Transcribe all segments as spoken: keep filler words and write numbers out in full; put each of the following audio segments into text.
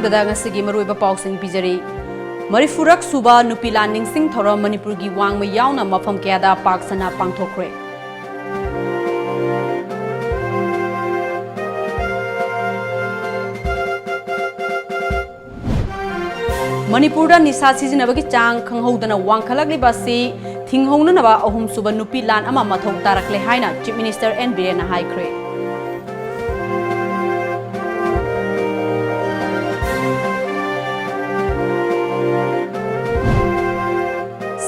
ꯗ ꯉꯁꯤꯒꯤ ꯃꯔꯨꯑꯣꯏꯕ ꯄꯥꯎꯁꯤꯡ ꯄꯤꯖꯔꯤ꯫ ꯃꯔꯤꯐꯨꯔꯛ ꯁꯨꯕ ꯅꯨꯄꯤ ꯂꯥꯟ ꯅꯤꯡꯁꯤꯡ ꯊꯧꯔꯝ ꯃꯅꯤꯄꯨꯔꯒꯤ ꯋꯥꯡꯃ ꯌꯥꯎꯅ ꯃꯐꯝ ꯀꯌꯥꯗ ꯄꯥꯛ ꯁꯟꯅ ꯄꯥꯡꯊꯣꯛꯈ꯭ꯔꯦ꯫ ꯃꯅꯤꯄꯨꯔꯗ ꯅꯤꯁꯥ ꯁꯤꯖꯤꯟꯅꯕꯒꯤ ꯆꯥꯡ ꯈꯪꯍꯧꯗꯅ ꯋꯥꯡꯈꯠꯂꯛꯂꯤꯕ ꯑꯁꯤ ꯊꯤꯡꯍꯧꯅꯅꯕ ꯑꯍꯨꯝꯁꯨꯕ ꯅꯨꯄꯤ ꯂꯥꯟ ꯑꯃ ꯃꯊꯧ ꯇꯥꯔꯛꯂꯦ ꯍꯥꯏꯅ Chief Minister ꯑꯦꯟ ꯕꯤꯔꯦꯟꯅ ꯍꯥꯏꯈ꯭ꯔꯦ꯫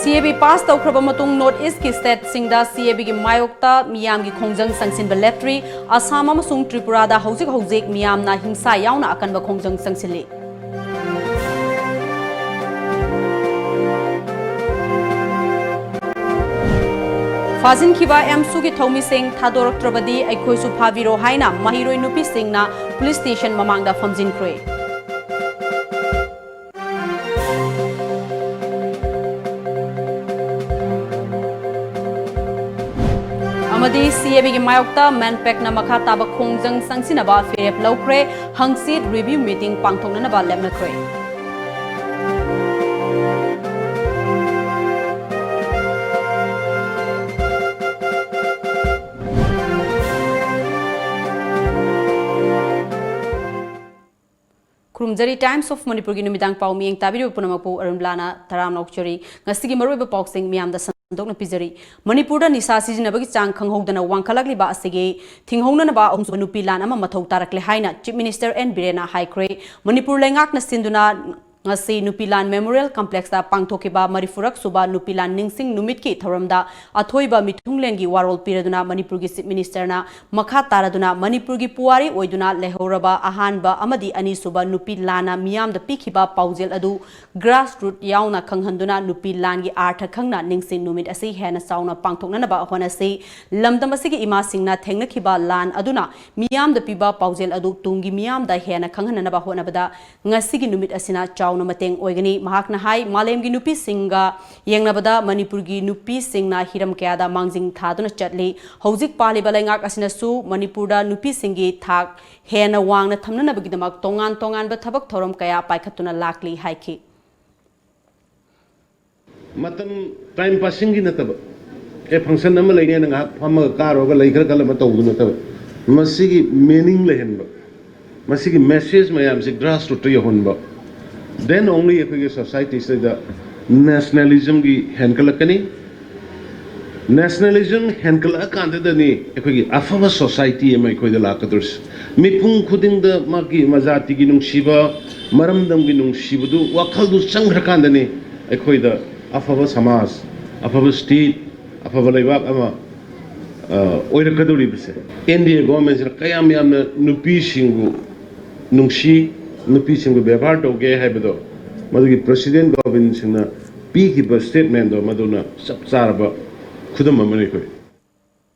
ꯁꯤ ꯑꯦ ꯕꯤ ꯄꯥꯁ ꯇꯧꯈ꯭ꯔꯕ ꯃꯇꯨꯡ North East ꯀꯤ state ꯁꯤꯡꯗ ꯁꯤ ꯑꯦ ꯕꯤ ꯒꯤ ꯃꯥꯌꯣꯛꯇ ꯃꯤꯌꯥꯝꯒꯤ ꯈꯣꯡꯖꯪ ꯆꯪꯁꯤꯟꯕ ꯂꯦꯞꯇ꯭ꯔꯤ꯫ ꯑꯁꯥꯝ ꯑꯃꯁꯨꯡ ꯇ꯭ꯔꯤꯄꯨꯔꯥꯗ ꯍꯧꯖꯤꯛ ꯍꯧꯖꯤꯛ ꯃꯤꯌꯥꯝꯅ ꯍꯤꯡꯁꯥ ꯌꯥꯎꯅ ꯑꯀꯟꯕ ꯈꯣꯡꯖꯪ ꯆꯪꯁꯤꯜꯂꯤ꯫ ꯐꯥꯖꯤꯟꯈꯤꯕ ꯑꯦꯝꯁꯨꯒꯤ ꯊꯧꯃꯤꯁꯤꯡ ꯊꯥꯗꯣꯔꯛꯇ꯭ꯔꯕꯗꯤ ꯑꯩꯈꯣꯏꯁꯨ ꯐꯥꯕꯤꯔꯣ ꯍꯥꯏꯅ ꯃꯍꯩꯔꯣꯏ ꯅꯨꯄꯤꯁꯤꯡꯅ police station ꯃꯃꯥꯡꯗ ꯐꯝꯖꯤꯟꯈ꯭ꯔꯦ꯫ ꯑꯃꯗꯤ ꯁꯤ ꯑꯦ ꯕꯤ ꯒꯤ ꯃꯥꯌꯣꯛꯇ ꯃꯦꯟꯄꯦꯛꯅ ꯃꯈꯥ ꯇꯥꯕ ꯈꯣꯡꯖꯪ ꯆꯪꯁꯤꯟꯅꯕ ꯐꯤꯔꯦꯞ ꯂꯧꯈ꯭ꯔꯦ꯫ ꯍꯪꯆꯤꯠ review meeting ꯄꯥꯡꯊꯣꯛꯅꯅꯕ ꯂꯦꯞꯅꯈ꯭ꯔꯦ꯫ ꯈꯨꯔꯨꯝꯖꯔꯤ꯫ Times of ꯃꯅꯤꯄꯨꯔꯒꯤ ꯅꯨꯃꯤꯗꯥꯡ ꯄꯥꯎ ꯃꯤꯠꯌꯦꯡ ꯇꯥꯕꯤꯔꯤꯕ ꯄꯨꯝꯅꯃꯛꯄꯨ ꯑꯔꯨꯟꯕꯂꯥꯅ ꯇꯔꯥꯝꯅ ꯑꯣꯛꯆꯔꯤ꯫ ꯉꯁꯤꯒꯤ ꯃꯔꯨꯑꯣꯏꯕ ꯄꯥꯎꯁꯤꯡ ꯃꯤꯌꯥꯝꯗ ꯁꯟꯗꯣꯛꯅ ꯄꯤꯖꯔꯤ꯫ ꯃꯅꯤꯄꯨꯔꯗ ꯅꯤꯁꯥ ꯁꯤꯖꯤꯟꯅꯕꯒꯤ ꯆꯥꯡ ꯈꯪꯍꯧꯗꯅ ꯋꯥꯡꯈꯠꯂꯛꯂꯤꯕ ꯑꯁꯤꯒꯤ ꯊꯤꯡꯍꯧꯅꯅꯕ ꯑꯍꯨꯝꯁꯨꯕ ꯅꯨꯄꯤ ꯂꯥꯟ ꯑꯃ ꯃꯊꯧ ꯇꯥꯔꯛꯂꯦ ꯍꯥꯏꯅ Chief Minister ꯑꯦꯟ ꯕꯤꯔꯦꯟꯅ ꯍꯥꯏꯈ꯭ꯔꯦ꯫ ꯃꯅꯤꯄꯨꯔ ꯂꯩꯉꯥꯛꯅ ꯁꯤꯟꯗꯨꯅ ꯉꯁꯤ ꯅꯨꯄꯤ ꯂꯥꯟ Memorial Complex ꯇ ꯄꯥꯡꯊꯣꯛꯈꯤꯕ ꯃꯔꯤꯐꯨꯔꯛ ꯁꯨꯕ ꯅꯨꯄꯤ ꯂꯥꯟ ꯅꯤꯡꯁꯤꯡ ꯅꯨꯃꯤꯠꯀꯤ ꯊꯧꯔꯝꯗ ꯑꯊꯣꯏꯕ ꯃꯤꯊꯨꯡꯂꯦꯟꯒꯤ ꯋꯥꯔꯣꯜ ꯄꯤꯔꯗꯨꯅ ꯃꯅꯤꯄꯨꯔꯒꯤ Chief Minister ꯅ ꯃꯈꯥ ꯇꯥꯔꯗꯨꯅ ꯃꯅꯤꯄꯨꯔꯒꯤ ꯄꯨꯋꯥꯔꯤ ꯑꯣꯏꯗꯨꯅ ꯂꯩꯍꯧꯔꯕ ꯑꯍꯥꯟꯕ ꯑꯃꯗꯤ ꯑꯅꯤꯁꯨꯕ ꯅꯨꯄꯤ ꯂꯥꯟꯅ ꯃꯤꯌꯥꯝꯗ ꯄꯤꯈꯤꯕ ꯄꯥꯎꯖꯦꯜ ꯑꯗꯨ grassroot ꯌꯥꯎꯅ ꯈꯪꯍꯟꯗꯨꯅ ꯅꯨꯄꯤ ꯂꯥꯟꯒꯤ ꯑꯥꯔꯊ ꯈꯪꯅ ꯅꯤꯡꯁꯤꯡ ꯅꯨꯃꯤꯠ ꯑꯁꯤ ꯍꯦꯟꯅ ꯆꯥꯎꯅ ꯄꯥꯡꯊꯣꯛꯅꯅꯕ ꯍꯣꯠꯅꯁꯤ꯫ ꯂꯝꯗꯝ ꯑꯁꯤꯒꯤ ꯏꯃꯥꯁꯤꯡꯅ ꯊꯦꯡꯅꯈꯤꯕ ꯂꯥꯟ ꯑꯗꯨꯅ ꯃꯤꯌꯥꯝꯗ ꯄꯤꯕ ꯄꯥꯎꯖꯦꯜ ꯑꯗꯨ ꯇꯨꯡꯒꯤ ꯃꯤꯌꯥꯝꯗ ꯍꯦꯟꯅ ꯈꯪꯍꯟꯅꯅꯕ ꯍꯣꯠꯅꯕꯗ ꯉꯁꯤꯒꯤ ꯅꯨꯃꯤꯠ ꯑꯁꯤꯅ ꯆꯥꯎ ꯆꯥꯎꯅ ꯃꯇꯦꯡ ꯑꯣꯏꯒꯅꯤ꯫ ꯃꯍꯥꯛꯅ ꯍꯥꯏ, ꯃꯥꯂꯦꯝꯒꯤ ꯅꯨꯄꯤꯁꯤꯡꯒ ꯌꯦꯡꯅꯕꯗ ꯃꯅꯤꯄꯨꯔꯒꯤ ꯅꯨꯄꯤꯁꯤꯡꯅ ꯍꯤꯔꯝ ꯀꯌꯥꯗ ꯃꯥꯡꯖꯤꯜ ꯊꯥꯗꯨꯅ ꯆꯠꯂꯤ꯫ ꯍꯧꯖꯤꯛ ꯄꯥꯜꯂꯤꯕ ꯂꯩꯉꯥꯛ ꯑꯁꯤꯅꯁꯨ ꯃꯅꯤꯄꯨꯔꯗ ꯅꯨꯄꯤꯁꯤꯡꯒꯤ ꯊꯥꯛ ꯍꯦꯟꯅ ꯋꯥꯡꯅ ꯊꯝꯅꯅꯕꯒꯤꯗꯃꯛ ꯇꯣꯉꯥꯟ ꯇꯣꯉꯥꯟꯕ ꯊꯕꯛ ꯊꯧꯔꯝ ꯀꯌꯥ ꯄꯥꯏꯈꯠꯇꯨꯅ ꯂꯥꯛꯂꯤ ꯍꯥꯏꯈꯤ꯫ ꯃꯇꯝ ꯇꯥꯏꯝ ꯄꯥꯁꯤꯡꯒꯤ ꯅꯠꯇꯕ, ꯑꯦ, ꯐꯪꯁꯟ ꯑꯃ ꯂꯩꯅꯦꯅ ꯉꯥꯏꯍꯥꯛ ꯐꯝꯃꯒ ꯀꯥꯔꯨꯔꯒ ꯂꯩꯈ꯭ꯔ ꯈꯜꯂ ꯑꯃ ꯇꯧꯕꯗꯨ ꯅꯠꯇꯕ, ꯃꯁꯤꯒꯤ ꯃꯤꯅꯤꯡ ꯂꯩꯍꯟꯕ, ꯃꯁꯤꯒꯤ ꯃꯦꯁꯦꯖ ꯃꯌꯥꯝꯁꯤ ꯒ꯭ꯔꯥꯁ ꯔꯨꯠꯇ ꯌꯧꯍꯟꯕ, then only ꯑꯩꯈꯣꯏꯒꯤ ꯁꯣꯁꯥꯏꯇꯤꯁꯤꯗ ꯅꯦꯁꯅꯦꯂꯤꯖꯝꯒꯤ ꯍꯦꯟꯒꯠꯂꯛꯀꯅꯤ꯫ ꯅꯦꯁꯅꯦꯂꯤꯖꯝ ꯍꯦꯟꯒꯠꯂꯛꯑꯀꯥꯟꯗꯗꯅꯤ ꯑꯩꯈꯣꯏꯒꯤ ꯑꯐꯕ ꯁꯣꯁꯥꯏꯇꯤ ꯑꯃ ꯑꯩꯈꯣꯏꯗ ꯂꯥꯛꯀꯗꯧꯔꯤꯁꯦ꯫ ꯃꯤꯄꯨꯝ ꯈꯨꯗꯤꯡꯗ ꯃꯥꯒꯤ ꯃꯖꯥꯇꯤꯒꯤ ꯅꯨꯡꯁꯤꯕ, ꯃꯔꯝꯗꯝꯒꯤ ꯅꯨꯡꯁꯤꯕꯗꯨ ꯋꯥꯈꯜꯗꯨ ꯆꯪꯈ꯭ꯔꯀꯥꯟꯗꯅꯤ ꯑꯩꯈꯣꯏꯗ ꯑꯐꯕ ꯁꯃꯥꯖ, ꯑꯐꯕ ꯁ꯭ꯇꯦꯠ, ꯑꯐꯕ ꯂꯩꯕꯥꯛ ꯑꯃ ꯑ, ꯑꯣꯏꯔꯛꯀꯗꯧꯔꯤꯕꯁꯦ꯫ ꯑꯦꯟ ꯗꯤ ꯑꯦ ꯒꯣꯚꯔꯟꯃꯦꯟꯁꯤꯅ ꯀꯌꯥꯝ ꯌꯥꯝꯅ ꯅꯨꯄꯤꯁꯤꯡꯕꯨ ꯅꯨꯡꯁꯤ, ꯅꯨꯄꯤꯁꯤꯡꯕꯨ ꯕꯦꯕꯥꯔ ꯇꯧꯒꯦ ꯍꯥꯏꯕꯗꯣ ꯃꯗꯨꯒꯤ ꯄ꯭ꯔꯁꯤꯗꯦꯟ ꯒꯣꯕꯤꯟ ꯁꯤꯡꯅ ꯄꯤꯈꯤꯕ ꯁ꯭ꯇꯦꯠꯃꯦꯟꯗꯣ ꯃꯗꯨꯅ ꯆꯞ ꯆꯥꯔꯕ ꯈꯨꯗꯝ ꯑꯃꯅꯤ ꯑꯩꯈꯣꯏ꯫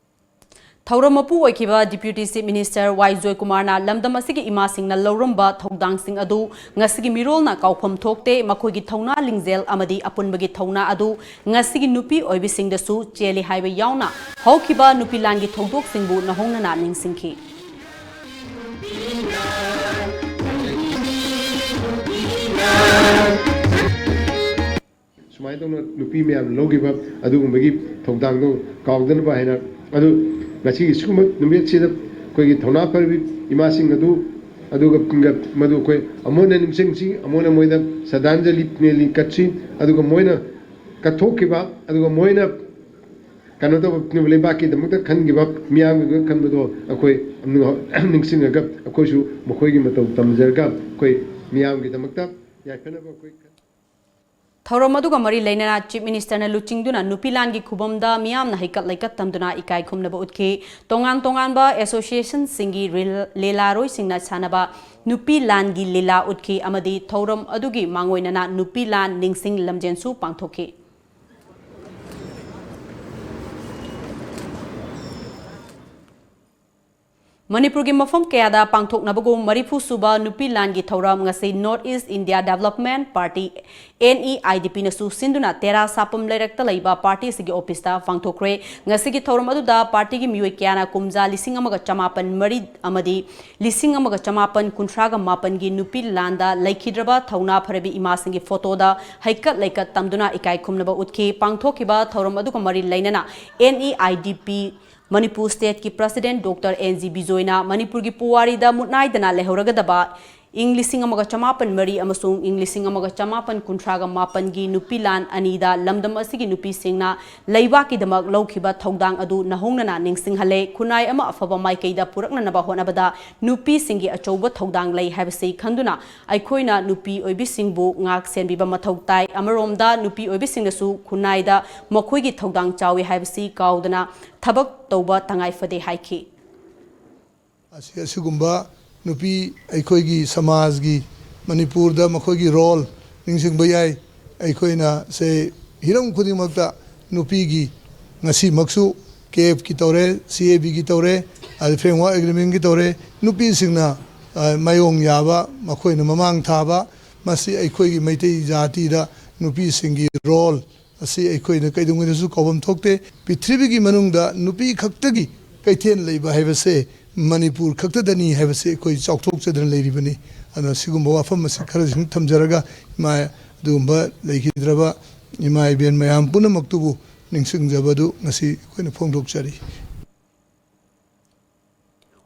ꯊꯧꯔꯝ ꯃꯄꯨ ꯑꯣꯏꯈꯤꯕ Deputy Chief Minister ꯋꯥꯏ ꯖꯣꯏꯀꯨꯃꯥꯔꯅ ꯂꯝꯗꯝ ꯑꯁꯤꯒꯤ ꯏꯃꯥꯁꯤꯡꯅ ꯂꯧꯔꯝꯕ ꯊꯧꯗꯥꯡꯁꯤꯡ ꯑꯗꯨ ꯉꯁꯤꯒꯤ ꯃꯤꯔꯣꯜꯅ ꯀꯥꯎꯐꯝ ꯊꯣꯛꯇꯦ, ꯃꯈꯣꯏꯒꯤ ꯊꯧꯅꯥ ꯂꯤꯡꯖꯦꯜ ꯑꯃꯗꯤ ꯑꯄꯨꯟꯕꯒꯤ ꯊꯧꯅꯥ ꯑꯗꯨ ꯉꯁꯤꯒꯤ ꯅꯨꯄꯤ ꯑꯣꯏꯕꯤꯁꯤꯡꯗꯁꯨ ꯆꯦꯜꯂꯤ ꯍꯥꯏꯕ ꯌꯥꯎꯅ ꯍꯧꯈꯤꯕ ꯅꯨꯄꯤ ꯂꯥꯟꯒꯤ ꯊꯧꯗꯣꯛꯁꯤꯡꯕꯨ ꯅꯧꯍꯧꯅꯅ ꯅꯤꯡꯁꯤꯡꯈꯤ꯫ ꯁꯨꯃꯥꯏꯅ ꯇꯧꯅ ꯅꯨꯄꯤ ꯃꯌꯥꯝꯅ ꯂꯧꯈꯤꯕ ꯑꯗꯨꯒꯨꯝꯕꯒꯤ ꯊꯧꯗꯥꯡꯗꯣ ꯀꯥꯎꯗꯅꯕ ꯍꯥꯏꯅ, ꯑꯗꯨ ꯉꯁꯤꯒꯤ ꯁꯤꯒꯨꯝꯕ ꯅꯨꯃꯤꯠꯁꯤꯗ ꯑꯩꯈꯣꯏꯒꯤ ꯊꯧꯅꯥ ꯐꯔꯕꯤ ꯏꯃꯥꯁꯤꯡ ꯑꯗꯨ, ꯑꯗꯨꯒ ꯃꯗꯨ ꯑꯩꯈꯣꯏ ꯑꯃꯨꯛ ꯍꯟꯅ ꯅꯤꯡꯁꯤꯡꯁꯤ, ꯑꯃꯨꯛ ꯍꯟꯅ ꯃꯣꯏꯗ ꯁ꯭ꯔꯗꯥꯟꯖꯂꯤ ꯀꯠꯁꯤ꯫ ꯑꯗꯨꯒ ꯃꯣꯏꯅ ꯀꯠꯊꯣꯛꯈꯤꯕ, ꯑꯗꯨꯒ ꯃꯣꯏꯅ ꯀꯩꯅꯣ ꯇꯧꯕ ꯂꯩꯕꯥꯛꯀꯤꯗꯃꯛꯇ ꯈꯟꯈꯤꯕ, ꯃꯤꯌꯥꯝꯒꯤꯗꯃꯛꯇ ꯈꯟꯕꯗꯣ ꯑꯩꯈꯣꯏ ꯅꯤꯡꯁꯤꯡꯉꯒ ꯑꯩꯈꯣꯏꯁꯨ ꯃꯈꯣꯏꯒꯤ ꯃꯇꯧ ꯇꯝꯖꯔꯒ ꯑꯩꯈꯣꯏ ꯃꯤꯌꯥꯝꯒꯤꯗꯃꯛꯇ ꯌꯥꯏꯐꯅꯕ ꯑꯩꯈꯣꯏ ꯊꯧꯔꯝ ꯑꯗꯨꯒ ꯃꯔꯤ ꯂꯩꯅꯅ Chief Minister ꯅ ꯂꯨꯆꯤꯡꯗꯨꯅ ꯅꯨꯄꯤ ꯂꯥꯟꯒꯤ ꯈꯨꯕꯝꯗ ꯃꯤꯌꯥꯝꯅ ꯍꯩꯀꯠ ꯂꯩꯀꯠ ꯇꯝꯗꯨꯅ ꯏꯀꯥꯏ ꯈꯨꯝꯅꯕ ꯎꯠꯈꯤ꯫ ꯇꯣꯉꯥꯟ ꯇꯣꯉꯥꯟꯕ association ꯁꯤꯡꯒꯤ ꯔꯤꯜ-, ꯂꯤꯂꯥꯔꯣꯏꯁꯤꯡꯅ ꯁꯥꯟꯅꯕ ꯅꯨꯄꯤ ꯂꯥꯟꯒꯤ ꯂꯤꯂꯥ ꯎꯠꯈꯤ ꯑꯃꯗꯤ ꯊꯧꯔꯝ ꯑꯗꯨꯒꯤ ꯃꯥꯡꯑꯣꯏꯅꯅ ꯅꯨꯄꯤ ꯂꯥꯟ ꯅꯤꯡꯁꯤꯡ ꯂꯝꯖꯦꯟꯁꯨ ꯄꯥꯡꯊꯣꯛꯈꯤ꯫ ꯃꯅꯤꯄꯨꯔꯒꯤ ꯃꯐꯝ ꯀꯌꯥꯗ ꯄꯥꯡꯊꯣꯛꯅꯕꯒꯨꯝ ꯃꯔꯤꯐꯨ ꯁꯨꯕ ꯅꯨꯄꯤ ꯂꯥꯟꯒꯤ ꯊꯧꯔꯝ ꯉꯁꯤ North East India Development Party, N E I D P ꯅꯁꯨ ꯁꯤꯟꯗꯨꯅ ꯇꯦꯔꯥ ꯁꯥꯄꯝ ꯂꯩꯔꯛꯇ ꯂꯩꯕ ꯄꯥꯔꯇꯤ ꯑꯁꯤꯒꯤ ꯑꯣꯐꯤꯁꯇ ꯄꯥꯡꯊꯣꯛꯈ꯭ꯔꯦ꯫ ꯉꯁꯤꯒꯤ ꯊꯧꯔꯝ ꯑꯗꯨꯗ ꯄꯥꯔꯇꯤꯒꯤ ꯃꯤꯑꯣꯏ ꯀꯌꯥꯅ ꯀꯨꯝꯖꯥ ꯂꯤꯁꯤꯡ ꯑꯃꯒ ꯆꯃꯥꯄꯟ ꯃꯔꯤ ꯑꯃꯗꯤ ꯂꯤꯁꯤꯡ ꯑꯃꯒ ꯆꯃꯥꯄꯟ ꯀꯨꯟꯊ꯭ꯔꯥꯒ ꯃꯥꯄꯟꯒꯤ ꯅꯨꯄꯤ ꯂꯥꯟꯗ ꯂꯩꯈꯤꯗ꯭ꯔꯕ ꯊꯧꯅꯥ ꯐꯔꯕꯤ ꯏꯃꯥꯁꯤꯡꯒꯤ ꯐꯣꯇꯣꯗ ꯍꯩꯀꯠ ꯂꯩꯀꯠ ꯇꯝꯗꯨꯅ ꯏꯀꯥꯏ ꯈꯨꯝꯅꯕ ꯎꯠꯈꯤ꯫ ꯄꯥꯡꯊꯣꯛꯈꯤꯕ ꯊꯧꯔꯝ ꯑꯗꯨꯒ ꯃꯔꯤ ꯂꯩꯅꯅ N E I D P Manipur ꯁ꯭ꯇꯦꯠꯀꯤ ꯄ꯭ꯔꯁꯤꯗꯦꯟꯠ ꯗꯣꯛꯇꯔ ꯑꯦꯟ ꯖꯤ ꯕꯤꯖꯣꯏꯅ ꯃꯅꯤꯄꯨꯔꯒꯤ ꯄꯨꯋꯥꯔꯤꯗ ꯃꯨꯠꯅꯥꯏꯗꯅ ꯂꯩꯍꯧꯔꯒꯗꯕ ꯏꯪ ꯂꯤꯁꯤꯡ ꯑꯃꯒ ꯆꯃꯥꯄꯟ ꯃꯔꯤ ꯑꯃꯁꯨꯡ ꯏꯪ ꯂꯤꯁꯤꯡ ꯑꯃꯒ ꯆꯃꯥꯄꯟ ꯀꯨꯟꯊ꯭ꯔꯥꯒ ꯃꯥꯄꯟꯒꯤ ꯅꯨꯄꯤ ꯂꯥꯟ ꯑꯅꯤꯗ ꯂꯝꯗꯝ ꯑꯁꯤꯒꯤ ꯅꯨꯄꯤꯁꯤꯡꯅ ꯂꯩꯕꯥꯛꯀꯤꯗꯃꯛ ꯂꯧꯈꯤꯕ ꯊꯧꯗꯥꯡ ꯑꯗꯨ ꯅꯧꯍꯧꯅꯅ ꯅꯤꯡꯁꯤꯡꯍꯜꯂꯦ꯫ ꯈꯨꯟꯅꯥꯏ ꯑꯃ ꯑꯐꯕ ꯃꯥꯏꯀꯩꯗ ꯄꯨꯔꯛꯅꯅꯕ ꯍꯣꯠꯅꯕꯗ ꯅꯨꯄꯤꯁꯤꯡꯒꯤ ꯑꯆꯧꯕ ꯊꯧꯗꯥꯡ ꯂꯩ ꯍꯥꯏꯕꯁꯤ ꯈꯟꯗꯨꯅ ꯑꯩꯈꯣꯏꯅ ꯅꯨꯄꯤ ꯑꯣꯏꯕꯤꯁꯤꯡꯕꯨ ꯉꯥꯛ ꯁꯦꯟꯕꯤꯕ ꯃꯊꯧ ꯇꯥꯏ꯫ ꯑꯃꯔꯣꯝꯗ ꯅꯨꯄꯤ ꯑꯣꯏꯕꯤꯁꯤꯡꯅꯁꯨ ꯈꯨꯟꯅꯥꯏꯗ ꯃꯈꯣꯏꯒꯤ ꯊꯧꯗꯥꯡ ꯆꯥꯎꯏ ꯍꯥꯏꯕꯁꯤ ꯀꯥꯎꯗꯅ ꯊꯕꯛ ꯇꯧꯕ ꯇꯉꯥꯏ ꯐꯗꯦ ꯍꯥꯏꯈꯤ꯫ ꯑꯁꯤ-, ꯑꯁꯤꯒꯨꯝꯕ ꯅꯨꯄꯤ ꯑꯩꯈꯣꯏꯒꯤ ꯁꯃꯥꯖꯒꯤ ꯃꯅꯤꯄꯨꯔꯗ ꯃꯈꯣꯏꯒꯤ ꯔꯣꯜ ꯅꯤꯡꯁꯤꯡꯕ ꯌꯥꯏ꯫ ꯑꯩꯈꯣꯏꯅ ꯁꯦ ꯍꯤꯔꯝ ꯈꯨꯗꯤꯡꯃꯛꯇ ꯅꯨꯄꯤꯒꯤ ꯉꯁꯤꯃꯛꯁꯨ ꯀꯦ ꯑꯦꯐꯀꯤ ꯇꯧꯔꯦ, ꯁꯤ ꯑꯦ ꯕꯤꯒꯤ ꯇꯧꯔꯦ, ꯑꯗꯩ ꯐ꯭ꯔꯦꯝꯋꯥꯔꯛ ꯑꯦꯒ꯭ꯔꯤꯃꯦꯟꯒꯤ ꯇꯧꯔꯦ꯫ ꯅꯨꯄꯤꯁꯤꯡꯅ, ꯑ, ꯃꯥꯌꯣꯡ ꯌꯥꯕ, ꯃꯈꯣꯏꯅ ꯃꯃꯥꯡ ꯊꯥꯕ, ꯃꯁꯤ ꯑꯩꯈꯣꯏꯒꯤ ꯃꯩꯇꯩ ꯖꯥꯇꯤꯗ ꯅꯨꯄꯤꯁꯤꯡꯒꯤ ꯔꯣꯜ ꯑꯁꯤ ꯑꯩꯈꯣꯏꯅ ꯀꯩꯗꯧꯉꯩꯗꯁꯨ ꯀꯥꯎꯐꯝ ꯊꯣꯛꯇꯦ꯫ ꯄ꯭ꯔꯤꯊꯤꯕꯤꯒꯤ ꯃꯅꯨꯡꯗ ꯅꯨꯄꯤ ꯈꯛꯇꯒꯤ ꯀꯩꯊꯦꯜ ꯂꯩꯕ ꯍꯥꯏꯕꯁꯦ ꯃꯅꯤꯄꯨꯔ ꯈꯛꯇꯗꯅꯤ ꯍꯥꯏꯕꯁꯤ ꯑꯩꯈꯣꯏ ꯆꯥꯎꯊꯣꯛꯆꯗꯅ ꯂꯩꯔꯤꯕꯅꯤ꯫ ꯑꯗꯨꯅ ꯁꯤꯒꯨꯝꯕ ꯋꯥꯐꯝ ꯑꯁꯤ ꯈꯔꯁꯤꯡ ꯊꯝꯖꯔꯒ, ꯏꯃꯥ, ꯑꯗꯨꯒꯨꯝꯕ ꯂꯩꯈꯤꯗ꯭ꯔꯕ ꯏꯃꯥ ꯏꯕꯦꯟ ꯃꯌꯥꯝ ꯄꯨꯝꯅꯃꯛꯇꯨꯕꯨ ꯅꯤꯡꯁꯤꯡꯖꯕꯗꯨ ꯉꯁꯤ ꯑꯩꯈꯣꯏꯅ ꯐꯣꯡꯗꯣꯛꯆꯔꯤ꯫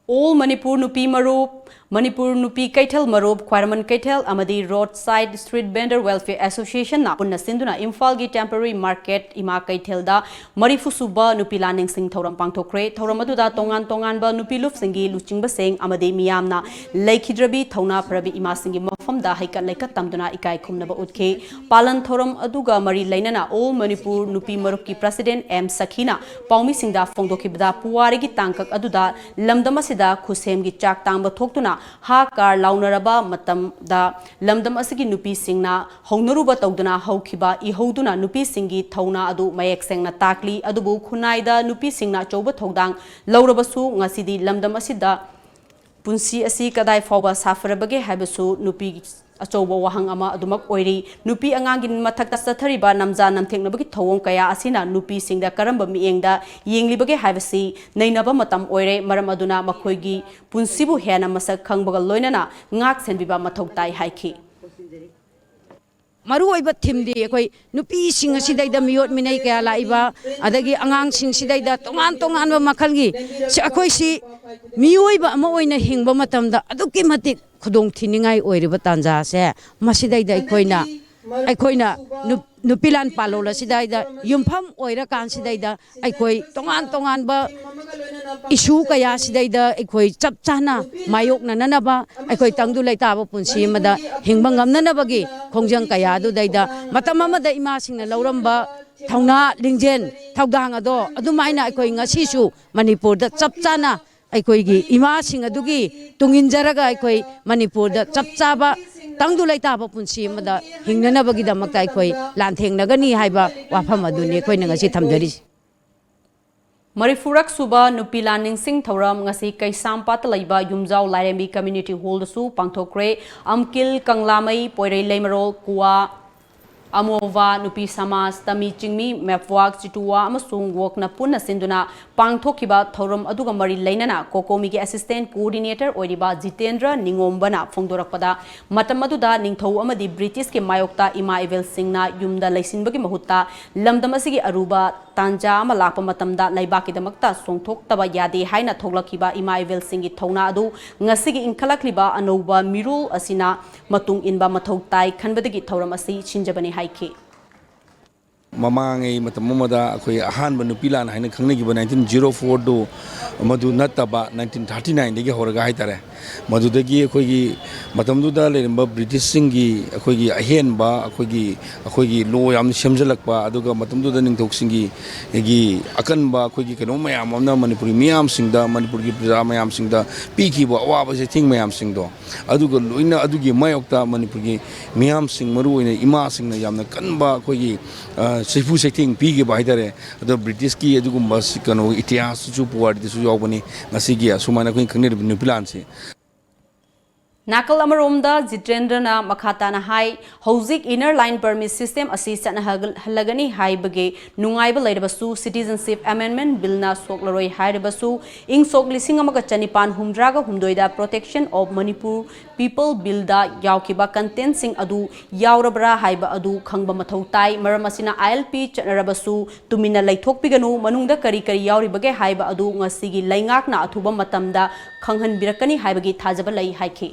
All ꯃꯅꯤꯄꯨꯔ ꯅꯨꯄꯤ ꯃꯔꯨꯞ, ꯃꯅꯤꯄꯨꯔ ꯅꯨꯄꯤ ꯀꯩꯊꯦꯜ ꯃꯔꯨꯞ, ꯈ꯭ꯋꯥꯏꯔꯝꯕꯟ ꯀꯩꯊꯦꯜ ꯑꯃꯗꯤ Road Side Street Vendor Welfare Association ꯅ ꯄꯨꯟꯅ ꯁꯤꯟꯗꯨꯅ ꯏꯝꯐꯥꯜꯒꯤ temporary market ꯏꯃꯥ ꯀꯩꯊꯦꯜꯗ ꯃꯔꯤꯐꯨ ꯁꯨꯕ ꯅꯨꯄꯤ ꯂꯥꯟ ꯅꯤꯡꯁꯤꯡ ꯊꯧꯔꯝ ꯄꯥꯡꯊꯣꯛꯈ꯭ꯔꯦ꯫ ꯊꯧꯔꯝ ꯑꯗꯨꯗ ꯇꯣꯉꯥꯟ ꯇꯣꯉꯥꯟꯕ ꯅꯨꯄꯤ ꯂꯨꯞꯁꯤꯡꯒꯤ ꯂꯨꯆꯤꯡꯕꯁꯤꯡ ꯑꯃꯗꯤ ꯃꯤꯌꯥꯝꯅ ꯂꯩꯈꯤꯗ꯭ꯔꯕꯤ ꯊꯧꯅꯥ ꯐꯔꯕꯤ ꯏꯃꯥꯁꯤꯡꯒꯤ ꯃꯐꯝꯗ ꯍꯩꯀꯠ ꯂꯩꯀꯠ ꯇꯝꯗꯨꯅ ꯏꯀꯥꯏ ꯈꯨꯝꯅꯕ ꯎꯠꯈꯤ꯫ ꯄꯥꯂꯟ ꯊꯧꯔꯝ ꯑꯗꯨꯒ ꯃꯔꯤ ꯂꯩꯅꯅ All ꯃꯅꯤꯄꯨꯔ ꯅꯨꯄꯤ ꯃꯔꯨꯞꯀꯤ president ꯑꯦꯝ ꯁꯈꯤꯅ ꯄꯥꯎꯃꯤꯁꯤꯡꯗ ꯐꯣꯡꯗꯣꯛꯈꯤꯕꯗ, ꯄꯨꯋꯥꯔꯤꯒꯤ ꯇꯥꯡꯀꯛ ꯑꯗꯨꯗ ꯂꯝꯗꯝ ꯑꯁꯤꯗ ꯈꯨꯠꯁꯦꯝꯒꯤ ꯆꯥꯛ ꯇꯥꯡꯕ ꯊꯣꯛꯇꯨꯅ ꯍꯥ ꯀꯥꯔ ꯂꯥꯎꯅꯔꯕ ꯃꯇꯝꯗ ꯂꯝꯗꯝ ꯑꯁꯤꯒꯤ ꯅꯨꯄꯤꯁꯤꯡꯅ ꯍꯧꯅꯔꯨꯕ ꯇꯧꯗꯨꯅ ꯍꯧꯈꯤꯕ ꯏꯍꯧꯗꯨꯅ ꯅꯨꯄꯤꯁꯤꯡꯒꯤ ꯊꯧꯅꯥ ꯑꯗꯨ ꯃꯌꯦꯛ ꯁꯦꯡꯅ ꯇꯥꯛꯂꯤ꯫ ꯑꯗꯨꯕꯨ ꯈꯨꯟꯅꯥꯏꯗ ꯅꯨꯄꯤꯁꯤꯡꯅ ꯑꯆꯧꯕ ꯊꯧꯗꯥꯡ ꯂꯧꯔꯕꯁꯨ ꯉꯁꯤꯗꯤ ꯂꯝꯗꯝ ꯑꯁꯤꯗ ꯄꯨꯟꯁꯤ ꯑꯁꯤ ꯀꯗꯥꯏ ꯐꯥꯎꯕ ꯁꯥꯐꯔꯕꯒꯦ ꯍꯥꯏꯕꯁꯨ ꯅꯨꯄꯤ ꯑꯆꯧꯕ ꯋꯥꯍꯪ ꯑꯃ ꯑꯗꯨꯃꯛ ꯑꯣꯏꯔꯤ꯫ ꯅꯨꯄꯤ ꯑꯉꯥꯡꯒꯤ ꯃꯊꯛꯇ ꯆꯠꯊꯔꯤꯕ ꯅꯝꯖꯥ ꯅꯝꯊꯦꯛꯅꯕꯒꯤ ꯊꯧꯑꯣꯡ ꯀꯌꯥ ꯑꯁꯤꯅ ꯅꯨꯄꯤꯁꯤꯡꯗ ꯀꯔꯝꯕ ꯃꯤꯠꯌꯦꯡꯗ ꯌꯦꯡꯂꯤꯕꯒꯦ ꯍꯥꯏꯕꯁꯤ ꯅꯩꯅꯕ ꯃꯇꯝ ꯑꯣꯏꯔꯦ꯫ ꯃꯔꯝ ꯑꯗꯨꯅ ꯃꯈꯣꯏꯒꯤ ꯄꯨꯟꯁꯤꯕꯨ ꯍꯦꯟꯅ ꯃꯁꯛ ꯈꯪꯕꯒ ꯂꯣꯏꯅꯅ ꯉꯥꯛ ꯁꯦꯟꯕꯤꯕ ꯃꯊꯧ ꯇꯥꯏ ꯍꯥꯏꯈꯤ꯫ ꯃꯔꯨꯑꯣꯏꯕ ꯊꯤꯝꯗꯤ ꯑꯩꯈꯣꯏ ꯅꯨꯄꯤꯁꯤꯡ ꯑꯁꯤꯗꯩꯗ ꯃꯤꯑꯣꯠ ꯃꯤꯅꯩ ꯀꯌꯥ ꯂꯥꯛꯏꯕ, ꯑꯗꯒꯤ ꯑꯉꯥꯡꯁꯤꯡꯁꯤꯗꯩꯗ ꯇꯣꯉꯥꯟ ꯇꯣꯉꯥꯟꯕ ꯃꯈꯜꯒꯤ, ꯁꯤ ꯑꯩꯈꯣꯏꯁꯤ ꯃꯤꯑꯣꯏꯕ ꯑꯃ ꯑꯣꯏꯅ ꯍꯤꯡꯕ ꯃꯇꯝꯗ ꯑꯗꯨꯛꯀꯤ ꯃꯇꯤꯛ ꯈꯨꯗꯣꯡ ꯊꯤꯅꯤꯡꯉꯥꯏ ꯑꯣꯏꯔꯤꯕ ꯇꯥꯟꯖꯥꯁꯦ, ꯃꯁꯤꯗꯩꯗ ꯑꯩꯈꯣꯏꯅ ꯑꯩꯈꯣꯏꯅ ꯅꯨꯞ- ꯅꯨꯄꯤꯂꯥꯟ ꯄꯥꯂꯣꯜ ꯑꯁꯤꯗꯩꯗ ꯌꯨꯝꯐꯝ ꯑꯣꯏꯔꯀꯥꯟꯁꯤꯗꯩꯗ ꯑꯩꯈꯣꯏ ꯇꯣꯉꯥꯟ ꯇꯣꯉꯥꯟꯕ ꯏꯁꯨ ꯀꯌꯥꯁꯤꯗꯩꯗ ꯑꯩꯈꯣꯏ ꯆꯞ ꯆꯥꯅ ꯃꯥꯌꯣꯛꯅꯅꯅꯕ, ꯑꯩꯈꯣꯏ ꯇꯪꯗꯨ ꯂꯩꯇꯥꯕ ꯄꯨꯟꯁꯤ ꯑꯃꯗ ꯍꯤꯡꯕ ꯉꯝꯅꯅꯕꯒꯤ ꯈꯣꯡꯖꯪ ꯀꯌꯥ ꯑꯗꯨꯗꯩꯗ ꯃꯇꯝ ꯑꯃꯗ ꯏꯃꯥꯁꯤꯡꯅ ꯂꯧꯔꯝꯕ ꯊꯧꯅꯥ, ꯂꯤꯡꯖꯦꯜ, ꯊꯧꯗꯥꯡ ꯑꯗꯣ ꯑꯗꯨꯃꯥꯏꯅ ꯑꯩꯈꯣꯏ ꯉꯁꯤꯁꯨ ꯃꯅꯤꯄꯨꯔꯗ ꯆꯞ ꯆꯥꯅ ꯑꯩꯈꯣꯏꯒꯤ ꯏꯃꯥꯁꯤꯡ ꯑꯗꯨꯒꯤ ꯇꯨꯡ ꯏꯟꯖꯔꯒ ꯑꯩꯈꯣꯏ ꯃꯅꯤꯄꯨꯔꯗ ꯆꯞ ꯆꯥꯕ ꯇꯪꯗꯨ ꯂꯩꯇꯥꯕ ꯄꯨꯟꯁꯤ ꯑꯃꯗ ꯍꯤꯡꯅꯅꯕꯒꯤꯗꯃꯛꯇ ꯑꯩꯈꯣꯏ ꯂꯥꯟꯊꯦꯡꯅꯒꯅꯤ ꯍꯥꯏꯕ ꯋꯥꯐꯝ ꯑꯗꯨꯅꯤ ꯑꯩꯈꯣꯏꯅ ꯉꯁꯤ ꯊꯝꯖꯔꯤꯁꯤ꯫ ꯃꯔꯤꯐꯨꯔꯛ ꯁꯨꯕ ꯅꯨꯄꯤ ꯂꯥꯟ ꯅꯤꯡꯁꯤꯡ ꯊꯧꯔꯝ ꯉꯁꯤ ꯀꯩꯁꯥꯝꯄꯥꯠꯇ ꯂꯩꯕ ꯌꯨꯝꯖꯥꯎ ꯂꯥꯏꯔꯦꯝꯕꯤ ꯀꯝꯃ꯭ꯌꯨꯅꯤꯇꯤ ꯍꯣꯜꯗꯁꯨ ꯄꯥꯡꯊꯣꯛꯈ꯭ꯔꯦ꯫ ꯑꯝꯀꯤꯜ, ꯀꯪꯂꯥꯃꯩ, ꯄꯣꯏꯔꯩ ꯂꯩꯃꯔꯣꯜ, ꯀꯨꯋꯥ, ꯑꯃꯣꯚꯥ, ꯅꯨꯄꯤ ꯁꯃꯥꯖ, ꯇꯃꯤ ꯆꯤꯡꯃꯤ, ꯃꯦꯞꯋꯥꯛ, ꯆꯤꯇꯨꯋꯥ ꯑꯃꯁꯨꯡ ꯋꯣꯛꯅ ꯄꯨꯟꯅ ꯁꯤꯟꯗꯨꯅ ꯄꯥꯡꯊꯣꯛꯈꯤꯕ ꯊꯧꯔꯝ ꯑꯗꯨꯒ ꯃꯔꯤ ꯂꯩꯅꯅ ꯀꯣꯀꯣꯃꯤꯒꯤ ꯑꯦꯁꯤꯁꯇꯦꯟ ꯀꯣꯑꯣꯔꯗꯤꯅꯦꯇꯔ ꯑꯣꯏꯔꯤꯕ ꯖꯤꯇꯦꯟꯗ꯭ꯔ ꯅꯤꯉꯣꯝꯕꯅ ꯐꯣꯡꯗꯣꯔꯛꯄꯗ, ꯃꯇꯝ ꯑꯗꯨꯗ ꯅꯤꯡꯊꯧ ꯑꯃꯗꯤ ꯕ꯭ꯔꯤꯇꯤꯁꯀꯤ ꯃꯥꯌꯣꯛꯇ ꯏꯃꯥ ꯏꯕꯦꯜꯁꯤꯡꯅ ꯌꯨꯝꯗ ꯂꯩꯁꯤꯟꯕꯒꯤ ꯃꯍꯨꯠꯇ ꯂꯝꯗꯝ ꯑꯁꯤꯒꯤ ꯑꯔꯨꯕ ꯇꯥꯟꯖꯥ ꯑꯃ ꯂꯥꯛꯄ ꯃꯇꯝꯗ ꯂꯩꯕꯥꯛꯀꯤꯗꯃꯛꯇ ꯆꯣꯡꯊꯣꯛꯇꯕ ꯌꯥꯗꯦ ꯍꯥꯏꯅ ꯊꯣꯛꯂꯛꯈꯤꯕ ꯏꯃꯥ ꯏꯕꯦꯜꯁꯤꯡꯒꯤ ꯊꯧꯅꯥ ꯑꯗꯨ ꯉꯁꯤꯒꯤ ꯏꯟꯈꯠꯂꯛꯂꯤꯕ ꯑꯅꯧꯕ ꯃꯤꯔꯣꯜ ꯑꯁꯤꯅ ꯃꯇꯨꯡ ꯏꯟꯕ ꯃꯊꯧ ꯇꯥꯏ ꯈꯟꯕꯗꯒꯤ ꯊꯧꯔꯝ ꯑꯁꯤ ꯁꯤꯟꯖꯕꯅꯤ ꯍꯥꯏꯈꯤ꯫ ꯃꯃꯥꯡꯉꯩ ꯃꯇꯝ ꯑꯃꯗ ꯑꯩꯈꯣꯏ ꯑꯍꯥꯟꯕ ꯅꯨꯄꯤ ꯂꯥꯟ ꯍꯥꯏꯅ ꯈꯪꯅꯈꯤꯕ ꯅꯥꯏꯟꯇꯤꯟ ꯖꯤꯔꯣ ꯐꯣꯔꯗꯨ ꯃꯗꯨ ꯅꯠꯇꯕ ꯅꯥꯏꯟꯇꯤꯟ ꯊꯥꯔꯇꯤ ꯅꯥꯏꯟꯗꯒꯤ ꯍꯧꯔꯒ ꯍꯥꯏꯇꯥꯔꯦ, ꯃꯗꯨꯗꯒꯤ ꯑꯩꯈꯣꯏꯒꯤ ꯃꯇꯝꯗꯨꯗ ꯂꯩꯔꯝꯕ ꯕ꯭ꯔꯤꯇꯤꯁꯁꯤꯡꯒꯤ ꯑꯩꯈꯣꯏꯒꯤ ꯑꯍꯦꯟꯕ ꯑꯩꯈꯣꯏꯒꯤ ꯑꯩꯈꯣꯏꯒꯤ ꯂꯣ ꯌꯥꯝꯅ ꯁꯦꯝꯖꯤꯜꯂꯛꯄ, ꯑꯗꯨꯒ ꯃꯇꯝꯗꯨꯗ ꯅꯤꯡꯊꯧꯁꯤꯡꯒꯤ ꯒꯤ ꯑꯀꯟꯕ ꯑꯩꯈꯣꯏꯒꯤ ꯀꯩꯅꯣ ꯃꯌꯥꯝ ꯑꯃꯅ ꯃꯅꯤꯄꯨꯔꯤ ꯃꯤꯌꯥꯝꯁꯤꯡꯗ, ꯃꯅꯤꯄꯨꯔꯒꯤ ꯄ꯭ꯔꯖꯥ ꯃꯌꯥꯝꯁꯤꯡꯗ ꯄꯤꯈꯤꯕ ꯑꯋꯥꯕ ꯆꯩꯊꯦꯡ ꯃꯌꯥꯝꯁꯤꯡꯗꯣ, ꯑꯗꯨꯒ ꯂꯣꯏꯅ ꯑꯗꯨꯒꯤ ꯃꯥꯌꯣꯛꯇ ꯃꯅꯤꯄꯨꯔꯒꯤ ꯃꯤꯌꯥꯝꯁꯤꯡ, ꯃꯔꯨꯑꯣꯏꯅ ꯏꯃꯥꯁꯤꯡꯅ ꯌꯥꯝꯅ ꯀꯟꯕ ꯑꯩꯈꯣꯏꯒꯤ, ꯑ, ꯆꯩꯐꯨ ꯆꯩꯊꯦꯡ ꯄꯤꯈꯤꯕ ꯍꯥꯏꯇꯥꯔꯦ꯫ ꯑꯗꯣ ꯕ꯭ꯔꯤꯇꯤꯁꯀꯤ ꯑꯗꯨꯒꯨꯝꯕ ꯁꯤ-, ꯀꯩꯅꯣ ꯏꯇꯤꯍꯥꯁꯇꯁꯨ, ꯄꯨꯋꯥꯔꯤꯗꯁꯨ ꯌꯥꯎꯕꯅꯤ ꯉꯁꯤꯒꯤ ꯑꯁꯨꯃꯥꯏꯅ ꯑꯩꯈꯣꯏꯅ ꯈꯪꯅꯔꯤꯕ ꯅꯨꯄꯤꯂꯥꯟꯁꯦ꯫ ꯅꯥꯀꯜ ꯑꯃꯔꯣꯝꯗ ꯖꯤꯇꯦꯟꯗ꯭ꯔꯅ ꯃꯈꯥ ꯇꯥꯅ ꯍꯥꯏ, ꯍꯧꯖꯤꯛ Inner Line Permit System ꯑꯁꯤ ꯆꯠꯅꯍꯜꯂꯒꯅꯤ ꯍꯥꯏꯕꯒꯤ ꯅꯨꯡꯉꯥꯏꯕ ꯂꯩꯔꯕꯁꯨ, Citizenship Amendment Billꯅ ꯁꯣꯛꯂꯔꯣꯏ ꯍꯥꯏꯔꯕꯁꯨ, ꯏꯪ ꯁꯣꯛ ꯂꯤꯁꯤꯡ ꯑꯃꯒ ꯆꯅꯤꯄꯥꯟ ꯍꯨꯝꯗ꯭ꯔꯥꯒ ꯍꯨꯝꯗꯣꯏꯗ Protection of Manipur People Billꯗ ꯌꯥꯎꯈꯤꯕ contentꯁꯤꯡ ꯑꯗꯨ ꯌꯥꯎꯔꯕ꯭ꯔꯥ ꯍꯥꯏꯕ ꯑꯗꯨ ꯈꯪꯕ ꯃꯊꯧ ꯇꯥꯏ꯫ ꯃꯔꯝ ꯑꯁꯤꯅ, I L P ꯆꯠꯅꯔꯕꯁꯨ ꯇꯨꯃꯤꯟꯅ ꯂꯩꯊꯣꯛꯄꯤꯒꯅꯨ, ꯃꯅꯨꯡꯗ ꯀꯔꯤ ꯀꯔꯤ ꯌꯥꯎꯔꯤꯕꯒꯦ ꯍꯥꯏꯕ ꯑꯗꯨ ꯉꯁꯤꯒꯤ ꯂꯩꯉꯥꯛꯅ ꯑꯊꯨꯕ ꯃꯇꯝꯗ ꯈꯪꯍꯟꯕꯤꯔꯛꯀꯅꯤ ꯍꯥꯏꯕꯒꯤ ꯊꯥꯖꯕ ꯂꯩ ꯍꯥꯏꯈꯤ꯫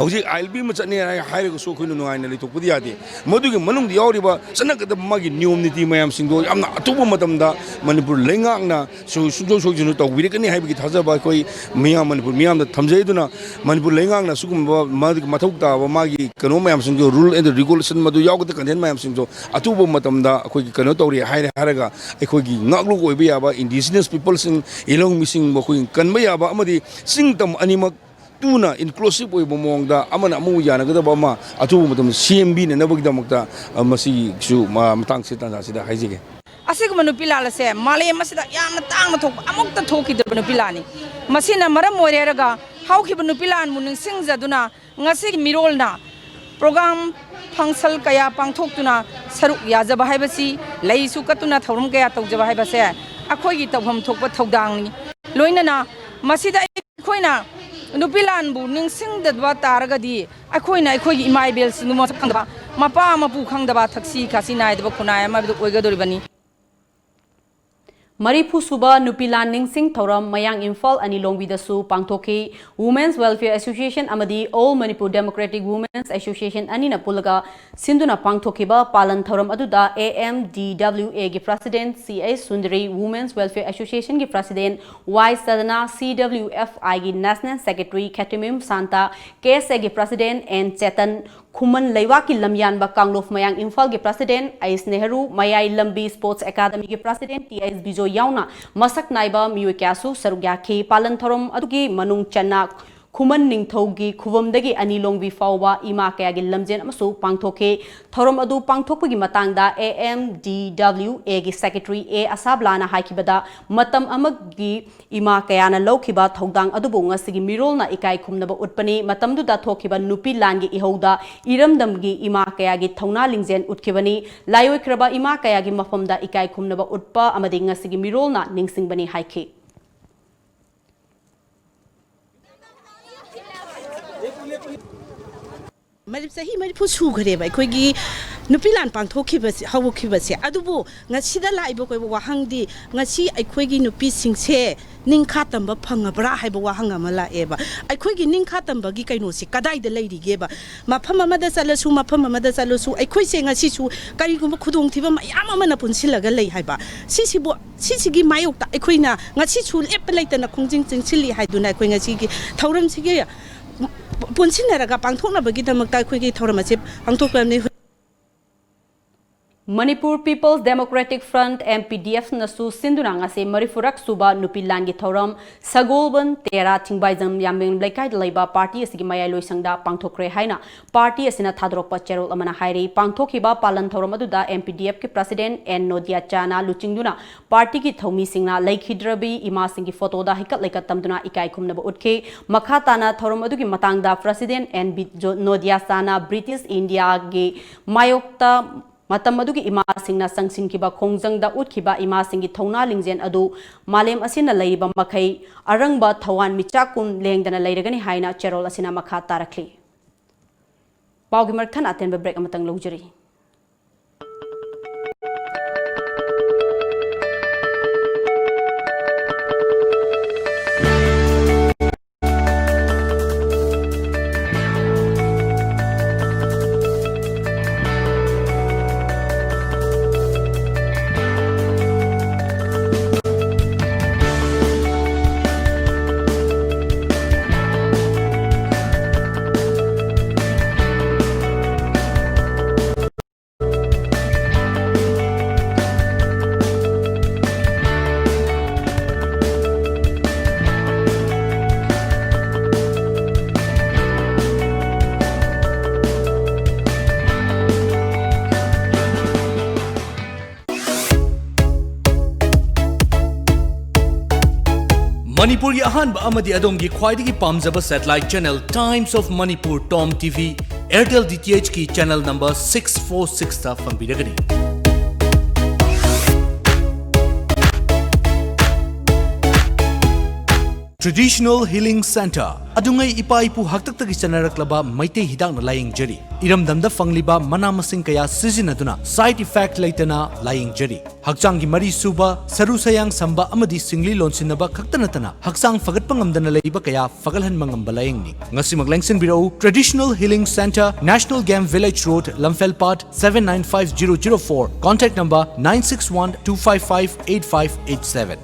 ꯍꯧꯖꯤꯛ I L P ꯑꯃ ꯆꯠꯅꯤ ꯍꯥꯏ-, ꯍꯥꯏꯔꯒꯁꯨ ꯑꯩꯈꯣꯏꯅ ꯅꯨꯡꯉꯥꯏꯅ ꯂꯩꯊꯣꯛꯄꯗꯤ ꯌꯥꯗꯦ꯫ ꯃꯗꯨꯒꯤ ꯃꯅꯨꯡꯗ ꯌꯥꯎꯔꯤꯕ ꯆꯠꯅꯒꯗꯕ ꯃꯥꯒꯤ ꯅꯤꯌꯣꯝ ꯅꯤꯇꯤ ꯃꯌꯥꯝꯁꯤꯡꯗꯣ ꯌꯥꯝꯅ ꯑꯊꯨꯕ ꯃꯇꯝꯗ ꯃꯅꯤꯄꯨꯔ ꯂꯩꯉꯥꯛꯅ ꯁꯨ-, ꯁꯨꯡꯁꯣꯏ ꯁꯣꯏꯗꯅ ꯇꯧꯕꯤꯔꯛꯀꯅꯤ ꯍꯥꯏꯕꯒꯤ ꯊꯥꯖꯕ ꯑꯩꯈꯣꯏ ꯃꯤꯌꯥꯝ, ꯃꯅꯤꯄꯨꯔ ꯃꯤꯌꯥꯝꯗ ꯊꯝꯖꯩ꯫ ꯑꯗꯨꯅ ꯃꯅꯤꯄꯨꯔ ꯂꯩꯉꯥꯛꯅ ꯁꯤꯒꯨꯝꯕ ꯃꯥꯒꯤ ꯃꯊꯧ ꯇꯥꯕ ꯃꯥꯒꯤ ꯀꯩꯅꯣ ꯃꯌꯥꯝꯁꯤꯡꯗꯣ, rule and regulation, ꯃꯗꯨ ꯌꯥꯎꯒꯗꯕ content ꯃꯌꯥꯝꯁꯤꯡꯗꯣ ꯑꯊꯨꯕ ꯃꯇꯝꯗ ꯑꯩꯈꯣꯏꯒꯤ ꯀꯩꯅꯣ ꯇꯧꯔꯦ ꯍꯥꯏꯔꯦ ꯍꯥꯏꯔꯒ ꯑꯩꯈꯣꯏꯒꯤ ꯉꯥꯛꯂꯨꯛ ꯑꯣꯏꯕ ꯌꯥꯕ indigenous peopleꯁꯤꯡ, ꯏꯂꯧꯃꯤꯁꯤꯡ ꯃꯈꯣꯏ ꯀꯟꯕ ꯌꯥꯕ ꯑꯃꯗꯤ ꯆꯤꯡ ꯇꯝ ꯑꯅꯤꯃꯛ ꯇꯨꯅ inclusive ꯑꯣꯏꯕ ꯃꯑꯣꯡꯗ ꯑꯃꯅ ꯑꯃꯕꯨ ꯌꯥꯅꯒꯗꯕ ꯑꯃ ꯑꯊꯨꯕ ꯃꯇꯝꯗ ꯁꯦꯝꯕꯤꯅꯅꯕꯒꯤꯗꯃꯛꯇ, ꯑ, ꯃꯁꯤꯒꯤꯁꯨ ꯃ-, ꯃꯇꯥꯡꯁꯤ, ꯇꯥꯟꯖꯥꯁꯤꯗ ꯍꯥꯏꯖꯒꯦ꯫ ꯑꯁꯤꯒꯨꯝꯕ ꯅꯨꯄꯤ ꯂꯥꯟ ꯑꯁꯦ ꯃꯥꯂꯦꯝ ꯑꯁꯤꯗ ꯌꯥꯝꯅ ꯇꯥꯡꯅ ꯊꯣꯛꯄ, ꯑꯃꯨꯛꯇ ꯊꯣꯛꯈꯤꯗ꯭ꯔꯕ ꯅꯨꯄꯤ ꯂꯥꯟꯅꯤ꯫ ꯃꯁꯤꯅ ꯃꯔꯝ ꯑꯣꯏꯔꯦ ꯍꯥꯏꯔꯒ ꯍꯧꯈꯤꯕ ꯅꯨꯄꯤ ꯂꯥꯟꯕꯨ ꯅꯤꯡꯁꯤꯡꯖꯗꯨꯅ ꯉꯁꯤꯒꯤ ꯃꯤꯔꯣꯜꯅ program function ꯀꯌꯥ ꯄꯥꯡꯊꯣꯛꯇꯨꯅ ꯁꯔꯨꯛ ꯌꯥꯖꯕ ꯍꯥꯏꯕꯁꯤ, ꯂꯩꯁꯨ ꯀꯠꯇꯨꯅ ꯊꯧꯔꯝ ꯀꯌꯥ ꯇꯧꯖꯕ ꯍꯥꯏꯕꯁꯦ ꯑꯩꯈꯣꯏꯒꯤ ꯇꯧꯐꯝ ꯊꯣꯛꯄ ꯊꯧꯗꯥꯡꯅꯤ꯫ ꯂꯣꯏꯅꯅ ꯃꯁꯤꯗ ꯑꯩꯈꯣꯏꯅ ꯅꯨꯄꯤ ꯂꯥꯟꯕꯨ ꯅꯤꯡꯁꯤꯡꯗꯕ ꯇꯥꯔꯒꯗꯤ ꯑꯩꯈꯣꯏꯅ ꯑꯩꯈꯣꯏꯒꯤ ꯏꯃꯥ ꯏꯕꯦꯜꯁꯤꯡꯕꯨ ꯃꯁꯛ ꯈꯪꯗꯕ, ꯃꯄꯥ ꯃꯄꯨ ꯈꯪꯗꯕ, ꯊꯛꯁꯤ ꯈꯥꯁꯤ ꯅꯥꯏꯗꯕ ꯈꯨꯟꯅꯥꯏ ꯑꯃ ꯍꯥꯏꯕꯗꯨ ꯑꯣꯏꯒꯗꯧꯔꯤꯕꯅꯤ꯫ ꯃꯔꯤꯐꯨ ꯁꯨꯕ ꯅꯨꯄꯤ ꯂꯥꯟ ꯅꯤꯡꯁꯤꯡ ꯊꯧꯔꯝ ꯃꯌꯥꯡ ꯏꯝꯐꯥꯜ ꯑꯅꯤ ꯂꯣꯡꯕꯤꯗꯁꯨ ꯄꯥꯡꯊꯣꯛꯈꯤ꯫ Women's Welfare Association ꯑꯃꯗꯤ All Manipur Democratic Women's Association ꯑꯅꯤꯅ ꯄꯨꯜꯂꯒ ꯁꯤꯟꯗꯨꯅ ꯄꯥꯡꯊꯣꯛꯈꯤꯕ ꯄꯥꯂꯟ ꯊꯧꯔꯝ ꯑꯗꯨꯗ A M D W A ꯒꯤ President C H Sundari, Women's Welfare Association ꯒꯤ President Y ꯁꯗꯅꯥ, C W F I ꯒꯤ National Secretary Khetrimayum Santa, K S A ꯒꯤ President N ꯆꯦꯇꯟ, ꯈꯨꯃꯟ ꯂꯩꯕꯥꯛꯀꯤ ꯂꯝꯌꯥꯟꯕ ꯀꯥꯡꯂꯨꯞ ꯃꯌꯥꯡ ꯏꯝꯐꯥꯜꯒꯤ President ꯑꯩꯁ ꯅꯦꯍꯔꯨ, ꯃꯌꯥꯏ ꯂꯝꯕꯤ Sports Academy ꯒꯤ President T S ꯕꯤꯖꯣꯏ ꯌꯥꯎꯅ ꯃꯁꯛ ꯅꯥꯏꯕ ꯃꯤꯑꯣꯏ ꯀꯌꯥꯁꯨ ꯁꯔꯨꯛ ꯌꯥꯈꯤ꯫ ꯄꯥꯂꯟ ꯊꯧꯔꯝ ꯑꯗꯨꯒꯤ ꯃꯅꯨꯡ ꯆꯟꯅ ꯈꯨꯃꯟ ꯅꯤꯡꯊꯧꯒꯤ ꯈꯨꯕꯝꯗꯒꯤ ꯑꯅꯤ ꯂꯣꯡꯕꯤ ꯐꯥꯎꯕ ꯏꯃꯥ ꯀꯌꯥꯒꯤ ꯂꯝꯖꯦꯟ ꯑꯃꯁꯨ ꯄꯥꯡꯊꯣꯛꯈꯤ꯫ ꯊꯧꯔꯝ ꯑꯗꯨ ꯄꯥꯡꯊꯣꯛꯄꯒꯤ ꯃꯇꯥꯡꯗ A M D W A ꯒꯤ Secretary A ꯑꯁꯥꯕꯂꯥꯅ ꯍꯥꯏꯈꯤꯕꯗ, ꯃꯇꯝ ꯑꯃꯒꯤ ꯏꯃꯥ ꯀꯌꯥꯅ ꯂꯧꯈꯤꯕ ꯊꯧꯗꯥꯡ ꯑꯗꯨꯕꯨ ꯉꯁꯤꯒꯤ ꯃꯤꯔꯣꯜꯅ ꯏꯀꯥꯏ ꯈꯨꯝꯅꯕ ꯎꯠꯄꯅꯤ꯫ ꯃꯇꯝꯗꯨꯗ ꯊꯣꯛꯈꯤꯕ ꯅꯨꯄꯤ ꯂꯥꯟꯒꯤ ꯏꯍꯧꯗ ꯏꯔꯝꯗꯝꯒꯤ ꯏꯃꯥ ꯀꯌꯥꯒꯤ ꯊꯧꯅꯥ ꯂꯤꯡꯖꯦꯜ ꯎꯠꯈꯤꯕꯅꯤ꯫ ꯂꯥꯏꯑꯣꯏꯈ꯭ꯔꯕ ꯏꯃꯥ ꯀꯌꯥꯒꯤ ꯃꯐꯝꯗ ꯏꯀꯥꯏ ꯈꯨꯝꯅꯕ ꯎꯠꯄ ꯑꯃꯗꯤ ꯉꯁꯤꯒꯤ ꯃꯤꯔꯣꯜꯅ ꯅꯤꯡꯁꯤꯡꯕꯅꯤ ꯍꯥꯏꯈꯤ꯫ ꯃꯔꯤ- ꯆꯍꯤ ꯃꯔꯤꯐꯨ ꯁꯨꯈ꯭ꯔꯦꯕ ꯑꯩꯈꯣꯏꯒꯤ ꯅꯨꯄꯤ ꯂꯥꯟ ꯄꯥꯡꯊꯣꯛꯈꯤꯕꯁꯦ, ꯍꯧꯈꯤꯕꯁꯦ꯫ ꯑꯗꯨꯕꯨ ꯉꯁꯤꯗ ꯂꯥꯛꯏꯕ ꯑꯩꯈꯣꯏ ꯋꯥꯍꯪꯗꯤ, ꯉꯁꯤ ꯑꯩꯈꯣꯏꯒꯤ ꯅꯨꯄꯤꯁꯤꯡꯁꯦ ꯅꯤꯡꯈꯥ ꯇꯝꯕ ꯐꯪꯉꯕ꯭ꯔꯥ ꯍꯥꯏꯕ ꯋꯥꯍꯪ ꯑꯃ ꯂꯥꯛꯑꯦꯕ꯫ ꯑꯩꯈꯣꯏꯒꯤ ꯅꯤꯡꯈꯥ ꯇꯝꯕꯒꯤ ꯀꯩꯅꯣꯁꯦ ꯀꯗꯥꯏꯗ ꯂꯩꯔꯤꯒꯦꯕ? ꯃꯐꯝ ꯑꯃꯗ ꯆꯠꯂꯁꯨ, ꯃꯐꯝ ꯑꯃꯗ ꯆꯠꯂꯁꯨ, ꯑꯩꯈꯣꯏꯁꯦ ꯉꯁꯤꯁꯨ ꯀꯔꯤꯒꯨꯝꯕ ꯈꯨꯗꯣꯡꯊꯤꯕ ꯃꯌꯥꯝ ꯑꯃꯅ ꯄꯨꯟꯁꯤꯜꯂꯒ ꯂꯩ ꯍꯥꯏꯕ꯫ ꯁꯤꯁꯤꯕꯨ, ꯁꯤꯁꯤꯒꯤ ꯃꯥꯌꯣꯛꯇ ꯑꯩꯈꯣꯏꯅ ꯉꯁꯤꯁꯨ ꯂꯦꯞꯄ ꯂꯩꯇꯅ ꯈꯣꯡꯖꯪ ꯆꯪꯁꯤꯜꯂꯤ ꯍꯥꯏꯗꯨꯅ ꯑꯩꯈꯣꯏ ꯉꯁꯤꯒꯤ ꯊꯧꯔꯝꯁꯤꯒꯤ ꯄꯨꯟꯁꯤꯟꯅꯔꯒ ꯄꯥꯡꯊꯣꯛꯅꯕꯒꯤꯗꯃꯛꯇ ꯑꯩꯈꯣꯏꯒꯤ ꯊꯧꯔꯝ ꯑꯁꯤ ꯄꯥꯡꯊꯣꯛꯂꯕꯅꯤ꯫ Manipur People's Democratic Front, M P D F ꯅꯁꯨ ꯁꯤꯟꯗꯨꯅ ꯉꯁꯤ ꯃꯔꯤꯐꯨꯔꯛ ꯁꯨꯕ ꯅꯨꯄꯤ ꯂꯥꯟꯒꯤ ꯊꯧꯔꯝ ꯁꯒꯣꯜꯕꯟ ꯇꯦꯔꯥ ꯊꯤꯡꯕꯥꯏꯖꯝ ꯌꯥꯝꯕꯦꯝ ꯂꯩꯀꯥꯏꯗ ꯂꯩꯕ ꯄꯥꯔꯇꯤ ꯑꯁꯤꯒꯤ ꯃꯌꯥꯏ ꯂꯣꯏꯁꯪꯗ ꯄꯥꯡꯊꯣꯛꯈ꯭ꯔꯦ ꯍꯥꯏꯅ ꯄꯥꯔꯇꯤ ꯑꯁꯤꯅ ꯊꯥꯗꯣꯔꯛꯄ ꯆꯦꯔꯣꯜ ꯑꯃꯅ ꯍꯥꯏꯔꯤ꯫ ꯄꯥꯡꯊꯣꯛꯈꯤꯕ ꯄꯥꯂꯟ ꯊꯧꯔꯝ ꯑꯗꯨꯗ M P D F ꯀꯤ President N ꯅꯣꯗꯤꯌꯥ ꯆꯥꯅ ꯂꯨꯆꯤꯡꯗꯨꯅ ꯄꯥꯔꯇꯤꯒꯤ ꯊꯧꯃꯤꯁꯤꯡꯅ ꯂꯩꯈꯤꯗ꯭ꯔꯕꯤ ꯏꯃꯥꯁꯤꯡꯒꯤ ꯐꯣꯇꯣꯗ ꯍꯩꯀꯠ ꯂꯩꯀꯠ ꯇꯝꯗꯨꯅ ꯏꯀꯥꯏ ꯈꯨꯝꯅꯕ ꯎꯠꯈꯤ꯫ ꯃꯈꯥ ꯇꯥꯅ ꯊꯧꯔꯝ ꯑꯗꯨꯒꯤ ꯃꯇꯥꯡꯗ President N ꯕꯤ ꯖꯣ-, ꯅꯣꯗꯤꯌꯥ ꯆꯥꯅ ꯕ꯭ꯔꯤꯇꯤꯁ ꯏꯟꯗꯤꯌꯥꯒꯤ ꯃꯥꯌꯣꯛꯇ ꯃꯇꯝ ꯑꯗꯨꯒꯤ ꯏꯃꯥꯁꯤꯡꯅ ꯆꯪꯁꯤꯟꯈꯤꯕ ꯈꯣꯡꯖꯪꯗ ꯎꯠꯈꯤꯕ ꯏꯃꯥꯁꯤꯡꯒꯤ ꯊꯧꯅꯥ ꯂꯤꯡꯖꯦꯜ ꯑꯗꯨ ꯃꯥꯂꯦꯝ ꯑꯁꯤꯅ ꯂꯩꯔꯤꯕ ꯃꯈꯩ ꯑꯔꯪꯕ ꯊꯋꯥꯟ ꯃꯤꯆꯥꯛꯀꯨꯝ ꯂꯦꯡꯗꯅ ꯂꯩꯔꯒꯅꯤ ꯍꯥꯏꯅ ꯆꯦꯔꯣꯜ ꯑꯁꯤꯅ ꯃꯈꯥ ꯇꯥꯔꯛꯂꯤ꯫ ꯄꯥꯎꯒꯤ ꯃꯔꯛ ꯊꯠꯅ ꯑꯇꯦꯟꯕ break ꯑꯃꯇꯪ ꯂꯧꯖꯔꯤ꯫ ꯃꯅꯤꯄꯨꯔꯒꯤ ꯑꯍꯥꯟꯕ ꯑꯃꯗꯤ ꯑꯗꯣꯝꯒꯤ ꯈ꯭ꯋꯥꯏꯗꯒꯤ ꯄꯥꯝꯖꯕ satellite channel Times of Manipur, TOM TV, Airtel DTH ꯀꯤ channel number six four six ꯇ ꯐꯪꯕꯤꯔꯒꯅꯤ꯫ Traditional Healing Center, ꯑꯗꯨꯉꯩ ꯏꯄꯥ ꯏꯄꯨ ꯍꯥꯛꯇꯛꯇꯒꯤ ꯆꯠꯅꯔꯛꯂꯕ ꯃꯩꯇꯩ ꯍꯤꯗꯥꯛꯅ ꯂꯥꯌꯦꯡꯖꯔꯤ꯫ ꯏꯔꯝꯗꯝꯗ ꯐꯪꯂꯤꯕ ꯃꯅꯥ ꯃꯁꯤꯡ ꯀꯌꯥ ꯁꯤꯖꯤꯟꯅꯗꯨꯅ side effect ꯂꯩꯇꯅ ꯂꯥꯌꯦꯡꯖꯔꯤ꯫ ꯍꯛꯆꯥꯡꯒꯤ ꯃꯔꯤ ꯁꯨꯕ, ꯁꯔꯨ ꯁꯌꯥꯡ ꯁꯝꯕ ꯑꯃꯗꯤ ꯁꯤꯡꯂꯤ ꯂꯣꯟꯁꯤꯟꯅꯕ ꯈꯛꯇ ꯅꯠꯇꯅ ꯍꯛꯆꯥꯡ ꯐꯒꯠꯄ ꯉꯝꯗꯅ ꯂꯩꯔꯤꯕ ꯀꯌꯥ ꯐꯒꯠꯍꯟꯕ ꯉꯝꯕ ꯂꯥꯌꯦꯡꯅꯤ꯫ ꯉꯁꯤꯃꯛ ꯂꯦꯡꯁꯤꯟꯕꯤꯔꯛꯎ, Traditional Healing Center, National Game Village Road, Lamphel Part, seven nine five zero zero four, contact number nine six one two five five eight five eight seven꯫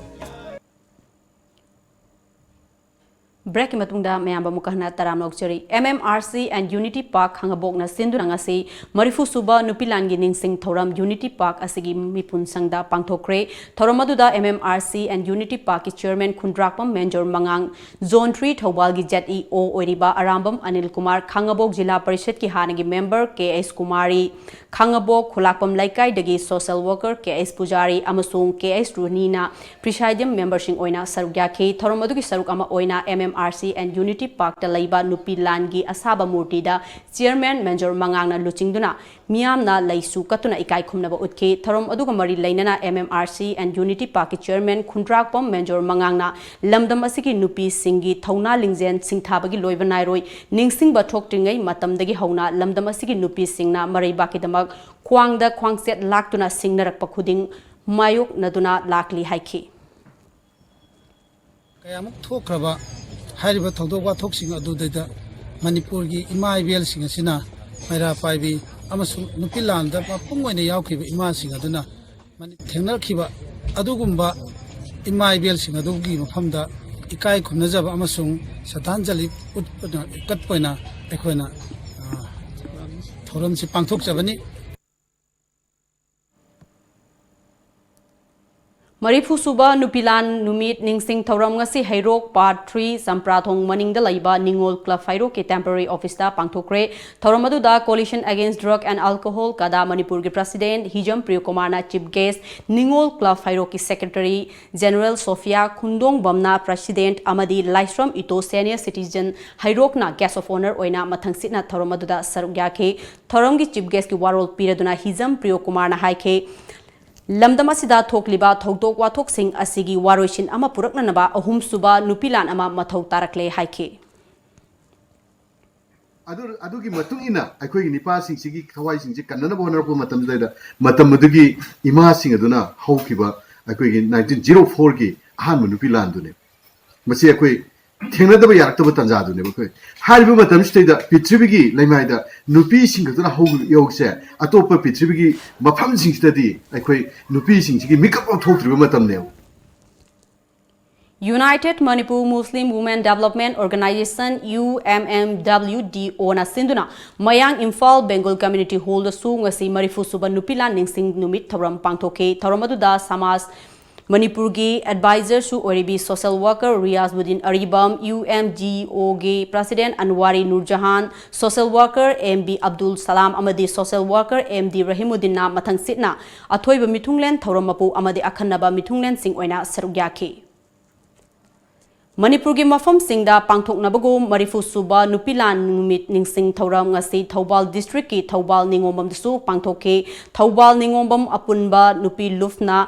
Break ꯀꯤ ꯃꯇꯨꯡꯗ ꯃꯌꯥꯝꯕꯨ ꯑꯃꯨꯛꯀ ꯍꯟꯅ ꯇꯔꯥꯝꯅ ꯑꯣꯛꯆꯔꯤ꯫ M M R C and Unity Park ꯈꯥꯉꯕꯣꯛꯅ ꯁꯤꯟꯗꯨꯅ ꯉꯁꯤ ꯃꯔꯤꯐꯨ ꯁꯨꯕ ꯅꯨꯄꯤ ꯂꯥꯟꯒꯤ ꯅꯤꯡꯁꯤꯡ ꯊꯧꯔꯝ Unity Park ꯑꯁꯤꯒꯤ ꯃꯤꯄꯨꯟ ꯁꯪꯗ ꯄꯥꯡꯊꯣꯛꯈ꯭ꯔꯦ꯫ ꯊꯧꯔꯝ ꯑꯗꯨꯗ M M R C and Unity Park ꯀꯤ chairman ꯈꯨꯟꯗ꯭ꯔꯥꯛꯄꯝ ꯃꯦꯟꯖꯣꯔ ꯃꯉꯥꯡ, Zone three ꯊꯧꯕꯥꯜꯒꯤ Z E O ꯑꯣꯏꯔꯤꯕ ꯑꯔꯥꯝꯕꯝ ꯑꯅꯤꯜ ꯀꯨꯃꯥꯔ, ꯈꯥꯉꯕꯣꯛ ꯖꯤꯂꯥ ꯄꯔꯤꯁꯠꯀꯤ ꯍꯥꯟꯅꯒꯤ member K H ꯀꯨꯃꯥꯔꯤ, ꯈꯥꯉꯕꯣꯛ ꯈꯨꯂꯥꯛꯄꯝ ꯂꯩꯀꯥꯏꯗꯒꯤ social worker K H ꯄꯨꯖꯥꯔꯤ ꯑꯃꯁꯨꯡ K H ꯔꯨꯍꯤꯅꯤꯅ presidium memberꯁꯤꯡ ꯑꯣꯏꯅ ꯁꯔꯨꯛ ꯌꯥꯈꯤ꯫ ꯊꯧꯔꯝ ꯑꯗꯨꯒꯤ ꯁꯔꯨꯛ ꯑꯃ ꯑꯣꯏꯅ M M R C and Unity Parkꯇ ꯂꯩꯕ ꯅꯨꯄꯤ ꯂꯥꯟꯒꯤ ꯑꯁꯥꯕ ꯃꯨꯔꯇꯤꯗ chairman ꯃꯦꯟꯖꯣꯔ ꯃꯉꯥꯡꯅ ꯂꯨꯆꯤꯡꯗꯨꯅ ꯃꯤꯌꯥꯝꯅ ꯂꯩꯁꯨ ꯀꯠꯇꯨꯅ ꯏꯀꯥꯏ ꯈꯨꯝꯅꯕ ꯎꯠꯈꯤ꯫ ꯊꯧꯔꯝ ꯑꯗꯨꯒ ꯃꯔꯤ ꯂꯩꯅꯅ M M R C and Unity Parkꯀꯤ chairman ꯈꯨꯟꯗ꯭ꯔꯥꯛꯄꯝ ꯃꯦꯟꯖꯣꯔ ꯃꯉꯥꯡꯅ ꯂꯝꯗꯝ ꯑꯁꯤꯒꯤ ꯅꯨꯄꯤꯁꯤꯡꯒꯤ ꯊꯧꯅꯥ ꯂꯤꯡꯖꯦꯜ ꯁꯤꯡꯊꯥꯕꯒꯤ ꯂꯣꯏꯕ ꯅꯥꯏꯔꯣꯏ ꯅꯤꯡꯁꯤꯡꯕ ꯊꯣꯛꯇ꯭ꯔꯤꯉꯩ ꯃꯇꯝꯗꯒꯤ ꯍꯧꯅ ꯂꯝꯗꯝ ꯑꯁꯤꯒꯤ ꯅꯨꯄꯤꯁꯤꯡꯅ ꯃꯔꯩꯕꯥꯛꯀꯤꯗꯃꯛ ꯈ꯭ꯋꯥꯡꯗ ꯈ꯭ꯋꯥꯡꯆꯦꯠ ꯂꯥꯛꯇꯨꯅ ꯁꯤꯡꯅꯔꯛꯄ ꯈꯨꯗꯤꯡ ꯃꯥꯌꯣꯛꯅꯗꯨꯅ ꯂꯥꯛꯂꯤ ꯍꯥꯏꯈꯤ꯫ ꯀꯌꯥꯃꯨꯛ ꯊꯣꯛꯈ꯭ꯔꯕ ꯍꯥꯏꯔꯤꯕ ꯊꯧꯗꯣꯛ ꯋꯥꯊꯣꯛꯁꯤꯡ ꯑꯗꯨꯗꯩꯗ ꯃꯅꯤꯄꯨꯔꯒꯤ ꯏꯃꯥ ꯏꯕꯦꯜꯁꯤꯡ ꯑꯁꯤꯅ ꯃꯩꯔꯥ ꯄꯥꯏꯕꯤ ꯑꯃꯁꯨꯡ ꯅꯨꯄꯤ ꯂꯥꯟꯗ ꯃꯄꯨꯡ ꯑꯣꯏꯅ ꯌꯥꯎꯈꯤꯕ ꯏꯃꯥꯁꯤꯡ ꯑꯗꯨꯅ ꯃꯅꯤ-, ꯊꯦꯡꯅꯔꯛꯈꯤꯕ ꯑꯗꯨꯒꯨꯝꯕ ꯏꯃꯥ ꯏꯕꯦꯜꯁꯤꯡ ꯑꯗꯨꯒꯤ ꯃꯐꯝꯗ ꯏꯀꯥꯏ ꯈꯨꯝꯅꯖꯕ ꯑꯃꯁꯨꯡ ꯁ꯭ꯔꯗꯥꯟꯖꯂꯤ ꯎꯠꯄꯅ, ꯀꯠꯄ ꯑꯣꯏꯅ ꯑꯩꯈꯣꯏꯅ, ꯑ, ꯊꯧꯔꯝꯁꯤ ꯄꯥꯡꯊꯣꯛꯆꯕꯅꯤ꯫ ꯃꯔꯤꯐꯨ ꯁꯨꯕ ꯅꯨꯄꯤ ꯂꯥꯟ ꯅꯨꯃꯤꯠ ꯅꯤꯡꯁꯤꯡ ꯊꯧꯔꯝ ꯉꯁꯤ ꯍꯩꯔꯣꯛ Part three ꯆꯝꯄ꯭ꯔꯥꯊꯣꯡ ꯃꯅꯤꯡꯗ ꯂꯩꯕ ꯅꯤꯉꯣꯜ ꯀ꯭ꯂꯕ ꯍꯩꯔꯣꯛꯀꯤ temporary office ꯇ ꯄꯥꯡꯊꯣꯛꯈ꯭ꯔꯦ꯫ ꯊꯧꯔꯝ ꯑꯗꯨꯗ Coalition Against Drug and Alcohol, ꯀꯗꯥ, ꯃꯅꯤꯄꯨꯔꯒꯤ president ꯍꯤꯖꯝ ꯄ꯭ꯔꯤꯌꯣꯀꯨꯃꯥꯔꯅ chief guest, ꯅꯤꯉꯣꯜ ꯀ꯭ꯂꯕ ꯍꯩꯔꯣꯛꯀꯤ secretary general ꯁꯣꯐꯤꯌꯥ ꯈꯨꯟꯗꯣꯡꯕꯝꯅ president ꯑꯃꯗꯤ ꯂꯥꯏꯁ꯭ꯔꯝ ꯏꯇꯣ senior citizen ꯍꯩꯔꯣꯛꯅ guest of honour ꯑꯣꯏꯅ ꯃꯊꯪꯁꯤꯠꯅ ꯊꯧꯔꯝ ꯑꯗꯨꯗ ꯁꯔꯨꯛ ꯌꯥꯈꯤ꯫ ꯊꯧꯔꯝꯒꯤ chief guest ꯀꯤ ꯋꯥꯔꯣꯜ ꯄꯤꯔꯗꯨꯅ ꯍꯤꯖꯝ ꯄ꯭ꯔꯤꯌꯣꯀꯨꯃꯥꯔꯅ ꯍꯥꯏꯈꯤ, ꯂꯝꯗꯝ ꯑꯁꯤꯗ ꯊꯣꯛꯂꯤꯕ ꯊꯧꯗꯣꯛ ꯋꯥꯊꯣꯛꯁꯤꯡ ꯑꯁꯤꯒꯤ ꯋꯥꯔꯣꯏꯁꯤꯟ ꯑꯃ ꯄꯨꯔꯛꯅꯅꯕ ꯑꯍꯨꯝꯁꯨꯕ ꯅꯨꯄꯤ ꯂꯥꯟ ꯑꯃ ꯃꯊꯧ ꯇꯥꯔꯛꯂꯦ ꯍꯥꯏꯈꯤ꯫ ꯑꯗꯨ, ꯑꯗꯨꯒꯤ ꯃꯇꯨꯡ ꯏꯟꯅ ꯑꯩꯈꯣꯏꯒꯤ ꯅꯤꯄꯥꯁꯤꯡꯁꯤꯒꯤ ꯊꯋꯥꯏꯁꯤꯡꯁꯤ ꯀꯟꯅꯅꯕ ꯍꯣꯠꯅꯔꯛꯄ ꯃꯇꯝꯗꯨꯗ, ꯃꯇꯝ ꯑꯗꯨꯒꯤ ꯏꯃꯥꯁꯤꯡ ꯑꯗꯨꯅ ꯍꯧꯈꯤꯕ ꯑꯩꯈꯣꯏꯒꯤ nineteen zero four ꯒꯤ ꯑꯍꯥꯟꯕ ꯅꯨꯄꯤ ꯂꯥꯟꯗꯨꯅꯦ꯫ ꯃꯁꯤ ꯑꯩꯈꯣꯏ ꯊꯦꯡꯅꯗꯕ ꯌꯥꯔꯛꯇꯕ ꯇꯥꯟꯖꯥꯗꯨꯅꯦꯕ ꯑꯩꯈꯣꯏ꯫ ꯍꯥꯏꯔꯤꯕ ꯃꯇꯝꯁꯤꯗꯩꯗ ꯄ꯭ꯔꯤꯊꯤꯕꯤꯒꯤ ꯂꯩꯃꯥꯏꯗ ꯅꯨꯄꯤꯁꯤꯡ ꯈꯛꯇꯅ ꯍꯧꯈꯤꯕ ꯏꯍꯧꯁꯦ ꯑꯇꯣꯞꯄ ꯄ꯭ꯔꯤꯊꯤꯕꯤꯒꯤ ꯃꯐꯝꯁꯤꯡꯁꯤꯗꯗꯤ ꯑꯩꯈꯣꯏ ꯅꯨꯄꯤꯁꯤꯡꯁꯤꯒꯤ ꯃꯤꯀꯞ ꯑꯃ ꯊꯣꯛꯇ꯭ꯔꯤꯕ ꯃꯇꯝꯅꯦꯕ꯫ United Manipur Muslim Women Development Organization, U M M W D O ꯅ ꯁꯤꯟꯗꯨꯅ ꯃꯌꯥꯡ ꯏꯝꯐꯥꯜ Bengal Community Hall ꯗꯁꯨ ꯉꯁꯤ ꯃꯔꯤꯐꯨ ꯁꯨꯕ ꯅꯨꯄꯤ ꯂꯥꯟ ꯅꯤꯡꯁꯤꯡ ꯅꯨꯃꯤꯠ ꯊꯧꯔꯝ ꯄꯥꯡꯊꯣꯛꯈꯤ꯫ ꯊꯧꯔꯝ ꯑꯗꯨꯗ ꯁꯃꯥꯖ ꯃꯅꯤꯄꯨꯔꯒꯤ advisor ꯁꯨ ꯑꯣꯏꯔꯤꯕꯤ social worker ꯔꯤꯌꯥꯖꯃꯨꯗꯤꯟ ꯑꯔꯤꯕꯝ, U M G O ꯒꯤ president ꯑꯟꯋꯥꯔꯤ ꯅꯨꯔꯖꯍꯥꯟ, social worker M B Abdul ꯁꯂꯥꯝ ꯑꯃꯗꯤ social worker M D ꯔꯍꯤꯃꯨꯗꯤꯟꯅ ꯃꯊꯪꯁꯤꯠꯅ ꯑꯊꯣꯏꯕ ꯃꯤꯊꯨꯡꯂꯦꯟ ꯊꯧꯔꯝ ꯃꯄꯨ ꯑꯃꯗꯤ ꯑꯈꯟꯅꯕ ꯃꯤꯊꯨꯡꯂꯦꯟꯁꯤꯡ ꯑꯣꯏꯅ ꯁꯔꯨꯛ ꯌꯥꯈꯤ꯫ ꯃꯅꯤꯄꯨꯔꯒꯤ ꯃꯐꯝꯁꯤꯡꯗ ꯄꯥꯡꯊꯣꯛꯅꯕꯒꯨꯝ ꯃꯔꯤꯐꯨ ꯁꯨꯕ ꯅꯨꯄꯤ ꯂꯥꯟ ꯅꯨꯃꯤꯠ ꯅꯤꯡꯁꯤꯡ ꯊꯧꯔꯝ ꯉꯁꯤ ꯊꯧꯕꯥꯜ district ꯀꯤ ꯊꯧꯕꯥꯜ ꯅꯤꯉꯣꯝꯕꯝꯗꯁꯨ ꯄꯥꯡꯊꯣꯛꯈꯤ꯫ ꯊꯧꯕꯥꯜ ꯅꯤꯉꯣꯝꯕꯝ ꯑꯄꯨꯟꯕ ꯅꯨꯄꯤ ꯂꯨꯞꯅ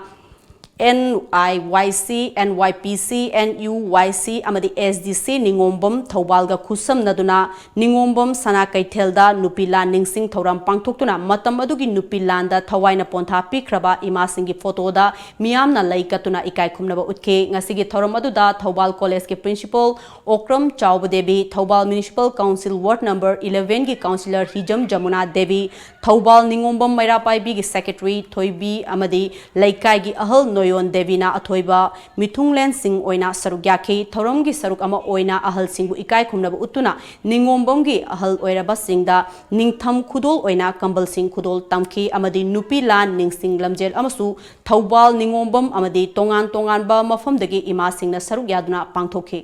N I Y C, N Y P C, N U Y C ꯑꯃꯗꯤ S D C ꯅꯤꯉꯣꯝꯕꯝ ꯊꯧꯕꯥꯜꯒ ꯈꯨꯠꯁꯝꯅꯗꯨꯅ ꯅꯤꯉꯣꯝꯕꯝ ꯁꯅꯥ ꯀꯩꯊꯦꯜꯗ ꯅꯨꯄꯤ ꯂꯥꯟ ꯅꯤꯡꯁꯤꯡ ꯊꯧꯔꯝ ꯄꯥꯡꯊꯣꯛꯇꯨꯅ ꯃꯇꯝ ꯑꯗꯨꯒꯤ ꯅꯨꯄꯤ ꯂꯥꯟꯗ ꯊꯋꯥꯏꯅ ꯄꯣꯟꯊꯥ ꯄꯤꯈ꯭ꯔꯕ ꯏꯃꯥꯁꯤꯡꯒꯤ photo ꯗ ꯃꯤꯌꯥꯝꯅ ꯂꯩ ꯀꯠꯇꯨꯅ ꯏꯀꯥꯏ ꯈꯨꯝꯅꯕ ꯎꯠꯈꯤ꯫ ꯉꯁꯤꯒꯤ ꯊꯧꯔꯝ ꯑꯗꯨꯗ ꯊꯧꯕꯥꯜ college ꯀꯤ principal ꯑꯣꯀ꯭ꯔꯝ ꯆꯥꯎꯕ Devi, Thoubal municipal council ward number eleven ꯒꯤ councillor ꯍꯤꯖꯝ ꯖꯃꯨꯅꯥ ꯗꯦꯕꯤ, ꯊꯧꯕꯥꯜ ꯅꯤꯉꯣꯝꯕꯝ ꯃꯩꯔꯥ ꯄꯥꯏꯕꯤꯒꯤ secretary ꯊꯣꯏꯕꯤ ꯑꯃꯗꯤ ꯂꯩꯀꯥꯏꯒꯤ ꯑꯍꯜ ꯅꯣꯏ ꯇꯣꯌꯣꯟ ꯗꯦꯕꯤꯅ ꯑꯊꯣꯏꯕ ꯃꯤꯊꯨꯡꯂꯦꯟꯁꯤꯡ ꯑꯣꯏꯅ ꯁꯔꯨꯛ ꯌꯥꯈꯤ꯫ ꯊꯧꯔꯝꯒꯤ ꯁꯔꯨꯛ ꯑꯃ ꯑꯣꯏꯅ ꯑꯍꯜꯁꯤꯡꯕꯨ ꯏꯀꯥꯏ ꯈꯨꯝꯅꯕ ꯎꯠꯇꯨꯅ ꯅꯤꯉꯣꯝꯕꯝꯒꯤ ꯑꯍꯜ ꯑꯣꯏꯔꯕꯁꯤꯡꯗ ꯅꯤꯡꯊꯝ ꯈꯨꯗꯣꯜ ꯑꯣꯏꯅ ꯀꯝꯕꯜꯁꯤꯡ ꯈꯨꯗꯣꯜ ꯇꯝꯈꯤ ꯑꯃꯗꯤ ꯅꯨꯄꯤ ꯂꯥꯟ ꯅꯤꯡꯁꯤꯡ ꯂꯝꯖꯦꯜ ꯑꯃꯁꯨ ꯊꯧꯕꯥꯜ ꯅꯤꯉꯣꯝꯕꯝ ꯑꯃꯗꯤ ꯇꯣꯉꯥꯟ ꯇꯣꯉꯥꯟꯕ ꯃꯐꯝꯗꯒꯤ ꯏꯃꯥꯁꯤꯡꯅ ꯁꯔꯨꯛ ꯌꯥꯗꯨꯅ ꯄꯥꯡꯊꯣꯛꯈꯤ꯫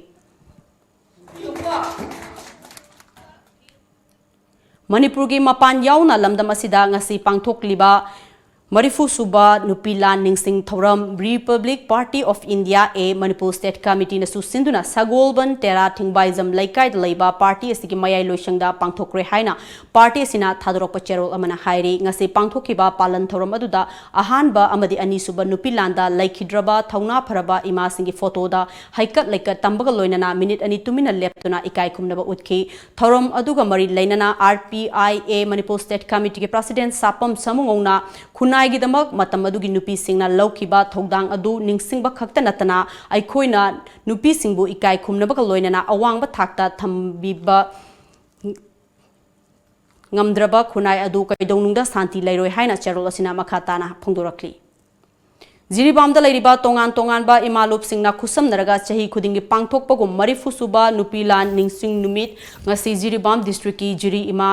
ꯃꯅꯤꯄꯨꯔꯒꯤ ꯃꯄꯥꯟ ꯌꯥꯎꯅ ꯂꯝꯗꯝ ꯑꯁꯤꯗ ꯉꯁꯤ ꯄꯥꯡꯊꯣꯛꯂꯤꯕ ꯃꯔꯤꯐꯨ ꯁꯨꯕ ꯅꯨꯄꯤ ꯂꯥꯟ ꯅꯤꯡꯁꯤꯡ ꯊꯧꯔꯝ Republic Party of India A Manipur State Committee ꯅꯁꯨ ꯁꯤꯟꯗꯨꯅ ꯁꯒꯣꯜꯕꯟ ꯇꯦꯔꯥ ꯊꯤꯡꯕꯥꯏꯖꯝ ꯂꯩꯀꯥꯏꯗ ꯂꯩꯕ ꯄꯥꯔꯇꯤ ꯑꯁꯤꯒꯤ ꯃꯌꯥꯏ ꯂꯣꯏꯁꯪꯗ ꯄꯥꯡꯊꯣꯛꯈ꯭ꯔꯦ ꯍꯥꯏꯅ ꯄꯥꯔꯇꯤ ꯑꯁꯤꯅ ꯊꯥꯗꯣꯔꯛꯄ ꯆꯦꯔꯣꯜ ꯑꯃꯅ ꯍꯥꯏꯔꯤ꯫ ꯉꯁꯤ ꯄꯥꯡꯊꯣꯛꯈꯤꯕ ꯄꯥꯂꯟ ꯊꯧꯔꯝ ꯑꯗꯨꯗ ꯑꯍꯥꯟꯕ ꯑꯃꯗꯤ ꯑꯅꯤꯁꯨꯕ ꯅꯨꯄꯤ ꯂꯥꯟꯗ ꯂꯩꯈꯤꯗ꯭ꯔꯕ ꯊꯧꯅꯥ ꯐꯔꯕ ꯏꯃꯥꯁꯤꯡꯒꯤ ꯐꯣꯇꯣꯗ ꯍꯩꯀꯠ ꯂꯩꯀꯠ ꯇꯝꯕꯒ ꯂꯣꯏꯅꯅ ꯃꯤꯅꯤꯠ ꯑꯅꯤ ꯇꯨꯃꯤꯟꯅ ꯂꯦꯞꯇꯨꯅ ꯏꯀꯥꯏ ꯈꯨꯝꯅꯕ ꯎꯠꯈꯤ꯫ ꯊꯧꯔꯝ ꯑꯗꯨꯒ ꯃꯔꯤ ꯂꯩꯅꯅ R P I A Manipur State Committeeꯒꯤ President ꯁꯥꯄꯝ ꯁꯥꯃꯨꯉꯧꯅ ꯈꯨꯟꯅꯥꯏꯒꯤꯗꯃꯛ ꯃꯇꯝ ꯑꯗꯨꯒꯤ ꯅꯨꯄꯤꯁꯤꯡꯅ ꯂꯧꯈꯤꯕ ꯊꯧꯗꯥꯡ ꯑꯗꯨ ꯅꯤꯡꯁꯤꯡꯕ ꯈꯛꯇ ꯅꯠꯇꯅ ꯑꯩꯈꯣꯏꯅ ꯅꯨꯄꯤꯁꯤꯡꯕꯨ ꯏꯀꯥꯏ ꯈꯨꯝꯅꯕꯒ ꯂꯣꯏꯅꯅ ꯑꯋꯥꯡꯕ ꯊꯥꯛꯇ ꯊꯝꯕꯤꯕ ꯉꯝꯗ꯭ꯔꯕ ꯈꯨꯟꯅꯥꯏ ꯑꯗꯨ ꯀꯩꯗꯧꯅꯨꯡꯗ ꯁꯥꯟꯇꯤ ꯂꯩꯔꯣꯏ ꯍꯥꯏꯅ ꯆꯦꯔꯣꯜ ꯑꯁꯤꯅ ꯃꯈꯥ ꯇꯥꯅ ꯐꯣꯡꯗꯣꯔꯛꯂꯤ꯫ ꯖꯤꯔꯤꯕꯥꯝꯗ ꯂꯩꯔꯤꯕ ꯇꯣꯉꯥꯟ ꯇꯣꯉꯥꯟꯕ ꯏꯃꯥ ꯂꯨꯞꯁꯤꯡꯅ ꯈꯨꯠꯁꯝꯅꯔꯒ ꯆꯍꯤ ꯈꯨꯗꯤꯡꯒꯤ ꯄꯥꯡꯊꯣꯛꯄꯒꯨꯝ ꯃꯔꯤꯐꯨ ꯁꯨꯕ ꯅꯨꯄꯤ ꯂꯥꯟ ꯅꯤꯡꯁꯤꯡ ꯅꯨꯃꯤꯠ ꯉꯁꯤ ꯖꯤꯔꯤꯕꯥꯝ districtꯀꯤ ꯖꯤꯔꯤ ꯏꯃꯥ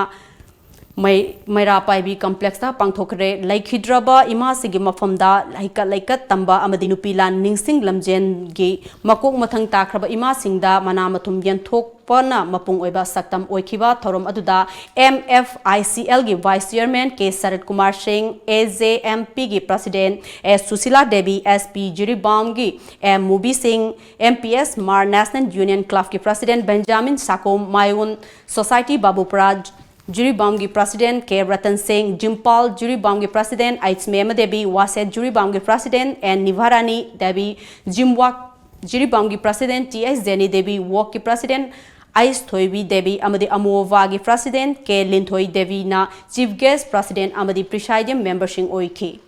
ꯃꯩ-, ꯃꯩꯔꯥ ꯄꯥꯏꯕꯤ complexꯇ ꯄꯥꯡꯊꯣꯛꯈ꯭ꯔꯦ꯫ ꯂꯩꯈꯤꯗ꯭ꯔꯕ ꯏꯃꯥꯁꯤꯡꯒꯤ ꯃꯐꯝꯗ ꯍꯩꯀꯠ ꯂꯩꯀꯠ ꯇꯝꯕ ꯑꯃꯗꯤ ꯅꯨꯄꯤ ꯂꯥꯟ ꯅꯤꯡꯁꯤꯡ ꯂꯝꯖꯦꯟꯒꯤ ꯃꯀꯣꯛ ꯃꯊꯪ ꯇꯥꯈ꯭ꯔꯕ ꯏꯃꯥꯁꯤꯡꯗ ꯃꯅꯥ ꯃꯊꯨꯝ ꯌꯦꯟꯊꯣꯛ ꯄꯅ ꯃꯄꯨꯡ ꯑꯣꯏꯕ ꯁꯛꯇꯝ ꯑꯣꯏꯈꯤꯕ ꯊꯧꯔꯝ ꯑꯗꯨꯗ M F I C Lꯒꯤ Vice Chairman K ꯁꯔꯠ ꯀꯨꯃꯥꯔ ꯁꯤꯡ, A J M Pꯒꯤ President S Sushila Devi, S P ꯖꯤꯔꯤꯕꯥꯝꯒꯤ M ꯃꯨꯕꯤ ꯁꯤꯡ, M P S Hmar National Union Clubꯀꯤ President Benjamin ꯁꯥꯀꯣꯝ, ꯃꯥꯌꯣꯟ Society ꯕꯥꯕꯨꯄꯨꯔꯥ ꯖꯤꯔꯤꯕꯥꯝꯒꯤ President K Ratan Singh, Jimpal ꯖꯤꯔꯤꯕꯥꯝꯒꯤ President H ꯃꯦꯃ ꯗꯦꯕꯤ, ꯋꯥꯁꯦꯠ ꯖꯤꯔꯤꯕꯥꯝꯒꯤ President N ꯅꯤꯚꯥꯔꯥꯅꯤ ꯗꯦꯕꯤ, ꯖꯤꯝꯋꯥꯛ ꯖꯤꯔꯤꯕꯥꯝꯒꯤ President T H Jeni Devi, ꯋꯣꯛꯀꯤ President ꯑꯩꯁ ꯊꯣꯏꯕꯤ ꯗꯦꯕꯤ ꯑꯃꯗꯤ ꯑꯃꯣꯚꯥꯒꯤ President K ꯂꯤꯟꯊꯣꯏ ꯗꯦꯕꯤꯅ Chief Guest, President ꯑꯃꯗꯤ Presidium Memberꯁꯤꯡ ꯑꯣꯏꯈꯤ꯫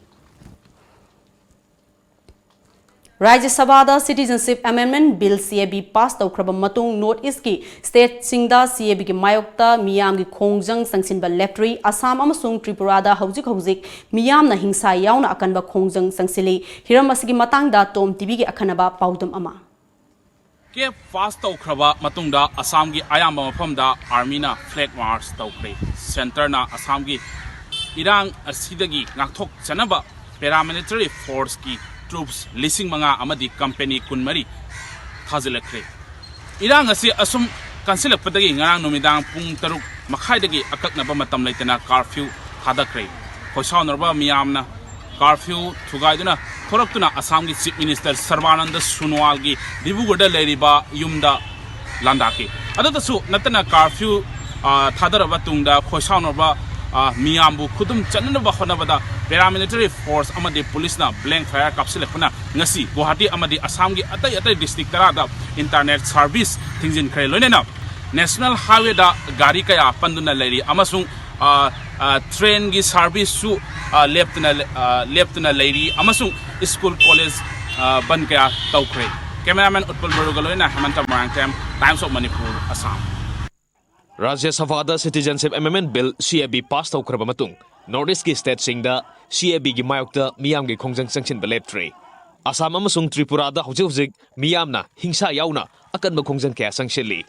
ꯔꯥꯖ꯭ꯌ ꯁꯚꯥꯗ Citizenship Amendment Bill, C A B, pass ꯇꯧꯈ꯭ꯔꯕ ꯃꯇꯨꯡ North Eastꯀꯤ ꯁ꯭ꯇꯦꯠꯁꯤꯡꯗ C A Bꯒꯤ ꯃꯥꯌꯣꯛꯇ ꯃꯤꯌꯥꯝꯒꯤ ꯈꯣꯡꯖꯪ ꯆꯪꯁꯤꯟꯕ ꯂꯦꯞꯇ꯭ꯔꯤ꯫ ꯑꯁꯥꯝ ꯑꯃꯁꯨꯡ ꯇ꯭ꯔꯤꯄꯨꯔꯥꯗ ꯍꯧꯖꯤꯛ ꯍꯧꯖꯤꯛ ꯃꯤꯌꯥꯝꯅ ꯍꯤꯡꯁꯥ ꯌꯥꯎꯅ ꯑꯀꯟꯕ ꯈꯣꯡꯖꯪ ꯆꯪꯁꯤꯜꯂꯤ꯫ ꯍꯤꯔꯝ ꯑꯁꯤꯒꯤ ꯃꯇꯥꯡꯗ Tom TVꯒꯤ ꯑꯈꯟꯅꯕ ꯄꯥꯎꯗꯝ ꯑꯃ꯫ ꯀꯦꯞ ꯄꯥꯁ ꯇꯧꯈ꯭ꯔꯕ ꯃꯇꯨꯡꯗ ꯑꯁꯥꯝꯒꯤ ꯑꯌꯥꯝꯕ ꯃꯐꯝꯗ ꯑꯥꯔꯃꯤꯅ ꯐ꯭ꯂꯦꯒ ꯃꯥꯔꯆ ꯇꯧꯈ꯭ꯔꯦ꯫ ꯁꯦꯟꯇꯔꯅ ꯑꯁꯥꯝꯒꯤ ꯏꯔꯥꯡ ꯑꯁꯤꯗꯒꯤ ꯉꯥꯛꯊꯣꯛꯆꯅꯕ ꯄꯦꯔꯥꯃꯤꯂꯤꯇꯔꯤ ꯐꯣꯔꯁꯀꯤ ꯇ꯭ꯔꯨꯞꯁ ꯂꯤꯁꯤꯡ ꯃꯉꯥ ꯑꯃꯗꯤ ꯀꯝꯄꯦꯅꯤ ꯀꯨꯟꯃꯔꯤ ꯊꯥꯖꯤꯜꯂꯛꯈ꯭ꯔꯦ꯫ ꯏꯔꯥꯡ ꯑꯁꯤ ꯑꯁꯨꯝ ꯀꯟꯁꯤꯜꯂꯛꯄꯗꯒꯤ ꯉꯔꯥꯡ ꯅꯨꯃꯤꯗꯥꯡ ꯄꯨꯡ ꯇꯔꯨꯛ ꯃꯈꯥꯏꯗꯒꯤ ꯑꯀꯛꯅꯕ ꯃꯇꯝ ꯂꯩꯇꯅ ꯀꯥꯔꯐ꯭ꯌꯨ ꯊꯥꯗꯈ꯭ꯔꯦ꯫ ꯈꯣꯏꯁꯥꯎꯅꯔꯕ ꯃꯤꯌꯥꯝꯅ ꯀꯥꯔꯐ꯭ꯌꯨ ꯊꯨꯒꯥꯏꯗꯨꯅ ꯊꯣꯔꯛꯇꯨꯅ ꯑꯁꯥꯝꯒꯤ ꯆꯤꯐ ꯃꯤꯅꯤꯁꯇꯔ ꯁꯔꯕꯥꯅꯟꯗ ꯁꯣꯅꯣꯋꯥꯜꯒꯤ ꯗꯤꯕ꯭ꯔꯨꯒꯔꯗ ꯂꯩꯔꯤꯕ ꯌꯨꯝꯗ ꯂꯥꯟꯗꯥꯈꯤ꯫ ꯑꯗꯨꯗꯁꯨ ꯅꯠꯇꯅ ꯀꯥꯔꯐ꯭ꯌꯨ, ꯑ, ꯊꯥꯗꯔꯕ ꯇꯨꯡꯗ ꯈꯣꯏꯁꯥꯎꯅꯔꯕ, ꯑ, ꯃꯤꯌꯥꯝꯕꯨ ꯈꯨꯗꯨꯝ ꯆꯟꯅꯅꯕ ꯍꯣꯠꯅꯕꯗ ꯄꯦꯔꯥꯃꯤꯂꯤꯇꯔꯤ ꯐꯣꯔꯁ ꯑꯃꯗꯤ ꯄꯨꯂꯤꯁꯅ ꯕ꯭ꯂꯦꯡ ꯐꯥꯌꯔ ꯀꯥꯞꯁꯤꯜꯂꯛꯄꯅ ꯉꯁꯤ ꯒꯨꯋꯥꯍꯥꯇꯤ ꯑꯃꯗꯤ ꯑꯁꯥꯝꯒꯤ ꯑꯇꯩ ꯑꯇꯩ ꯗꯤꯁꯇ꯭ꯔꯤꯛ ꯇꯔꯥꯗ ꯏꯟꯇꯔꯅꯦꯠ ꯁꯥꯔꯚꯤꯁ ꯊꯤꯡꯖꯤꯟꯈ꯭ꯔꯦ꯫ ꯂꯣꯏꯅꯅ ꯅꯦꯁꯅꯦꯜ ꯍꯥꯏꯋꯦꯗ ꯒꯥꯔꯤ ꯀꯌꯥ ꯄꯟꯗꯨꯅ ꯂꯩꯔꯤ ꯑꯃꯁꯨꯡ, ꯑ, ꯑ, ꯇ꯭ꯔꯦꯟꯒꯤ ꯁꯥꯔꯚꯤꯁꯁꯨ, ꯑ, ꯂꯦꯞꯇꯨꯅ ꯂꯦ-, ꯑ, ꯂꯦꯞꯇꯨꯅ ꯂꯩꯔꯤ ꯑꯃꯁꯨꯡ ꯁ꯭ꯀꯨꯜ, ꯀꯣꯂꯦꯖ, ꯑ, ꯕꯟ ꯀꯌꯥ ꯇꯧꯈ꯭ꯔꯦ꯫ ꯀꯦꯃꯦꯔꯥꯃꯦꯟ ꯎꯠꯄꯜ ꯕꯔꯨꯒ ꯂꯣꯏꯅꯅ ꯍꯦꯃꯟꯇ Moirangthem, Times of Manipur, Assam. ꯔꯥꯖ꯭ꯌ ꯁꯚꯥꯗ Citizenship Amendment Bill, C A B, pass ꯇꯧꯈ꯭ꯔꯕ ꯃꯇꯨꯡ North Eastꯀꯤ ꯁ꯭ꯇꯦꯠꯁꯤꯡꯗ C A Bꯒꯤ ꯃꯥꯌꯣꯛꯇ ꯃꯤꯌꯥꯝꯒꯤ ꯈꯣꯡꯖꯪ ꯆꯪꯁꯤꯟꯕ ꯂꯦꯞꯇ꯭ꯔꯤ꯫ ꯑꯁꯥꯝ ꯑꯃꯁꯨꯡ ꯇ꯭ꯔꯤꯄꯨꯔꯥꯗ ꯍꯧꯖꯤꯛ ꯍꯧꯖꯤꯛ ꯃꯤꯌꯥꯝꯅ ꯍꯤꯡꯁꯥ ꯌꯥꯎꯅ ꯑꯀꯟꯕ ꯈꯣꯡꯖꯪ ꯀꯌꯥ ꯆꯪꯁꯤꯜꯂꯤ꯫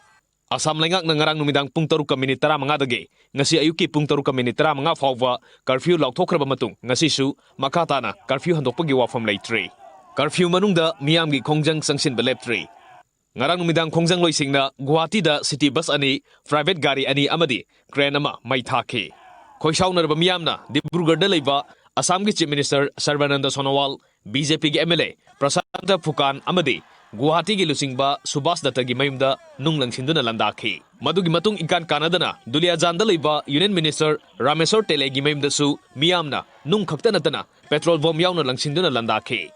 ꯑꯁꯥꯝ ꯂꯩꯉꯥꯛꯅ ꯉꯔꯥꯡ ꯅꯨꯃꯤꯗꯥꯡ ꯄꯨꯡ ꯇꯔꯨꯛꯀ ꯃꯤꯅꯤꯠ ꯇꯔꯥꯃꯉꯥꯗꯒꯤ ꯉꯁꯤ ꯑꯌꯨꯛꯀꯤ ꯄꯨꯡ ꯇꯔꯨꯛꯀ ꯃꯤꯅꯤꯠ ꯇꯔꯥꯃꯉꯥ ꯐꯥꯎꯕ ꯀꯔꯐ꯭ꯌꯨ ꯂꯥꯎꯊꯣꯛꯈ꯭ꯔꯕ ꯃꯇꯨꯡ ꯉꯁꯤꯁꯨ ꯃꯈꯥ ꯇꯥꯅ ꯀꯔꯐ꯭ꯌꯨ ꯍꯟꯗꯣꯛꯄꯒꯤ ꯋꯥꯐꯝ ꯂꯩꯇ꯭ꯔꯤ꯫ ꯀꯔꯐ꯭ꯌꯨ ꯃꯅꯨꯡꯗ ꯃꯤꯌꯥꯝꯒꯤ ꯈꯣꯡꯖꯪ ꯆꯪꯁꯤꯟꯕ ꯂꯦꯞꯇ꯭ꯔꯤ꯫ ꯉꯔꯥꯡ ꯅꯨꯃꯤꯗꯥꯡ ꯈꯣꯡꯖꯪꯂꯣꯏꯁꯤꯡꯅ ꯒꯨꯋꯥꯍꯥꯇꯤꯗ ꯁꯤꯇꯤ ꯕꯁ ꯑꯅꯤ, ꯄ꯭ꯔꯥꯏꯚꯦꯠ ꯒꯥꯔꯤ ꯑꯅꯤ ꯑꯃꯗꯤ ꯀ꯭ꯔꯦꯟ ꯑꯃ ꯃꯩ ꯊꯥꯈꯤ꯫ ꯈꯣꯏꯁꯥꯎꯅꯔꯕ ꯃꯤꯌꯥꯝꯅ ꯗꯤꯕ꯭ꯔꯨꯒꯔꯗ ꯂꯩꯕ ꯑꯁꯥꯝꯒꯤ ꯆꯤꯐ ꯃꯤꯅꯤꯁꯇꯔ ꯁꯔꯕꯥꯅꯟꯗ ꯁꯣꯅꯣꯋꯥꯜ, BJPꯒꯤ MLA ꯄ꯭ꯔꯁꯥꯟꯇ ꯐꯨꯀꯥꯟ ꯑꯃꯗꯤ ꯒꯨꯋꯥꯍꯥꯇꯤꯒꯤ ꯂꯨꯆꯤꯡꯕ ꯁꯨꯕꯥꯁ ꯗꯠꯇꯒꯤ ꯃꯌꯨꯝꯗ ꯅꯨꯡ ꯂꯪꯁꯤꯟꯗꯨꯅ ꯂꯥꯟꯗꯥꯈꯤ꯫ ꯃꯗꯨꯒꯤ ꯃꯇꯨꯡ ꯏꯀꯥꯟ ꯀꯥꯟꯅꯗꯅ ꯗꯨꯂꯤꯌꯥꯖꯥꯟꯗ ꯂꯩꯕ ꯌꯨꯅꯤꯌꯟ ꯃꯤꯅꯤꯁꯇꯔ ꯔꯥꯃꯦꯁꯣꯔ ꯇꯦꯂꯦꯒꯤ ꯃꯌꯨꯝꯗꯁꯨ ꯃꯤꯌꯥꯝꯅ ꯅꯨꯡ ꯈꯛꯇ ꯅꯠꯇꯅ ꯄꯦꯇ꯭ꯔꯣꯜ ꯕꯣꯝ ꯌꯥꯎꯅ ꯂꯪꯁꯤꯟꯗꯨꯅ ꯂꯥꯟꯗꯥꯈꯤ꯫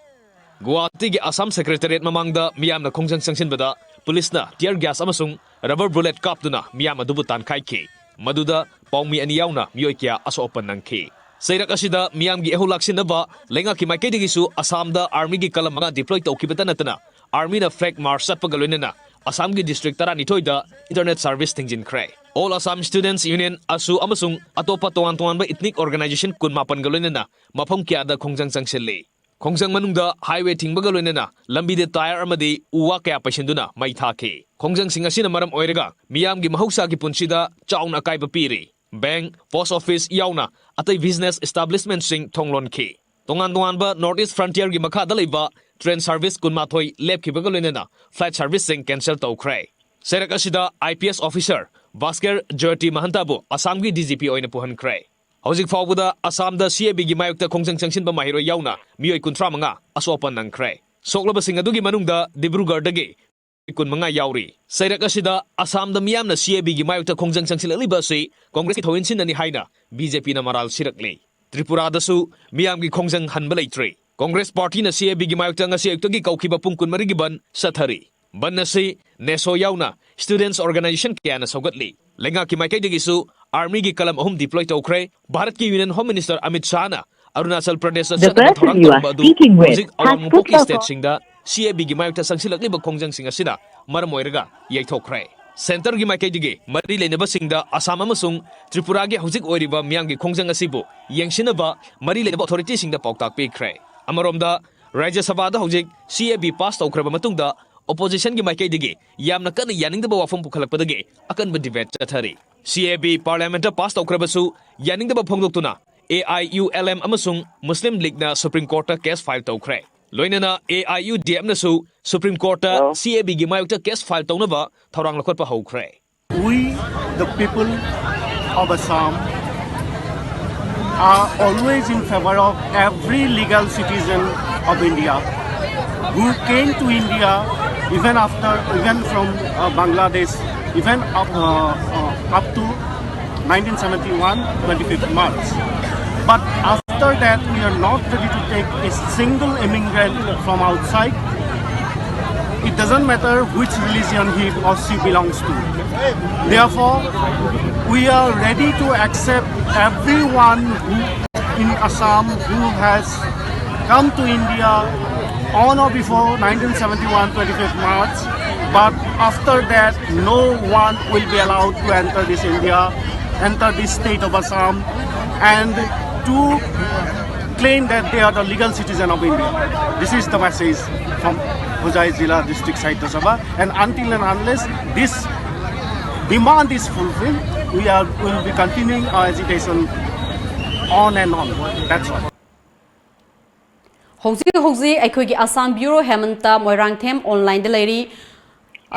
ꯒꯨꯋꯥꯍꯥꯇꯤꯒꯤ ꯑꯁꯥꯝ ꯁꯦꯀ꯭ꯔꯦꯇꯦꯔꯤꯌꯦꯠ ꯃꯃꯥꯡꯗ ꯃꯤꯌꯥꯝꯅ ꯈꯣꯡꯖꯪ ꯆꯪꯁꯤꯟꯕꯗ ꯄꯨꯂꯤꯁꯅ ꯇꯤꯌꯔ ꯒ꯭ꯌꯥꯁ ꯑꯃꯁꯨꯡ ꯔꯕꯔ ꯕꯨꯂꯦꯠ ꯀꯥꯞꯇꯨꯅ ꯃꯤꯌꯥꯝ ꯑꯗꯨꯕꯨ ꯇꯥꯟꯈꯥꯏꯈꯤ꯫ ꯃꯗꯨꯗ ꯄꯥꯎꯃꯤ ꯑꯅꯤ ꯌꯥꯎꯅ ꯃꯤꯑꯣꯏ ꯀꯌꯥ ꯑꯁꯣꯛ ꯑꯄꯟ ꯅꯪꯈꯤ꯫ ꯆꯩꯔꯛ ꯑꯁꯤꯗ ꯃꯤꯌꯥꯝꯒꯤ ꯏꯍꯧ ꯂꯥꯛꯁꯤꯟꯅꯕ ꯂꯩꯉꯥꯛꯀꯤ ꯃꯥꯏꯀꯩꯗꯒꯤꯁꯨ ꯑꯁꯥꯝꯗ ꯑꯥꯔꯃꯤꯒꯤ ꯀꯂꯝ ꯃꯉꯥ deploy ꯇꯧꯈꯤꯕꯇ ꯅꯠꯇꯅ, ꯑꯥꯔꯃꯤꯅ flag march ꯆꯠꯄꯒ ꯂꯣꯏꯅꯅ ꯑꯁꯥꯝꯒꯤ district ꯇꯔꯥꯅꯤꯊꯣꯏꯗ internet service ꯊꯤꯡꯖꯤꯟꯈ꯭ꯔꯦ꯫ All Assam Students Union, ꯑꯁꯨ, ꯑꯃꯁꯨꯡ ꯑꯇꯣꯞꯄ ꯇꯣꯉꯥꯟ ꯇꯣꯉꯥꯟꯕ ethnic organization ꯀꯨꯟꯃꯥꯄꯟꯒ ꯂꯣꯏꯅꯅ ꯃꯐꯝ ꯀꯌꯥꯗ ꯈꯣꯡꯖꯪ ꯆꯪꯁꯤꯜꯂꯤ꯫ ꯈꯣꯡꯖꯪ ꯃꯅꯨꯡꯗ highway ꯊꯤꯡꯕꯒ ꯂꯣꯏꯅꯅ ꯂꯝꯕꯤꯗ tyre ꯑꯃꯗꯤ ꯎ ꯋꯥ ꯀꯌꯥ ꯄꯩꯁꯤꯟꯗꯨꯅ ꯃꯩ ꯊꯥꯈꯤ꯫ ꯈꯣꯡꯖꯪꯁꯤꯡ ꯑꯁꯤꯅ ꯃꯔꯝ ꯑꯣꯏꯔꯒ ꯃꯤꯌꯥꯝꯒꯤ ꯃꯍꯧꯁꯥꯒꯤ ꯄꯨꯟꯁꯤꯗ ꯆꯥꯎꯅ ꯑꯀꯥꯏꯕ ꯄꯤꯔꯤ꯫ Bank, post office ꯌꯥꯎꯅ ꯑꯇꯩ business establishmentꯁꯤꯡ ꯊꯣꯡ ꯂꯣꯟꯈꯤ꯫ ꯇꯣꯉꯥꯟ ꯇꯣꯉꯥꯟꯕ North East Frontierꯒꯤ ꯃꯈꯥꯗ ꯂꯩꯕ train service ꯀꯨꯟꯃꯥꯊꯣꯏ ꯂꯦꯞꯈꯤꯕꯒ ꯂꯣꯏꯅꯅ flight serviceꯁꯤꯡ cancel ꯇꯧꯈ꯭ꯔꯦ꯫ ꯆꯩꯔꯛ ꯑꯁꯤꯗ IPS officer ꯚꯥꯁꯀꯔ ꯖꯌꯣꯇꯤ ꯃꯍꯟꯇꯕꯨ ꯑꯁꯥꯝꯒꯤ DGP ꯑꯣꯏꯅ ꯄꯨꯍꯟꯈ꯭ꯔꯦ꯫ ꯍꯧꯖꯤꯛ ꯐꯥꯎꯕꯗ ꯑꯁꯥꯝꯗ CABꯒꯤ ꯃꯥꯌꯣꯛꯇ ꯈꯣꯡꯖꯪ ꯆꯪꯁꯤꯟꯕ ꯃꯍꯩꯔꯣꯏ ꯌꯥꯎꯅ ꯃꯤꯑꯣꯏ ꯀꯨꯟꯊ꯭ꯔꯥ ꯃꯉꯥ ꯑꯁꯣꯛ ꯑꯄꯟ ꯅꯪꯈ꯭ꯔꯦ꯫ ꯁꯣꯛꯂꯕꯁꯤꯡ ꯑꯗꯨꯒꯤ ꯃꯅꯨꯡꯗ ꯗꯤꯕ꯭ꯔꯨꯒꯔꯗꯒꯤ ꯀꯨꯟꯃꯉꯥ ꯌꯥꯎꯔꯤ꯫ ꯆꯩꯔꯛ ꯑꯁꯤꯗ ꯑꯁꯥꯝꯗ ꯃꯤꯌꯥꯝꯅ CABꯒꯤ ꯃꯥꯌꯣꯛꯇ ꯈꯣꯡꯖꯪ ꯆꯪꯁꯤꯜꯂꯛꯂꯤꯕ ꯑꯁꯤ ꯀꯣꯡꯒ꯭ꯔꯦꯁꯀꯤ ꯊꯧꯑꯣꯏꯟꯁꯤꯟꯅꯅꯤ ꯍꯥꯏꯅ BJPꯅ ꯃꯔꯥꯜ ꯁꯤꯔꯛꯂꯤ꯫ ꯇ꯭ꯔꯤꯄꯨꯔꯥꯗꯁꯨ ꯃꯤꯌꯥꯝꯒꯤ ꯈꯣꯡꯖꯪ ꯍꯟꯕ ꯂꯩꯇ꯭ꯔꯤ꯫ ꯀꯣꯡꯒ꯭ꯔꯦꯁ ꯄꯥꯔꯇꯤꯅ CABꯒꯤ ꯃꯥꯌꯣꯛꯇ ꯉꯁꯤ ꯑꯌꯨꯛꯇꯒꯤ ꯀꯧꯈꯤꯕ ꯄꯨꯡ ꯀꯨꯟꯃꯔꯤꯒꯤ ꯕꯟ ꯆꯠꯊꯔꯤ꯫ ꯕꯟ ꯑꯁꯤ NESO ꯌꯥꯎꯅ students organization ꯀꯌꯥꯅ ꯁꯧꯒꯠꯂꯤ꯫ ꯂꯩꯉꯥꯛꯀꯤ ꯃꯥꯏꯀꯩꯗꯒꯤꯁꯨ ꯑꯥꯔꯃꯤꯒꯤ ꯀꯂꯝ ꯑꯍꯨꯝ deploy ꯇꯧꯈ꯭ꯔꯦ꯫ ꯚꯥꯔꯠꯀꯤ Union Home Minister Amit ꯁꯍꯥꯅ Arunachal ꯄ꯭ꯔꯗꯦꯁꯇ The ꯆꯠꯅꯕ person ꯊꯧꯔꯥꯡ you are ꯇꯧꯔꯝꯕ ꯑꯗꯨ speaking with ꯍꯧꯖꯤꯛ ꯑꯋꯥꯡ has ꯅꯣꯡꯄꯣꯛꯀꯤ put your call. stateꯁꯤꯡꯗ CABꯒꯤ ꯃꯥꯌꯣꯛꯇ ꯆꯪꯁꯤꯜꯂꯛꯂꯤꯕ ꯈꯣꯡꯖꯪꯁꯤꯡ ꯑꯁꯤꯅ ꯃꯔꯝ ꯑꯣꯏꯔꯒ ꯌꯩꯊꯣꯛꯈ꯭ꯔꯦ꯫ Centreꯒꯤ ꯃꯥꯏꯀꯩꯗꯒꯤ ꯃꯔꯤ ꯂꯩꯅꯕꯁꯤꯡꯗ ꯑꯁꯥꯝ ꯑꯃꯁꯨꯡ ꯇ꯭ꯔꯤꯄꯨꯔꯥꯒꯤ ꯍꯧꯖꯤꯛ ꯑꯣꯏꯔꯤꯕ ꯃꯤꯌꯥꯝꯒꯤ ꯈꯣꯡꯖꯪ ꯑꯁꯤꯕꯨ ꯌꯦꯡꯁꯤꯟꯅꯕ ꯃꯔꯤ ꯂꯩꯅꯕ authorityꯁꯤꯡꯗ ꯄꯥꯎꯇꯥꯛ ꯄꯤꯈ꯭ꯔꯦ꯫ ꯑꯃꯔꯣꯝꯗ, ꯔꯥꯖ꯭ꯌ ꯁꯚꯥꯗ ꯍꯧꯖꯤꯛ CAB pass ꯇꯧꯈ꯭ꯔꯕ ꯃꯇꯨꯡꯗ oppositionꯒꯤ ꯃꯥꯏꯀꯩꯗꯒꯤ ꯌꯥꯝꯅ ꯀꯟꯅ ꯌꯥꯅꯤꯡꯗꯕ ꯋꯥꯐꯝ ꯄꯨꯈꯠꯂꯛꯄꯗꯒꯤ ꯑꯀꯟꯕ debate ꯆꯠꯊꯔꯤ꯫ CAB parliamentꯇ pass ꯇꯧꯈ꯭ꯔꯕꯁꯨ ꯌꯥꯅꯤꯡꯗꯕ ꯐꯣꯡꯗꯣꯛꯇꯨꯅ AIULM ꯑꯃꯁꯨꯡ Muslim Leagueꯅ Supreme Courtꯇ case file ꯇꯧꯈ꯭ꯔꯦ꯫ ꯂꯣꯏꯅꯅ AIUDFꯅꯁꯨ Supreme Courtꯇ Hello? CABꯒꯤ ꯃꯥꯌꯣꯛꯇ case file ꯇꯧꯅꯕ ꯊꯧꯔꯥꯡ ꯂꯧꯈꯠꯄ ꯍꯧꯈ꯭ꯔꯦ꯫ We, the people of Assam, are always in favor of every legal citizen of India who came to India, even after, even from uh, Bangladesh, even up, uh, uh, up to nineteen seventy-one, twenty-fifth March. But after that, we are not ready to take a single immigrant from outside. It doesn't matter which religion he or she belongs to. Therefore, we are ready to accept everyone who in Assam who has come to India on or before nineteen seventy-one, twenty-fifth March, but after that, no one will be allowed to enter this India, enter this state of Assam, and to claim that they are the legal citizen of India. This is the message from Hojai Zilla District Sahitya Sabha, and until and unless this demand is fulfilled, we are, will be continuing our agitation on and on. That's all. ꯍꯧꯖꯤꯛ ꯍꯧꯖꯤꯛ ꯑꯩꯈꯣꯏꯒꯤ Assam bureau ꯍꯦꯃꯟꯇ Moirangthem ꯑꯣꯟꯂꯥꯏꯟꯗ ꯂꯩꯔꯤ꯫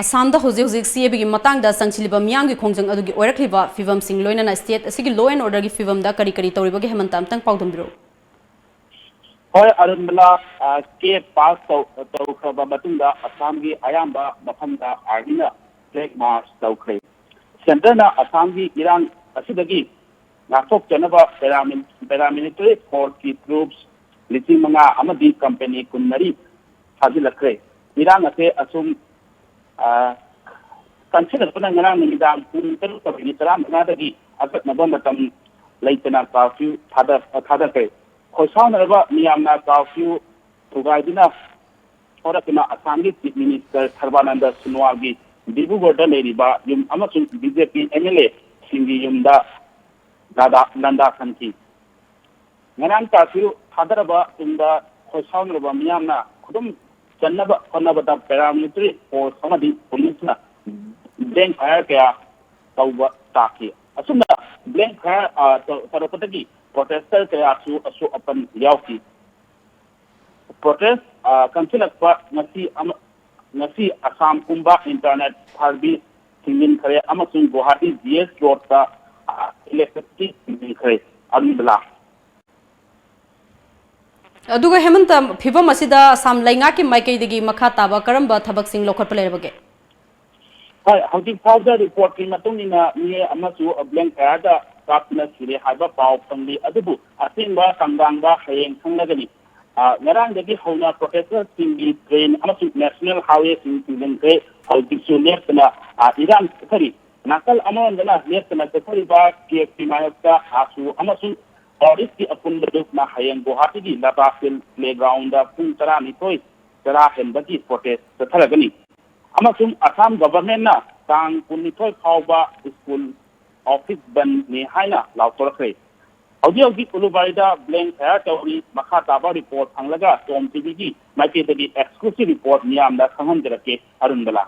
ꯑꯁꯥꯝꯗ ꯍꯧꯖꯤꯛ ꯍꯧꯖꯤꯛ ꯁꯤ ꯑꯦ ꯕꯤꯒꯤ ꯃꯇꯥꯡꯗ ꯆꯪꯁꯤꯜꯂꯤꯕ ꯃꯤꯌꯥꯝꯒꯤ ꯈꯣꯡꯖꯪ ꯑꯗꯨꯒꯤ ꯑꯣꯏꯔꯛꯂꯤꯕ ꯐꯤꯕꯝꯁꯤꯡ, ꯂꯣꯏꯅꯅ ꯁ꯭ꯇꯦꯠ ꯑꯁꯤꯒꯤ ꯂꯣ ꯑꯦꯟ ꯑꯣꯔꯗꯔꯒꯤ ꯐꯤꯕꯝꯗ ꯀꯔꯤ ꯀꯔꯤ ꯇꯧꯔꯤꯕꯒꯦ, ꯍꯦꯃꯟꯇ, ꯑꯝꯇꯪ ꯄꯥꯎꯗꯝꯕꯤꯔꯛꯎ꯫ ꯍꯣꯏ ꯑꯔꯨꯟꯕꯂꯥ, ꯀꯦ ꯄꯥꯁ ꯇꯧꯈ꯭ꯔꯕ ꯃꯇꯨꯡꯗ ꯑꯁꯥꯝꯒꯤ ꯑꯌꯥꯝꯕ ꯃꯐꯝꯗ ꯑꯥꯔꯃꯤꯅ ꯐ꯭ꯂꯦꯒ ꯃꯥꯔꯆ ꯇꯧꯈ꯭ꯔꯦ꯫ ꯁꯦꯟꯇꯔꯅ ꯑꯁꯥꯝꯒꯤ ꯏꯔꯥꯡ ꯑꯁꯤꯗꯒꯤ ꯉꯥꯛꯊꯣꯛꯆꯅꯕ ꯄꯦꯔꯥꯃꯤꯂꯤꯇꯔꯤ ꯐꯣꯔꯁꯀꯤ ꯇ꯭ꯔꯨꯞꯁ ꯂꯤꯁꯤꯡ ꯃꯉꯥ ꯑꯃꯗꯤ ꯀꯝꯄꯦꯅꯤ ꯀꯨꯟꯃꯔꯤ ꯊꯥꯖꯤꯜꯂꯛꯈ꯭ꯔꯦ꯫ ꯏꯔꯥꯡ ꯑꯁꯦ ꯑꯁꯨꯝ ꯀꯟꯁꯤꯜꯂꯛꯄꯅ ꯉꯔꯥꯡ ꯅꯨꯃꯤꯗꯥꯡ ꯄꯨꯡ ꯇꯔꯨꯛꯇ ꯃꯤꯅꯤꯠ ꯇꯔꯥꯃꯉꯥꯗꯒꯤ ꯑꯀꯛꯅꯕ ꯃꯇꯝ ꯂꯩꯇꯅ ꯀꯥꯔꯐ꯭ꯌꯨ ꯊꯥꯗꯈ꯭ꯔꯦ꯫ ꯈꯣꯏꯁꯥꯎꯅꯔꯕ ꯃꯤꯌꯥꯝꯅ ꯀꯥꯔꯐ꯭ꯌꯨ ꯊꯨꯒꯥꯏꯗꯨꯅ ꯍꯧꯔꯛꯇꯨꯅ ꯑꯁꯥꯝꯒꯤ ꯆꯤꯐ ꯃꯤꯅꯤꯁꯇꯔ ꯁꯔꯕꯥꯅꯟꯗ ꯁꯣꯅꯣꯋꯥꯜꯒꯤ ꯗꯤꯕ꯭ꯔꯨꯒꯔꯗ ꯂꯩꯔꯤꯕ ꯌꯨꯝ ꯑꯃꯁꯨꯡ B J P M L ꯑꯦꯁꯤꯡꯒꯤ ꯌꯨꯝꯗ ꯂꯥꯟꯗꯥ ꯁꯟꯈꯤ꯫ ꯉꯔꯥꯡ ꯀꯥꯔꯐ꯭ꯌꯨ ꯊꯥꯗꯔꯕ ꯇꯨꯡꯗ ꯈꯣꯏꯁꯥꯎꯅꯔꯕ ꯃꯤꯌꯥꯝꯅ ꯈꯨꯗꯨꯝ ꯆꯟꯅꯕ ꯍꯣꯠꯅꯕꯗ ꯄꯦꯔꯥꯃꯤꯂꯤꯇꯔꯤ ꯐꯣꯔꯁ ꯑꯃꯗꯤ ꯄꯨꯂꯤꯁꯅ ꯕ꯭ꯂꯦꯡ ꯐꯥꯌꯔ ꯀꯌꯥ ꯇꯧꯕ ꯇꯥꯈꯤ꯫ ꯑꯁꯨꯝꯅ ꯕ꯭ꯂꯦꯡ ꯐꯥꯌꯔ ꯇꯧꯔꯛꯄꯗꯒꯤ ꯄ꯭ꯔꯣꯇꯦꯁꯇꯔ ꯀꯌꯥꯁꯨ ꯑꯁꯣꯛ ꯑꯄꯟ ꯌꯥꯎꯈꯤ꯫ ꯄ꯭ꯔꯣꯇꯦꯁ ꯀꯟꯁꯤꯜꯂꯛꯄ ꯉꯁꯤ ꯑꯃ ꯉꯁꯤ ꯑꯁꯥꯝ ꯄꯨꯝꯕ ꯏꯟꯇꯔꯅꯦꯠ ꯁꯥꯔꯚꯤꯁ ꯊꯤꯡꯖꯤꯟꯈ꯭ꯔꯦ ꯑꯃꯁꯨꯡ ꯒꯨꯋꯥꯍꯥꯇꯤ ꯖꯤ ꯑꯦꯁ ꯔꯣꯗꯇ ꯏꯂꯦꯛꯇ꯭ꯔꯤꯁꯤꯇꯤ ꯊꯤꯡꯖꯤꯟꯈ꯭ꯔꯦ꯫ ꯑꯔꯨꯟꯕꯂꯥ꯫ ꯑꯗꯨꯒ ꯍꯦꯃꯟꯇ, ꯐꯤꯕꯝ ꯑꯁꯤꯗ ꯑꯁꯥꯝ ꯂꯩꯉꯥꯛꯀꯤ ꯃꯥꯏꯀꯩꯗꯒꯤ ꯃꯈꯥ ꯇꯥꯕ ꯀꯔꯝꯕ ꯊꯕꯛꯁꯤꯡ ꯂꯧꯈꯠꯄ ꯂꯩꯔꯕꯒꯦ? ꯍꯣꯏ, ꯍꯧꯖꯤꯛ ꯐꯥꯎꯕꯗ ꯔꯤꯄꯣꯔꯠꯀꯤ ꯃꯇꯨꯡ ꯏꯟꯅ ꯃꯤꯑꯣꯏ ꯑꯃꯁꯨ ꯕ꯭ꯂꯦꯡ ꯐꯥꯌꯔꯗ ꯀꯥꯞꯇꯨꯅ ꯁꯤꯔꯦ ꯍꯥꯏꯕ ꯄꯥꯎ ꯐꯪꯂꯤ, ꯑꯗꯨꯕꯨ ꯑꯁꯦꯡꯕ ꯀꯥꯡꯗꯥꯡꯕ ꯍꯌꯦꯡ ꯈꯪꯂꯒꯅꯤ꯫ ꯉꯔꯥꯡꯗꯒꯤ ꯍꯧꯅ ꯄ꯭ꯔꯣꯇꯦꯁꯇꯔꯁꯤꯡꯒꯤ ꯇ꯭ꯔꯦꯟ ꯑꯃꯁꯨꯡ ꯅꯦꯁꯅꯦꯜ ꯍꯥꯏꯋꯦꯁꯤꯡ ꯊꯤꯡꯖꯤꯟꯈ꯭ꯔꯦ꯫ ꯍꯧꯖꯤꯛꯁꯨ ꯂꯦꯞꯇꯅ ꯏꯔꯥꯡ ꯆꯠꯊꯔꯤ꯫ ꯅꯥꯀꯜ ꯑꯃꯔꯣꯝꯗꯅ ꯂꯦꯞꯇꯅ ꯆꯠꯊꯔꯤꯕ ꯀꯦꯞꯀꯤ ꯃꯥꯌꯣꯛꯇ ꯑꯥꯁꯨ ꯑꯃꯁꯨꯡ ꯅꯣꯔꯠ ꯏꯁꯀꯤ ꯑꯄꯨꯟꯕ ꯂꯨꯞꯅ ꯍꯌꯦꯡ ꯒꯨꯋꯥꯍꯥꯇꯤꯒꯤ ꯂꯕꯥ ꯐꯤꯜ ꯄ꯭ꯂꯦꯒ꯭ꯔꯥꯎꯟꯗ ꯄꯨꯡ ꯇꯔꯥꯅꯤꯊꯣꯏ ꯆꯔꯥ ꯍꯦꯟꯕꯒꯤ ꯄ꯭ꯔꯣꯇꯦꯁ ꯆꯠꯊꯔꯒꯅꯤ꯫ ꯑꯃꯁꯨꯡ ꯑꯁꯥꯝ ꯒꯚꯔꯟꯃꯦꯟꯠꯅ ꯇꯥꯡ ꯀꯨꯟꯅꯤꯊꯣꯏ ꯐꯥꯎꯕ ꯁ꯭ꯀꯨꯜ ꯑꯣꯐꯤꯁ ꯕꯟꯗꯅꯤ ꯍꯥꯏꯅ ꯂꯥꯎꯊꯣꯔꯛꯈ꯭ꯔꯦ꯫ ꯍꯧꯖꯤꯛ ꯍꯧꯖꯤꯛ ꯎꯂꯨꯕꯥꯔꯤꯗ ꯕ꯭ꯂꯦꯡ ꯐꯌꯥꯔ ꯇꯧꯔꯤ꯫ ꯃꯈꯥ ꯇꯥꯕ ꯔꯤꯄꯣꯔꯠ ꯐꯪꯂꯒ ꯇꯣꯝ ꯇꯤꯚꯤꯒꯤ ꯃꯥꯏꯀꯩꯗꯒꯤ ꯑꯦꯛꯁꯀ꯭ꯂꯨꯁꯤꯚ ꯔꯤꯄꯣꯔꯠ ꯃꯤꯌꯥꯝꯗ ꯈꯪꯍꯟꯖꯔꯛꯀꯦ꯫ ꯑꯔꯨꯟꯕꯂꯥ꯫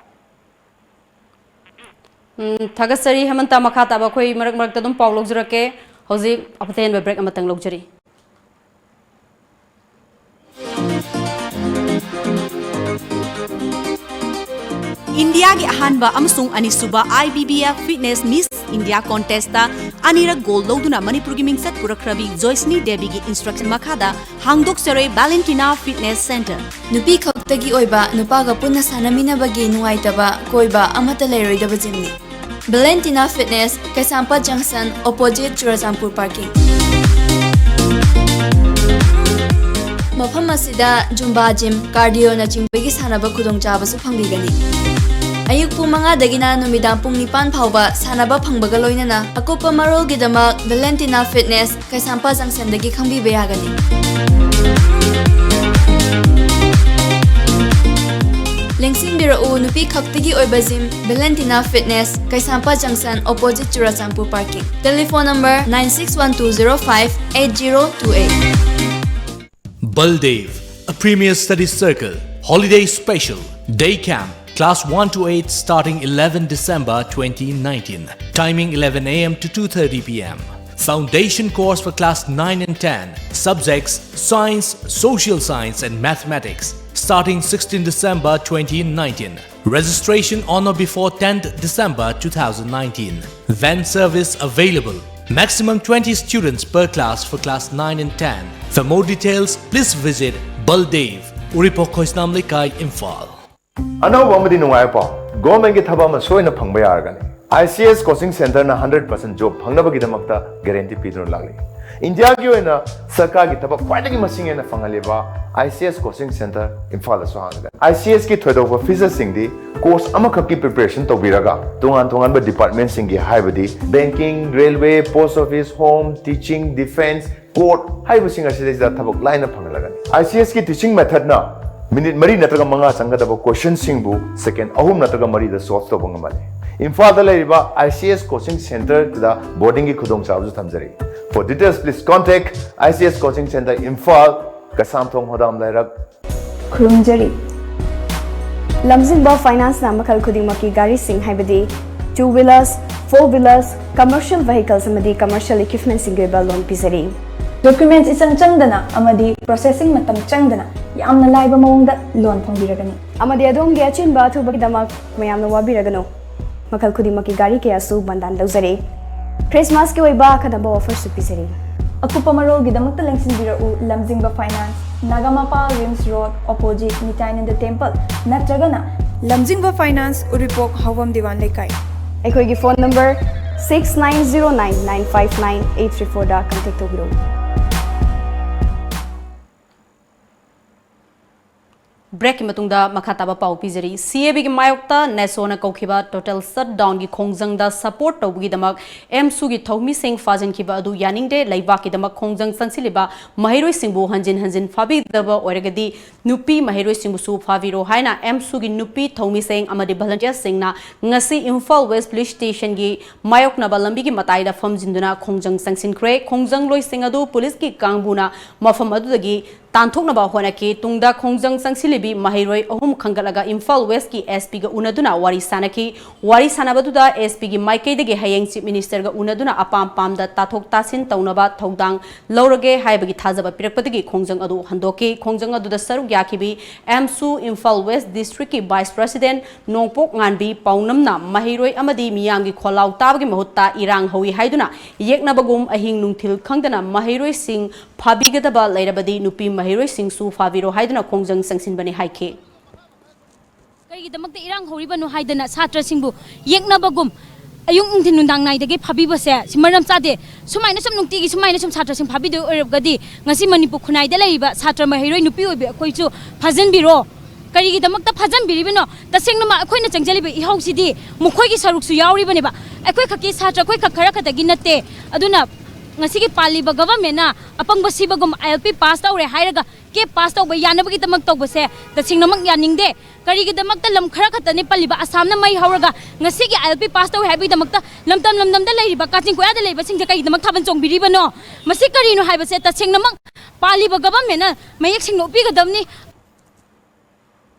ꯎꯝ, ꯊꯥꯒꯠꯆꯔꯤ ꯍꯦꯃꯟꯇ꯫ ꯃꯈꯥ ꯇꯥꯕ ꯑꯩꯈꯣꯏ ꯃꯔꯛ ꯃꯔꯛꯇ ꯑꯗꯨꯝ ꯄꯥꯎ ꯂꯧꯖꯔꯛꯀꯦ꯫ ꯍꯧꯖꯤꯛ ꯑꯇꯦꯟꯕ ꯕ꯭ꯔꯦꯛ ꯑꯃꯇꯪ ꯂꯧꯖꯔꯤ꯫ ꯏꯟꯗꯤꯌꯥꯒꯤ ꯑꯍꯥꯟꯕ ꯑꯃꯁꯨꯡ ꯑꯅꯤꯁꯨꯕ IBBF Fitness Miss India Contest ꯇ ꯑꯅꯤꯔꯛ ꯒꯣꯜ ꯂꯧꯗꯨꯅ ꯃꯅꯤꯄꯨꯔꯒꯤ ꯃꯤꯡꯆꯠ ꯄꯨꯔꯛꯈ꯭ꯔꯕꯤ ꯖꯣꯏꯁꯅꯤ ꯗꯦꯕꯤꯒꯤ instruction ꯃꯈꯥꯗ ꯍꯥꯡꯗꯣꯛꯆꯔꯦ Valentina Fitness Center꯫ ꯅꯨꯄꯤ ꯈꯛꯇꯒꯤ ꯑꯣꯏꯕ, ꯅꯨꯄꯥꯒ ꯄꯨꯟꯅ ꯁꯥꯟꯅꯃꯤꯟꯅꯕꯒꯤ ꯅꯨꯡꯉꯥꯏꯇꯕ ꯀꯣꯏꯕ ꯑꯃꯠꯇ ꯂꯩꯔꯣꯏꯗꯕ gymꯅꯤ꯫ Valentina Fitness, ꯀꯩꯁꯥꯝꯄꯥꯠ junction, opposite ꯆꯨꯔꯆꯥꯟꯄꯨꯔ parking꯫ ꯃꯐꯝ ꯑꯁꯤꯗ Zumba gym, cardio ꯅꯆꯤꯡꯕꯒꯤ ꯁꯥꯟꯅꯕ ꯈꯨꯗꯣꯡꯆꯥꯕꯁꯨ ꯐꯪꯕꯤꯒꯅꯤ꯫ ꯑꯌꯨꯛ ꯄꯨꯡ ꯃꯉꯥꯗꯒꯤꯅ ꯅꯨꯃꯤꯗꯥꯡ ꯄꯨꯡ ꯅꯤꯄꯥꯟ ꯐꯥꯎꯕ ꯁꯥꯟꯅꯕ ꯐꯪꯕꯒ ꯂꯣꯏꯅꯅ ꯑꯀꯨꯞꯄ ꯃꯔꯣꯜꯒꯤꯗꯃꯛ Valentina Fitness, ꯀꯩꯁꯥꯝꯄꯥꯠ junctionꯗꯒꯤ ꯈꯪꯕꯤꯕ ꯌꯥꯒꯅꯤ꯫ ꯂꯦꯡꯁꯤꯟꯕꯤꯔꯛꯎ, ꯅꯨꯄꯤ ꯈꯛꯇꯒꯤ ꯑꯣꯏꯕ gym, Valentina Fitness, Keishampat junction, opposite Churachandpur parking꯫ Telephone number nine six one two zero five eight zero two eight. Baldev, a premier study circle, holiday special, day camp, class one to eight starting eleven December twenty nineteen, timing eleven a.m. to two thirty p.m. Foundation course for class nine and ten, subjects science, social science and mathematics, starting sixteen December twenty nineteen. Registration on or before tenth December two thousand nineteen. Van service available. Maximum twenty students per class for class nine and ten. For more details, please visit Baldev, Uripok Khoisnam Lekai, Imphal. ꯑꯅꯧꯕ ꯑꯃꯗꯤ ꯅꯨꯡꯉꯥꯏꯕ ꯄꯥꯎ, ꯒꯣꯔꯃꯦꯟꯒꯤ ꯊꯕꯛ ꯑꯃ ꯁꯣꯏꯅ ꯐꯪꯕ ꯌꯥꯔꯒꯅꯤ꯫ ICS coaching centreꯅ hundred percent job ꯐꯪꯅꯕꯒꯤꯗꯃꯛꯇ guarantee ꯄꯤꯗꯨꯅ ꯂꯥꯛꯂꯤ꯫ ꯏꯟꯗꯤꯌꯥꯒꯤ ꯑꯣꯏꯅ ꯁꯔꯀꯥꯔꯒꯤ ꯊꯕꯛ ꯈ꯭ꯋꯥꯏꯗꯒꯤ ꯃꯁꯤꯡ ꯍꯦꯟꯅ ꯐꯪꯍꯜꯂꯤꯕ ICS coaching centre ꯏꯝꯐꯥꯜꯗꯁꯨ ꯍꯥꯡꯒꯅꯤ꯫ ICSꯀꯤ ꯊꯣꯏꯗꯣꯛꯄ featureꯁꯤꯡꯗꯤ course ꯑꯃꯈꯛꯀꯤ preparationꯇ ꯇꯧꯕꯤꯔꯒ ꯇꯣꯉꯥꯟ ꯇꯣꯉꯥꯟꯕ departmentꯁꯤꯡꯒꯤ, ꯍꯥꯏꯕꯗꯤ banking, railway, post office, home, teaching, defence, court ꯍꯥꯏꯔꯤꯕꯁꯤꯡ ꯑꯁꯤꯗꯩꯁꯤꯗ ꯊꯕꯛ ꯂꯥꯏꯅ ꯐꯪꯍꯜꯂꯒꯅꯤ꯫ ICSꯀꯤ teaching methodꯅ minute ꯃꯔꯤ ꯅꯠꯇ꯭ꯔꯒ ꯃꯉꯥ ꯆꯪꯒꯗꯕ questionꯁꯤꯡꯕꯨ second ꯑꯍꯨꯝ ꯅꯠꯇ꯭ꯔꯒ ꯃꯔꯤꯗ solve ꯇꯧꯕ ꯉꯝꯍꯜꯂꯤ꯫ ꯏꯝꯐꯥꯜꯗ ꯂꯩꯔꯤꯕ ICS coaching centreꯗ boardingꯒꯤ ꯈꯨꯗꯣꯡꯆꯥꯕꯁꯨ ꯊꯝꯖꯔꯤ꯫ For details, please contact ICS coaching centre Imphal, Keishamthong ꯍꯣꯗꯥꯝ ꯂꯩꯔꯛ꯫ ꯈꯨꯔꯨꯝꯖꯔꯤ꯫ ꯂꯝꯖꯤꯡꯕ Financeꯅ ꯃꯈꯜ ꯈꯨꯗꯤꯡꯃꯛꯀꯤ ꯒꯥꯔꯤꯁꯤꯡ, ꯍꯥꯏꯕꯗꯤ two wheelers, four wheelers, commercial vehicles ꯑꯃꯗꯤ commercial equipmentꯁꯤꯡꯒꯤ ꯑꯣꯏꯕ loan ꯄꯤꯖꯔꯤ꯫ Documents ꯏꯆꯪ ꯆꯪꯗꯅ ꯑꯃꯗꯤ processing ꯃꯇꯝ ꯆꯪꯗꯅ ꯌꯥꯝꯅ ꯂꯥꯏꯕ ꯃꯑꯣꯡꯗ loan ꯐꯪꯕꯤꯔꯒꯅꯤ꯫ ꯑꯃꯗꯤ ꯑꯗꯣꯝꯒꯤ ꯑꯆꯤꯟꯕ ꯑꯊꯨꯕꯒꯤꯗꯃꯛ ꯃꯌꯥꯝꯅ ꯋꯥꯕꯤꯔꯒꯅꯨ꯫ ꯃꯈꯜ ꯈꯨꯗꯤꯡꯃꯛꯀꯤ ꯒꯥꯔꯤ ꯀꯌꯥꯁꯨ ꯕꯟꯗꯥꯟ ꯂꯧꯖꯔꯤ꯫ Christmasꯀꯤ ꯑꯣꯏꯕ ꯑꯈꯟꯅꯕ offerꯁꯨ ꯄꯤꯖꯔꯤ꯫ ꯑꯀꯨꯞꯄ ꯃꯔꯣꯜꯒꯤꯗꯃꯛꯇ ꯂꯦꯡꯁꯤꯟꯕꯤꯔꯛꯎ ꯂꯝꯖꯤꯡꯕ Finance, Nagampal RIMS Road, opposite Nityananda Temple, ꯅꯠꯇ꯭ꯔꯒꯅ ꯂꯝꯖꯤꯡꯕ Finance, ꯎꯔꯤꯄꯣꯛ, ꯍꯥꯎꯕꯝ ꯗꯤꯋꯥꯟ ꯂꯩꯀꯥꯏ꯫ ꯑꯩꯈꯣꯏꯒꯤ phone number six nine zero nine nine five nine eight three fourꯗ contact ꯇꯧꯕꯤꯔꯛꯎ꯫ Breakꯀꯤ ꯃꯇꯨꯡꯗ ꯃꯈꯥ ꯇꯥꯕ ꯄꯥꯎ ꯄꯤꯖꯔꯤ꯫ CABꯒꯤ ꯃꯥꯌꯣꯛꯇ NESOꯅ ꯀꯧꯈꯤꯕ total shutdownꯒꯤ ꯈꯣꯡꯖꯪꯗ support ꯇꯧꯕꯒꯤꯗꯃꯛ AMSUꯒꯤ ꯊꯧꯃꯤꯁꯤꯡ ꯐꯥꯖꯤꯟꯈꯤꯕ ꯑꯗꯨ ꯌꯥꯅꯤꯡꯗꯦ꯫ ꯂꯩꯕꯥꯛꯀꯤꯗꯃꯛ ꯈꯣꯡꯖꯪ ꯆꯪꯁꯤꯜꯂꯤꯕ ꯃꯍꯩꯔꯣꯏꯁꯤꯡꯕꯨ ꯍꯟꯖꯤꯟ ꯍꯟꯖꯤꯟ ꯐꯥꯕꯤꯒꯗꯕ ꯑꯣꯏꯔꯒꯗꯤ ꯅꯨꯄꯤ ꯃꯍꯩꯔꯣꯏꯁꯤꯡꯕꯨꯁꯨ ꯐꯥꯕꯤꯔꯣ ꯍꯥꯏꯅ AMSUꯒꯤ ꯅꯨꯄꯤ ꯊꯧꯃꯤꯁꯤꯡ ꯑꯃꯗꯤ volunteersꯁꯤꯡꯅ ꯉꯁꯤ ꯏꯝꯐꯥꯜ West Police Stationꯒꯤ ꯃꯥꯌꯣꯛꯅꯕ ꯂꯝꯕꯤꯒꯤ ꯃꯇꯥꯏꯗ ꯐꯝꯖꯤꯟꯗꯨꯅ ꯈꯣꯡꯖꯪ ꯆꯪꯁꯤꯟꯈ꯭ꯔꯦ꯫ ꯈꯣꯡꯖꯪꯂꯣꯏꯁꯤꯡ ꯑꯗꯨ policeꯀꯤ ꯀꯥꯡꯕꯨꯅ ꯃꯐꯝ ꯑꯗꯨꯗꯒꯤ ꯇꯥꯟꯊꯣꯛꯅꯕ ꯍꯣꯠꯅꯈꯤ꯫ ꯇꯨꯡꯗ ꯈꯣꯡꯖꯪ ꯆꯪꯁꯤꯜꯂꯤꯕꯤ ꯃꯍꯩꯔꯣꯏ ꯑꯍꯨꯝ ꯈꯟꯒꯠꯂꯒ ꯏꯝꯐꯥꯜ Westꯀꯤ SPꯒ ꯎꯅꯗꯨꯅ ꯋꯥꯔꯤ ꯁꯥꯅꯈꯤ꯫ ꯋꯥꯔꯤ ꯁꯥꯅꯕꯗꯨꯗ SPꯒꯤ ꯃꯥꯏꯀꯩꯗꯒꯤ ꯍꯌꯦꯡ Chief Ministerꯒ ꯎꯅꯗꯨꯅ ꯑꯄꯥꯝ ꯄꯥꯝꯗ ꯇꯥꯊꯣꯛ ꯇꯥꯁꯤꯟ ꯇꯧꯅꯕ ꯊꯧꯗꯥꯡ ꯂꯧꯔꯒꯦ ꯍꯥꯏꯕꯒꯤ ꯊꯥꯖꯕ ꯄꯤꯔꯛꯄꯗꯒꯤ ꯈꯣꯡꯖꯪ ꯑꯗꯨ ꯍꯟꯗꯣꯛꯈꯤ꯫ ꯈꯣꯡꯖꯪ ꯑꯗꯨꯗ ꯁꯔꯨꯛ ꯌꯥꯈꯤꯕꯤ AMSU Imphal West Districtꯀꯤ Vice President ꯅꯣꯡꯄꯣꯛ ꯉꯥꯟꯕꯤ ꯄꯥꯎꯅꯝꯅ ꯃꯍꯩꯔꯣꯏ ꯑꯃꯗꯤ ꯃꯤꯌꯥꯝꯒꯤ ꯈꯣꯜꯂꯥꯎ ꯇꯥꯕꯒꯤ ꯃꯍꯨꯠꯇ ꯏꯔꯥꯡ ꯍꯧꯏ ꯍꯥꯏꯗꯨꯅ ꯌꯦꯛꯅꯕꯒꯨꯝ ꯑꯍꯤꯡ ꯅꯨꯡꯊꯤꯜ ꯈꯪꯗꯅ ꯃꯍꯩꯔꯣꯏꯁꯤꯡ ꯐꯥꯕꯤꯒꯗꯕ ꯂꯩꯔꯕꯗꯤ ꯅꯨꯄꯤ ꯃꯍꯩꯔꯣꯏꯁꯤꯡꯁꯨ ꯐꯥꯕꯤꯔꯣ ꯍꯥꯏꯗꯨꯅ ꯈꯣꯡꯖꯪ ꯆꯪꯁꯤꯟꯕꯅꯤ ꯍꯥꯏꯈꯤ꯫ ꯀꯔꯤꯒꯤꯗꯃꯛꯇ ꯏꯔꯥꯡ ꯍꯧꯔꯤꯕꯅꯣ ꯍꯥꯏꯗꯅ ꯁꯥꯇ꯭ꯔꯁꯤꯡꯕꯨ ꯌꯦꯛꯅꯕꯒꯨꯝ ꯑꯌꯨꯛ ꯅꯨꯡꯊꯤꯟ ꯅꯨꯡꯗꯥꯡ ꯅꯥꯏꯗꯒꯩ ꯐꯥꯕꯤꯕꯁꯦ ꯁꯤ ꯃꯔꯝ ꯆꯥꯗꯦ꯫ ꯁꯨꯃꯥꯏꯅ ꯁꯨꯝ ꯅꯨꯡꯇꯤꯒꯤ ꯁꯨꯃꯥꯏꯅ ꯁꯨꯝ ꯁꯥꯇ꯭ꯔꯁꯤꯡ ꯐꯥꯕꯤꯗꯣꯏ ꯑꯣꯏꯔꯒꯗꯤ ꯉꯁꯤ ꯃꯅꯤꯄꯨꯔ ꯈꯨꯟꯅꯥꯏꯗ ꯂꯩꯔꯤꯕ ꯁꯥꯇ꯭ꯔ ꯃꯍꯩꯔꯣꯏ ꯅꯨꯄꯤ ꯑꯣꯏꯕꯤ ꯑꯩꯈꯣꯏꯁꯨ ꯐꯥꯖꯤꯟꯕꯤꯔꯣ꯫ ꯀꯔꯤꯒꯤꯗꯃꯛꯇ ꯐꯥꯖꯤꯟꯕꯤꯔꯤꯕꯅꯣ? ꯇꯁꯦꯡꯅꯃꯛ ꯑꯩꯈꯣꯏꯅ ꯆꯪꯖꯔꯤꯕ ꯏꯍꯧꯁꯤꯗꯤ ꯃꯈꯣꯏꯒꯤ ꯁꯔꯨꯛꯁꯨ ꯌꯥꯎꯔꯤꯕꯅꯦꯕ꯫ ꯑꯩꯈꯣꯏ ꯈꯛꯀꯤ ꯁꯥꯇ꯭ꯔ ꯑꯩꯈꯣꯏ ꯈꯛ ꯈꯔ ꯈꯛꯇꯒꯤ ꯅꯠꯇꯦ꯫ ꯑꯗꯨꯅ ꯉꯁꯤꯒꯤ ꯄꯥꯜꯂꯤꯕ ꯒꯚꯔꯟꯃꯦꯟꯅ ꯑꯄꯪꯕ ꯁꯤꯕꯒꯨꯝ ꯑꯥꯏ ꯑꯦꯜ ꯄꯤ ꯄꯥꯁ ꯇꯧꯔꯦ ꯍꯥꯏꯔꯒ ꯀꯦꯞ ꯄꯥꯁ ꯇꯧꯕ ꯌꯥꯅꯕꯒꯤꯗꯃꯛ ꯇꯧꯕꯁꯦ ꯇꯁꯦꯡꯅꯃꯛ ꯌꯥꯅꯤꯡꯗꯦ꯫ ꯀꯔꯤꯒꯤꯗꯃꯛꯇ ꯂꯝ ꯈꯔ ꯈꯛꯇꯅꯤ ꯄꯜꯂꯤꯕ? ꯑꯁꯥꯝꯅ ꯃꯩ ꯍꯧꯔꯒ ꯉꯁꯤꯒꯤ ꯑꯥꯏ ꯑꯦꯜ ꯄꯤ ꯄꯥꯁ ꯇꯧꯔꯦ ꯍꯥꯏꯕꯒꯤꯗꯃꯛꯇ ꯂꯝꯗꯝ ꯂꯝꯗꯝꯗ ꯂꯩꯔꯤꯕ ꯀꯥꯆꯤꯟ ꯀꯣꯌꯥꯗ ꯂꯩꯕꯁꯤꯡꯁꯦ ꯀꯔꯤꯒꯤꯗꯃꯛ ꯊꯥꯕꯜ ꯆꯣꯡꯕꯤꯔꯤꯕꯅꯣ? ꯃꯁꯤ ꯀꯔꯤꯅꯣ ꯍꯥꯏꯕꯁꯦ ꯇꯁꯦꯡꯅꯃꯛ ꯄꯥꯜꯂꯤꯕ ꯒꯚꯔꯟꯃꯦꯟꯅ ꯃꯌꯦꯛ ꯁꯦꯡꯅ ꯎꯠꯄꯤꯒꯗꯕꯅꯤ꯫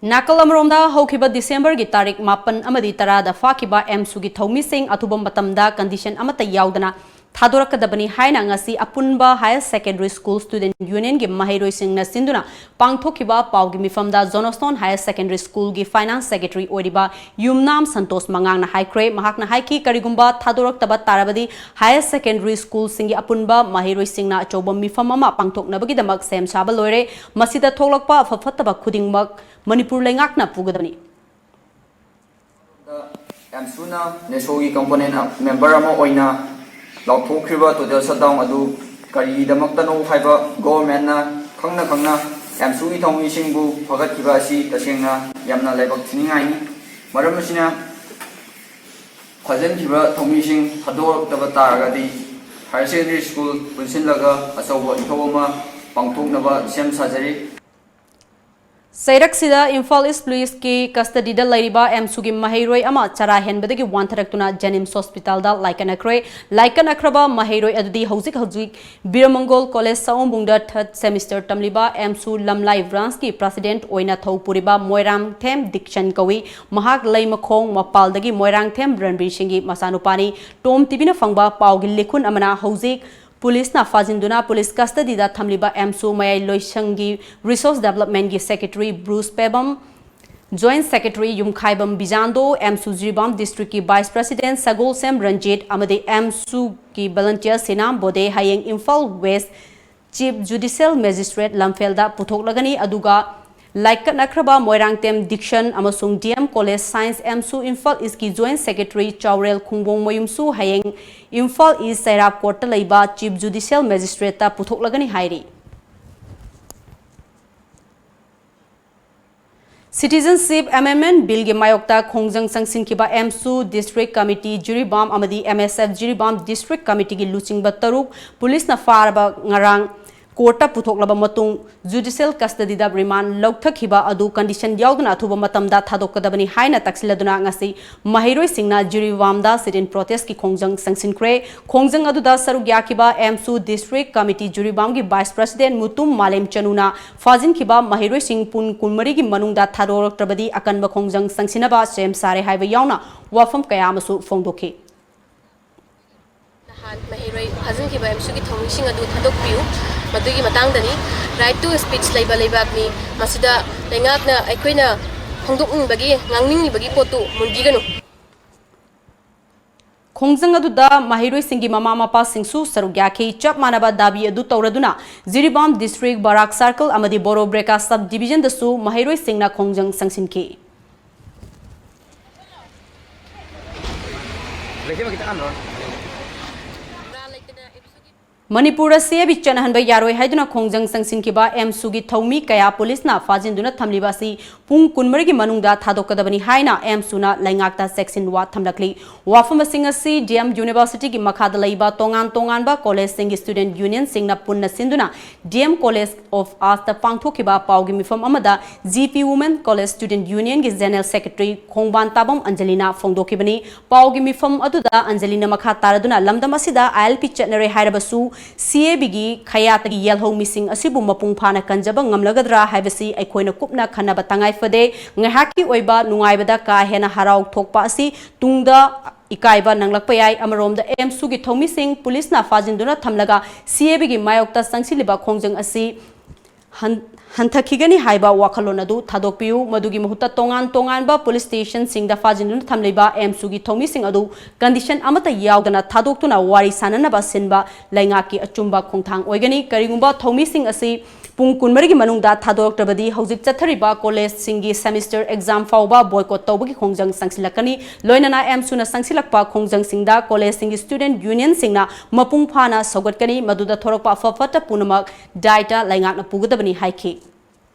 ꯅꯥꯀꯜ ꯑꯃꯔꯣꯝꯗ, ꯍꯧꯈꯤꯕ ꯗꯤꯁꯦꯝꯕꯔꯒꯤ ꯇꯥꯔꯤꯛ ꯃꯥꯄꯟ ꯑꯃꯗꯤ ꯇꯔꯥꯗ ꯐꯥꯈꯤꯕ ꯑꯦꯝꯁꯨꯒꯤ ꯊꯧꯃꯤꯁꯤꯡ ꯑꯊꯨꯕ ꯃꯇꯝꯗ ꯀꯟꯗꯤꯁꯟ ꯑꯃꯠꯇ ꯌꯥꯎꯗꯅ ꯊꯥꯗꯣꯔꯛꯀꯗꯕꯅꯤ ꯍꯥꯏꯅ ꯉꯁꯤ ꯑꯄꯨꯟꯕ ꯍꯥꯌꯔ ꯁꯦꯀꯦꯟꯗꯔꯤ ꯁ꯭ꯀꯨꯜ ꯁ꯭ꯇꯨꯗꯦꯟꯠ ꯌꯨꯅꯤꯌꯟꯒꯤ ꯃꯍꯩꯔꯣꯏꯁꯤꯡꯅ ꯁꯤꯟꯗꯨꯅ ꯄꯥꯡꯊꯣꯛꯈꯤꯕ ꯄꯥꯎꯒꯤ ꯃꯤꯐꯝꯗ ꯖꯣꯅꯣꯁꯇꯣꯟ ꯍꯥꯌꯔ ꯁꯦꯀꯦꯟꯗꯔꯤ ꯁ꯭ꯀꯨꯜꯒꯤ ꯐꯥꯏꯅꯥꯟꯁ ꯁꯦꯀ꯭ꯔꯦꯇꯔꯤ ꯑꯣꯏꯔꯤꯕ ꯌꯨꯝꯅꯥꯝ ꯁꯟꯇꯣꯁ ꯃꯉꯥꯡꯅ ꯍꯥꯏꯈ꯭ꯔꯦ꯫ ꯃꯍꯥꯛꯅ ꯍꯥꯏꯈꯤ, ꯀꯔꯤꯒꯨꯝꯕ ꯊꯥꯗꯣꯔꯛꯇꯕ ꯇꯥꯔꯕꯗꯤ ꯍꯥꯌꯔ ꯁꯦꯀꯦꯟꯗꯔꯤ ꯁ꯭ꯀꯨꯜꯁꯤꯡꯒꯤ ꯑꯄꯨꯟꯕ ꯃꯍꯩꯔꯣꯏꯁꯤꯡꯅ ꯑꯆꯧꯕ ꯃꯤꯐꯝ ꯑꯃ ꯄꯥꯡꯊꯣꯛꯅꯕꯒꯤꯗꯃꯛ ꯁꯦꯝ ꯁꯥꯕ ꯂꯣꯏꯔꯦ꯫ ꯃꯁꯤꯗ ꯊꯣꯛꯂꯛꯄ ꯑꯐ ꯐꯠꯇꯕ ꯈꯨꯗꯤꯡꯃꯛ ꯃꯅꯤꯄꯨꯔ ꯂꯩꯉꯥꯛꯅ ꯄꯨꯒꯗꯕꯅꯤ꯫ ꯑꯦꯝꯁꯨꯅ ꯅꯦꯁꯣꯒꯤ ꯀꯝꯄꯣꯅꯦꯟ ꯃꯦꯝꯕꯔ ꯑꯃ ꯑꯣꯏꯅ ꯂꯥꯎꯊꯣꯛꯈ꯭ꯔꯤꯕ ꯇꯣꯇꯦꯜ ꯁꯠꯗꯥꯎꯟ ꯑꯗꯨ ꯀꯔꯤꯒꯤꯗꯃꯛꯇꯅꯣ ꯍꯥꯏꯕ ꯒꯣꯚꯔꯟꯃꯦꯟꯠꯅ ꯈꯪꯅ ꯈꯪꯅ ꯑꯦꯝꯁꯨꯒꯤ ꯊꯧꯃꯤꯁꯤꯡꯕꯨ ꯐꯒꯠꯈꯤꯕ ꯑꯁꯤ ꯇꯁꯦꯡꯅ ꯌꯥꯝꯅ ꯂꯥꯏꯕꯛ ꯊꯤꯅꯤꯡꯉꯥꯏꯅꯤ꯫ ꯃꯔꯝ ꯑꯁꯤꯅ, ꯐꯥꯖꯤꯟꯈꯤꯕ ꯊꯧꯃꯤꯁꯤꯡ ꯊꯥꯗꯣꯔꯛꯇꯕ ꯇꯥꯔꯒꯗꯤ ꯍꯥꯌꯔ ꯁꯦꯀꯦꯟꯗꯔꯤ ꯁ꯭ꯀꯨꯜ ꯄꯨꯟꯁꯤꯜꯂꯒ ꯑꯆꯧꯕ ꯏꯊꯧ ꯑꯃ ꯄꯥꯡꯊꯣꯛꯅꯕ ꯁꯦꯝ ꯁꯥꯖꯔꯤ꯫ ꯆꯩꯔꯛꯁꯤꯗ ꯏꯝꯐꯥꯜ ꯏꯁ ꯄꯨꯂꯤꯁꯀꯤ ꯀꯁꯇꯗꯤꯗ ꯂꯩꯔꯤꯕ ꯑꯦꯝꯁꯨꯒꯤ ꯃꯍꯩꯔꯣꯏ ꯑꯃ ꯆꯔꯥ ꯍꯦꯟꯕꯗꯒꯤ ꯋꯥꯟꯊꯔꯛꯇꯨꯅ ꯖꯦꯅꯤꯝꯁ ꯍꯣꯁꯄꯤꯇꯥꯜꯗ ꯂꯥꯏꯀꯠꯅꯈ꯭ꯔꯦ꯫ ꯂꯥꯏꯀꯠꯅꯈ꯭ꯔꯕ ꯃꯍꯩꯔꯣꯏ ꯑꯗꯨꯗꯤ ꯍꯧꯖꯤꯛ ꯍꯧꯖꯤꯛ ꯕꯤꯔꯃꯪꯒꯣꯜ ꯀꯣꯂꯦꯖ ꯁꯑꯣꯝꯕꯨꯡꯗ ꯊꯥꯔꯠ ꯁꯦꯃꯤꯁꯇꯔ ꯇꯝꯂꯤꯕ ꯑꯦꯝꯁꯨ ꯂꯝꯂꯥꯏ ꯕ꯭ꯔꯥꯟꯁꯀꯤ ꯄ꯭ꯔꯁꯤꯗꯦꯟꯠ ꯑꯣꯏꯅ ꯊꯧ ꯄꯨꯔꯤꯕ ꯃꯣꯏꯔꯥꯡꯊꯦꯝ ꯗꯤꯛꯁꯟ ꯀꯧꯏ꯫ ꯃꯍꯥꯛ ꯂꯩꯃꯈꯣꯡ ꯃꯄꯥꯜꯗꯒꯤ ꯃꯣꯏꯔꯥꯡꯊꯦꯝ ꯔꯟꯕꯤꯔ ꯁꯤꯡꯒꯤ ꯃꯆꯥꯅꯨꯄꯥꯅꯤ꯫ ꯇꯣꯝ ꯇꯤꯚꯤꯅ ꯐꯪꯕ ꯄꯥꯎꯒꯤ ꯂꯤꯈꯨꯟ ꯑꯃꯅ ꯍꯧꯖꯤꯛ ꯄꯨꯂꯤꯁꯅ ꯐꯥꯖꯤꯟꯗꯨꯅ ꯄꯨꯂꯤꯁ ꯀꯁꯇꯗꯤꯗ ꯊꯝꯂꯤꯕ ꯑꯦꯝꯁꯨ ꯃꯌꯥꯏ ꯂꯣꯏꯁꯪꯒꯤ ꯔꯤꯁꯣꯔꯁ ꯗꯦꯕꯂꯞꯃꯦꯟꯠꯀꯤ ꯁꯦꯀ꯭ꯔꯦꯇꯔꯤ ꯕ꯭ꯔꯨꯁ ꯄꯦꯕꯝ, ꯖꯣꯏꯟꯠ ꯁꯦꯀ꯭ꯔꯦꯇꯔꯤ ꯌꯨꯝꯈꯥꯏꯕꯝ ꯕꯤꯖꯥꯟꯗꯣ, ꯑꯦꯝꯁꯨ ꯖꯤꯔꯤꯕꯥꯝ ꯗꯤꯁꯇ꯭ꯔꯤꯛꯀꯤ ꯚꯥꯏꯁ ꯄ꯭ꯔꯁꯤꯗꯦꯟꯠ ꯁꯒꯣꯜꯁꯦꯝ ꯔꯟꯖꯤꯠ ꯑꯃꯗꯤ ꯑꯦꯝꯁꯨꯒꯤ ꯚꯣꯂꯨꯟꯇꯤꯌꯔ ꯁꯤꯅꯥꯝ ꯕꯣꯗꯦ ꯍꯌꯦꯡ Imphal west chief judicial magistrate ꯂꯝꯐꯦꯜꯗ ꯄꯨꯊꯣꯛꯂꯒꯅꯤ꯫ ꯑꯗꯨꯒ ꯂꯥꯏꯀꯠꯅꯈ꯭ꯔꯕ ꯃꯣꯏꯔꯥꯡꯊꯦꯝ ꯗꯤꯛꯁꯟ ꯑꯃꯁꯨꯡ D M college science AMSU Imphal ꯏꯁꯀꯤ ꯖꯣꯏꯟꯠ ꯁꯦꯀ꯭ꯔꯦꯇꯔꯤ ꯆꯥꯎꯔꯦꯜ ꯈꯣꯡꯕꯣꯡ ꯃꯌꯨꯝꯁꯨ ꯍꯌꯦꯡ ꯏꯝꯐꯥꯜ ꯏꯁ ꯆꯩꯔꯥꯕ ꯀꯣꯔꯠꯇ ꯂꯩꯕ ꯆꯤꯐ ꯖꯨꯗꯤꯁꯤꯌꯦꯜ ꯃꯦꯖꯤꯁꯇ꯭ꯔꯦꯠꯇ ꯄꯨꯊꯣꯛꯂꯒꯅꯤ ꯍꯥꯏꯔꯤ꯫ ꯁꯤꯇꯤꯖꯟꯁꯤꯞ ꯑꯦꯃꯦꯟꯗꯃꯦꯟꯠ ꯕꯤꯜꯒꯤ ꯃꯥꯌꯣꯛꯇ ꯈꯣꯡꯖꯪ ꯆꯪꯁꯤꯟꯈꯤꯕ ꯑꯦꯝꯁꯨ ꯗꯤꯁꯇ꯭ꯔꯤꯛ ꯀꯃꯤꯇꯤ ꯖꯤꯔꯤꯕꯥꯝ ꯑꯃꯗꯤ ꯑꯦꯝ ꯑꯦꯁ ꯑꯦꯐ ꯖꯤꯔꯤꯕꯥꯝ ꯗꯤꯁꯇ꯭ꯔꯤꯛ ꯀꯃꯤꯇꯤꯒꯤ ꯂꯨꯆꯤꯡꯕ ꯇꯔꯨꯛ ꯄꯨꯂꯤꯁꯅ ꯐꯥꯔꯕ ꯉꯔꯥꯡ ꯀꯣꯔꯠꯇ ꯄꯨꯊꯣꯛꯂꯕ ꯃꯇꯨꯡ ꯖꯨꯗꯤꯁꯤꯌꯦꯜ ꯀꯁꯇꯗꯤꯗ ꯔꯤꯃꯥꯟꯗ ꯂꯧꯊꯈꯤꯕ ꯑꯗꯨ ꯀꯟꯗꯤꯁꯟ ꯌꯥꯎꯗꯅ ꯑꯊꯨꯕ ꯃꯇꯝꯗ ꯊꯥꯗꯣꯛꯀꯗꯕꯅꯤ ꯍꯥꯏꯅ ꯇꯛꯁꯤꯜꯂꯗꯨꯅ ꯉꯁꯤ ꯃꯍꯩꯔꯣꯏꯁꯤꯡꯅ ꯖꯤꯔꯤꯕꯥꯝꯗ ꯁꯤꯠ ꯏꯟ ꯄ꯭ꯔꯣꯇꯦꯁꯀꯤ ꯈꯣꯡꯖꯪ ꯆꯪꯁꯤꯟꯈ꯭ꯔꯦ꯫ ꯈꯣꯡꯖꯪ ꯑꯗꯨꯗ ꯁꯔꯨꯛ ꯌꯥꯈꯤꯕ ꯑꯦꯝꯁꯨ district committee ꯖꯤꯔꯤꯕꯥꯝꯒꯤ vice president Mutum ꯃꯥꯂꯦꯝ ꯆꯅꯨꯅ ꯐꯥꯖꯤꯟꯈꯤꯕ ꯃꯍꯩꯔꯣꯏꯁꯤꯡ ꯄꯨꯡ ꯀꯨꯟꯃꯔꯤꯒꯤ ꯃꯅꯨꯡꯗ ꯊꯥꯗꯣꯔꯛꯇ꯭ꯔꯕꯗꯤ ꯑꯀꯟꯕ ꯈꯣꯡꯖꯪ ꯆꯪꯁꯤꯟꯅꯕ ꯁꯦꯝ ꯁꯥꯔꯦ ꯍꯥꯏꯕ ꯌꯥꯎꯅ ꯋꯥꯐꯝ ꯀꯌꯥ ꯑꯃꯁꯨ ꯐꯣꯡꯗꯣꯛꯈꯤ꯫ ꯅꯍꯥꯟ ꯃꯍꯩꯔꯣꯏ ꯐꯥꯖꯤꯟꯈꯤꯕ ꯑꯦꯝꯁꯨꯒꯤ ꯊꯧꯃꯤꯁꯤꯡ ꯑꯗꯨ ꯊꯥꯗꯣꯛꯄꯤꯌꯨ꯫ ꯃꯗꯨꯒꯤ ꯃꯇꯥꯡꯗꯅꯤ꯫ Right to speech ꯂꯩꯕ ꯂꯩꯕꯥꯛꯅꯤ꯫ ꯃꯁꯤꯗ ꯂꯩꯉꯥꯛꯅ ꯑꯩꯈꯣꯏꯅ ꯐꯣꯡꯗꯣꯛꯅꯤꯡꯕꯒꯤ, ꯉꯥꯡꯅꯤꯡꯂꯤꯕꯒꯤ ꯄꯣꯠꯇꯨ ꯃꯨꯟꯕꯤꯒꯅꯨ꯫ ꯈꯣꯡꯖꯪ ꯑꯗꯨꯗ ꯃꯍꯩꯔꯣꯏꯁꯤꯡꯒꯤ ꯃꯃꯥ ꯃꯄꯥꯁꯤꯡꯁꯨ ꯁꯔꯨꯛ ꯌꯥꯈꯤ꯫ ꯆꯞ ꯃꯥꯟꯅꯕ ꯗꯥꯕꯤ ꯑꯗꯨ ꯇꯧꯔꯗꯨꯅ ꯖꯤꯔꯤꯕꯥꯝ ꯗꯤꯁꯇ꯭ꯔꯤꯛ ꯕꯔꯥꯛ ꯁꯥꯔꯀꯜ ꯑꯃꯗꯤ ꯕꯣꯔꯣ ꯕ꯭ꯔꯦꯀꯥ ꯁꯕ ꯗꯤꯕꯤꯖꯟꯗꯁꯨ ꯃꯍꯩꯔꯣꯏꯁꯤꯡꯅ ꯈꯣꯡꯖꯪ ꯆꯪꯁꯤꯟꯈꯤ꯫ ꯃꯅꯤꯄꯨꯔꯗ ꯁꯤ ꯑꯦ ꯕꯤ ꯆꯠꯅꯍꯟꯕ ꯌꯥꯔꯣꯏ ꯍꯥꯏꯗꯨꯅ ꯈꯣꯡꯖꯪ ꯆꯪꯁꯤꯟꯈꯤꯕ ꯑꯦꯝꯁꯨꯒꯤ ꯊꯧꯃꯤ ꯀꯌꯥ ꯄꯨꯂꯤꯁꯅ ꯐꯥꯖꯤꯟꯗꯨꯅ ꯊꯝꯂꯤꯕ ꯑꯁꯤ ꯄꯨꯡ ꯀꯨꯟꯃꯔꯤꯒꯤ ꯃꯅꯨꯡꯗ ꯊꯥꯗꯣꯛꯀꯗꯕꯅꯤ ꯍꯥꯏꯅ ꯑꯦꯝꯁꯨꯅ ꯂꯩꯉꯥꯛꯇ ꯆꯦꯛꯁꯤꯟ ꯋꯥ ꯊꯝꯂꯛꯂꯤ꯫ ꯋꯥꯐꯝꯁꯤꯡ ꯑꯁꯤ ꯗꯤ ꯑꯦꯝ ꯌꯨꯅꯤꯚꯔꯁꯤꯇꯤꯒꯤ ꯃꯈꯥꯗ ꯂꯩꯕ ꯇꯣꯉꯥꯟ ꯇꯣꯉꯥꯟꯕ ꯀꯣꯂꯦꯖꯁꯤꯡꯒꯤ ꯁ꯭ꯇꯨꯗꯦꯟꯠ ꯌꯨꯅꯤꯌꯟꯁꯤꯡꯅ ꯄꯨꯟꯅ ꯁꯤꯟꯗꯨꯅ ꯗꯤ ꯑꯦꯝ ꯀꯣꯂꯦꯖ ꯑꯣꯐ ꯑꯥꯔꯠꯁꯇ ꯄꯥꯡꯊꯣꯛꯈꯤꯕ ꯄꯥꯎꯒꯤ ꯃꯤꯐꯝ ꯑꯃꯗ G P women college student ꯌꯨꯅꯤꯌꯟꯒꯤ ꯖꯦꯅꯔꯦꯜ ꯁꯦꯀ꯭ꯔꯦꯇꯔꯤ ꯈꯣꯡꯕꯥꯟ ꯇꯥꯕꯝ ꯑꯟꯖꯂꯤꯅ ꯐꯣꯡꯗꯣꯛꯈꯤꯕꯅꯤ꯫ ꯄꯥꯎꯒꯤ ꯃꯤꯐꯝ ꯑꯗꯨꯗ ꯑꯟꯖꯂꯤꯅ ꯃꯈꯥ ꯇꯥꯔꯗꯨꯅ ꯂꯝꯗꯝ ꯑꯁꯤꯗ ꯑꯥꯏ ꯑꯦꯜ ꯄꯤ ꯆꯠꯅꯔꯦ ꯍꯥꯏꯔꯕꯁꯨ ꯁꯤ ꯑꯦ ꯕꯤꯒꯤ ꯈꯌꯥꯠꯇꯒꯤ ꯌꯦꯜꯍꯧ ꯃꯤꯁꯤꯡ ꯑꯁꯤꯕꯨ ꯃꯄꯨꯡ ꯐꯥꯅ ꯀꯟꯖꯕ ꯉꯝꯂꯒꯗ꯭ꯔꯥ ꯍꯥꯏꯕꯁꯤ ꯑꯩꯈꯣꯏꯅ ꯀꯨꯞꯅ ꯈꯟꯅꯕ ꯇꯉꯥꯏ ꯐꯗꯦ꯫ ꯉꯥꯏꯍꯥꯛꯀꯤ ꯑꯣꯏꯕ ꯅꯨꯡꯉꯥꯏꯕꯗ ꯀꯥ ꯍꯦꯟꯅ ꯍꯔꯥꯎ ꯊꯣꯛꯄ ꯑꯁꯤ ꯇꯨꯡꯗ ꯏꯀꯥꯏꯕ ꯅꯪꯂꯛꯄ ꯌꯥꯏ꯫ ꯑꯃꯔꯣꯝꯗ ꯑꯦꯝꯁꯨꯒꯤ ꯊꯧꯃꯤꯁꯤꯡ ꯄꯨꯂꯤꯁꯅ ꯐꯥꯖꯤꯟꯗꯨꯅ ꯊꯝꯂꯒ ꯁꯤ ꯑꯦ ꯕꯤꯒꯤ ꯃꯥꯌꯣꯛꯇ ꯆꯪꯁꯤꯜꯂꯤꯕ ꯈꯣꯡꯖꯪ ꯑꯁꯤ ꯍꯟ-, ꯍꯟꯊꯈꯤꯒꯅꯤ ꯍꯥꯏꯕ ꯋꯥꯈꯜꯂꯣꯟ ꯑꯗꯨ ꯊꯥꯗꯣꯛꯄꯤꯌꯨ꯫ ꯃꯗꯨꯒꯤ ꯃꯍꯨꯠꯇ ꯇꯣꯉꯥꯟ ꯇꯣꯉꯥꯟꯕ ꯄꯨꯂꯤꯁ ꯁ꯭ꯇꯦꯁꯟꯁꯤꯡꯗ ꯐꯥꯖꯤꯟꯗꯨꯅ ꯊꯝꯂꯤꯕ ꯑꯦꯝꯁꯨꯒꯤ ꯊꯧꯃꯤꯁꯤꯡ ꯑꯗꯨ ꯀꯟꯗꯤꯁꯟ ꯑꯃꯠꯇ ꯌꯥꯎꯗꯅ ꯊꯥꯗꯣꯛꯇꯨꯅ ꯋꯥꯔꯤ ꯁꯥꯅꯅꯕ ꯁꯤꯟꯕ ꯂꯩꯉꯥꯛꯀꯤ ꯑꯆꯨꯝꯕ ꯈꯣꯡꯊꯥꯡ ꯑꯣꯏꯒꯅꯤ꯫ ꯀꯔꯤꯒꯨꯝꯕ ꯊꯧꯃꯤꯁꯤꯡ ꯑꯁꯤ ꯄꯨꯡ ꯀꯨꯟꯃꯔꯤꯒꯤ ꯃꯅꯨꯡꯗ ꯊꯥꯗꯣꯔꯛꯇ꯭ꯔꯕꯗꯤ ꯍꯧꯖꯤꯛ ꯆꯠꯊꯔꯤꯕ ꯀꯣꯂꯦꯖꯁꯤꯡꯒꯤ ꯁꯦꯃꯤꯁꯇꯔ ꯑꯦꯛꯖꯥꯝ ꯐꯥꯎꯕ ꯕꯣꯏꯀꯣꯠ ꯇꯧꯕꯒꯤ ꯈꯣꯡꯖꯪ ꯆꯪꯁꯤꯜꯂꯛꯀꯅꯤ꯫ ꯂꯣꯏꯅꯅ ꯌꯥꯝ ꯁꯨꯅ ꯆꯪꯁꯤꯜꯂꯛꯄ ꯈꯣꯡꯖꯪꯁꯤꯡꯗ ꯀꯣꯂꯦꯖꯁꯤꯡꯒꯤ ꯁ꯭ꯇꯨꯗꯦꯟꯠ ꯌꯨꯅꯤꯌꯟꯁꯤꯡꯅ ꯃꯄꯨꯡ ꯐꯥꯅ ꯁꯧꯒꯠꯀꯅꯤ꯫ ꯃꯗꯨꯗ ꯊꯣꯔꯛꯄ ꯑꯐ ꯐꯠꯇ ꯄꯨꯝꯅꯃꯛ ꯗꯥꯏꯇ ꯂꯩꯉꯥꯛꯅ ꯄꯨꯒꯗꯕꯅꯤ ꯍꯥꯏꯈꯤ꯫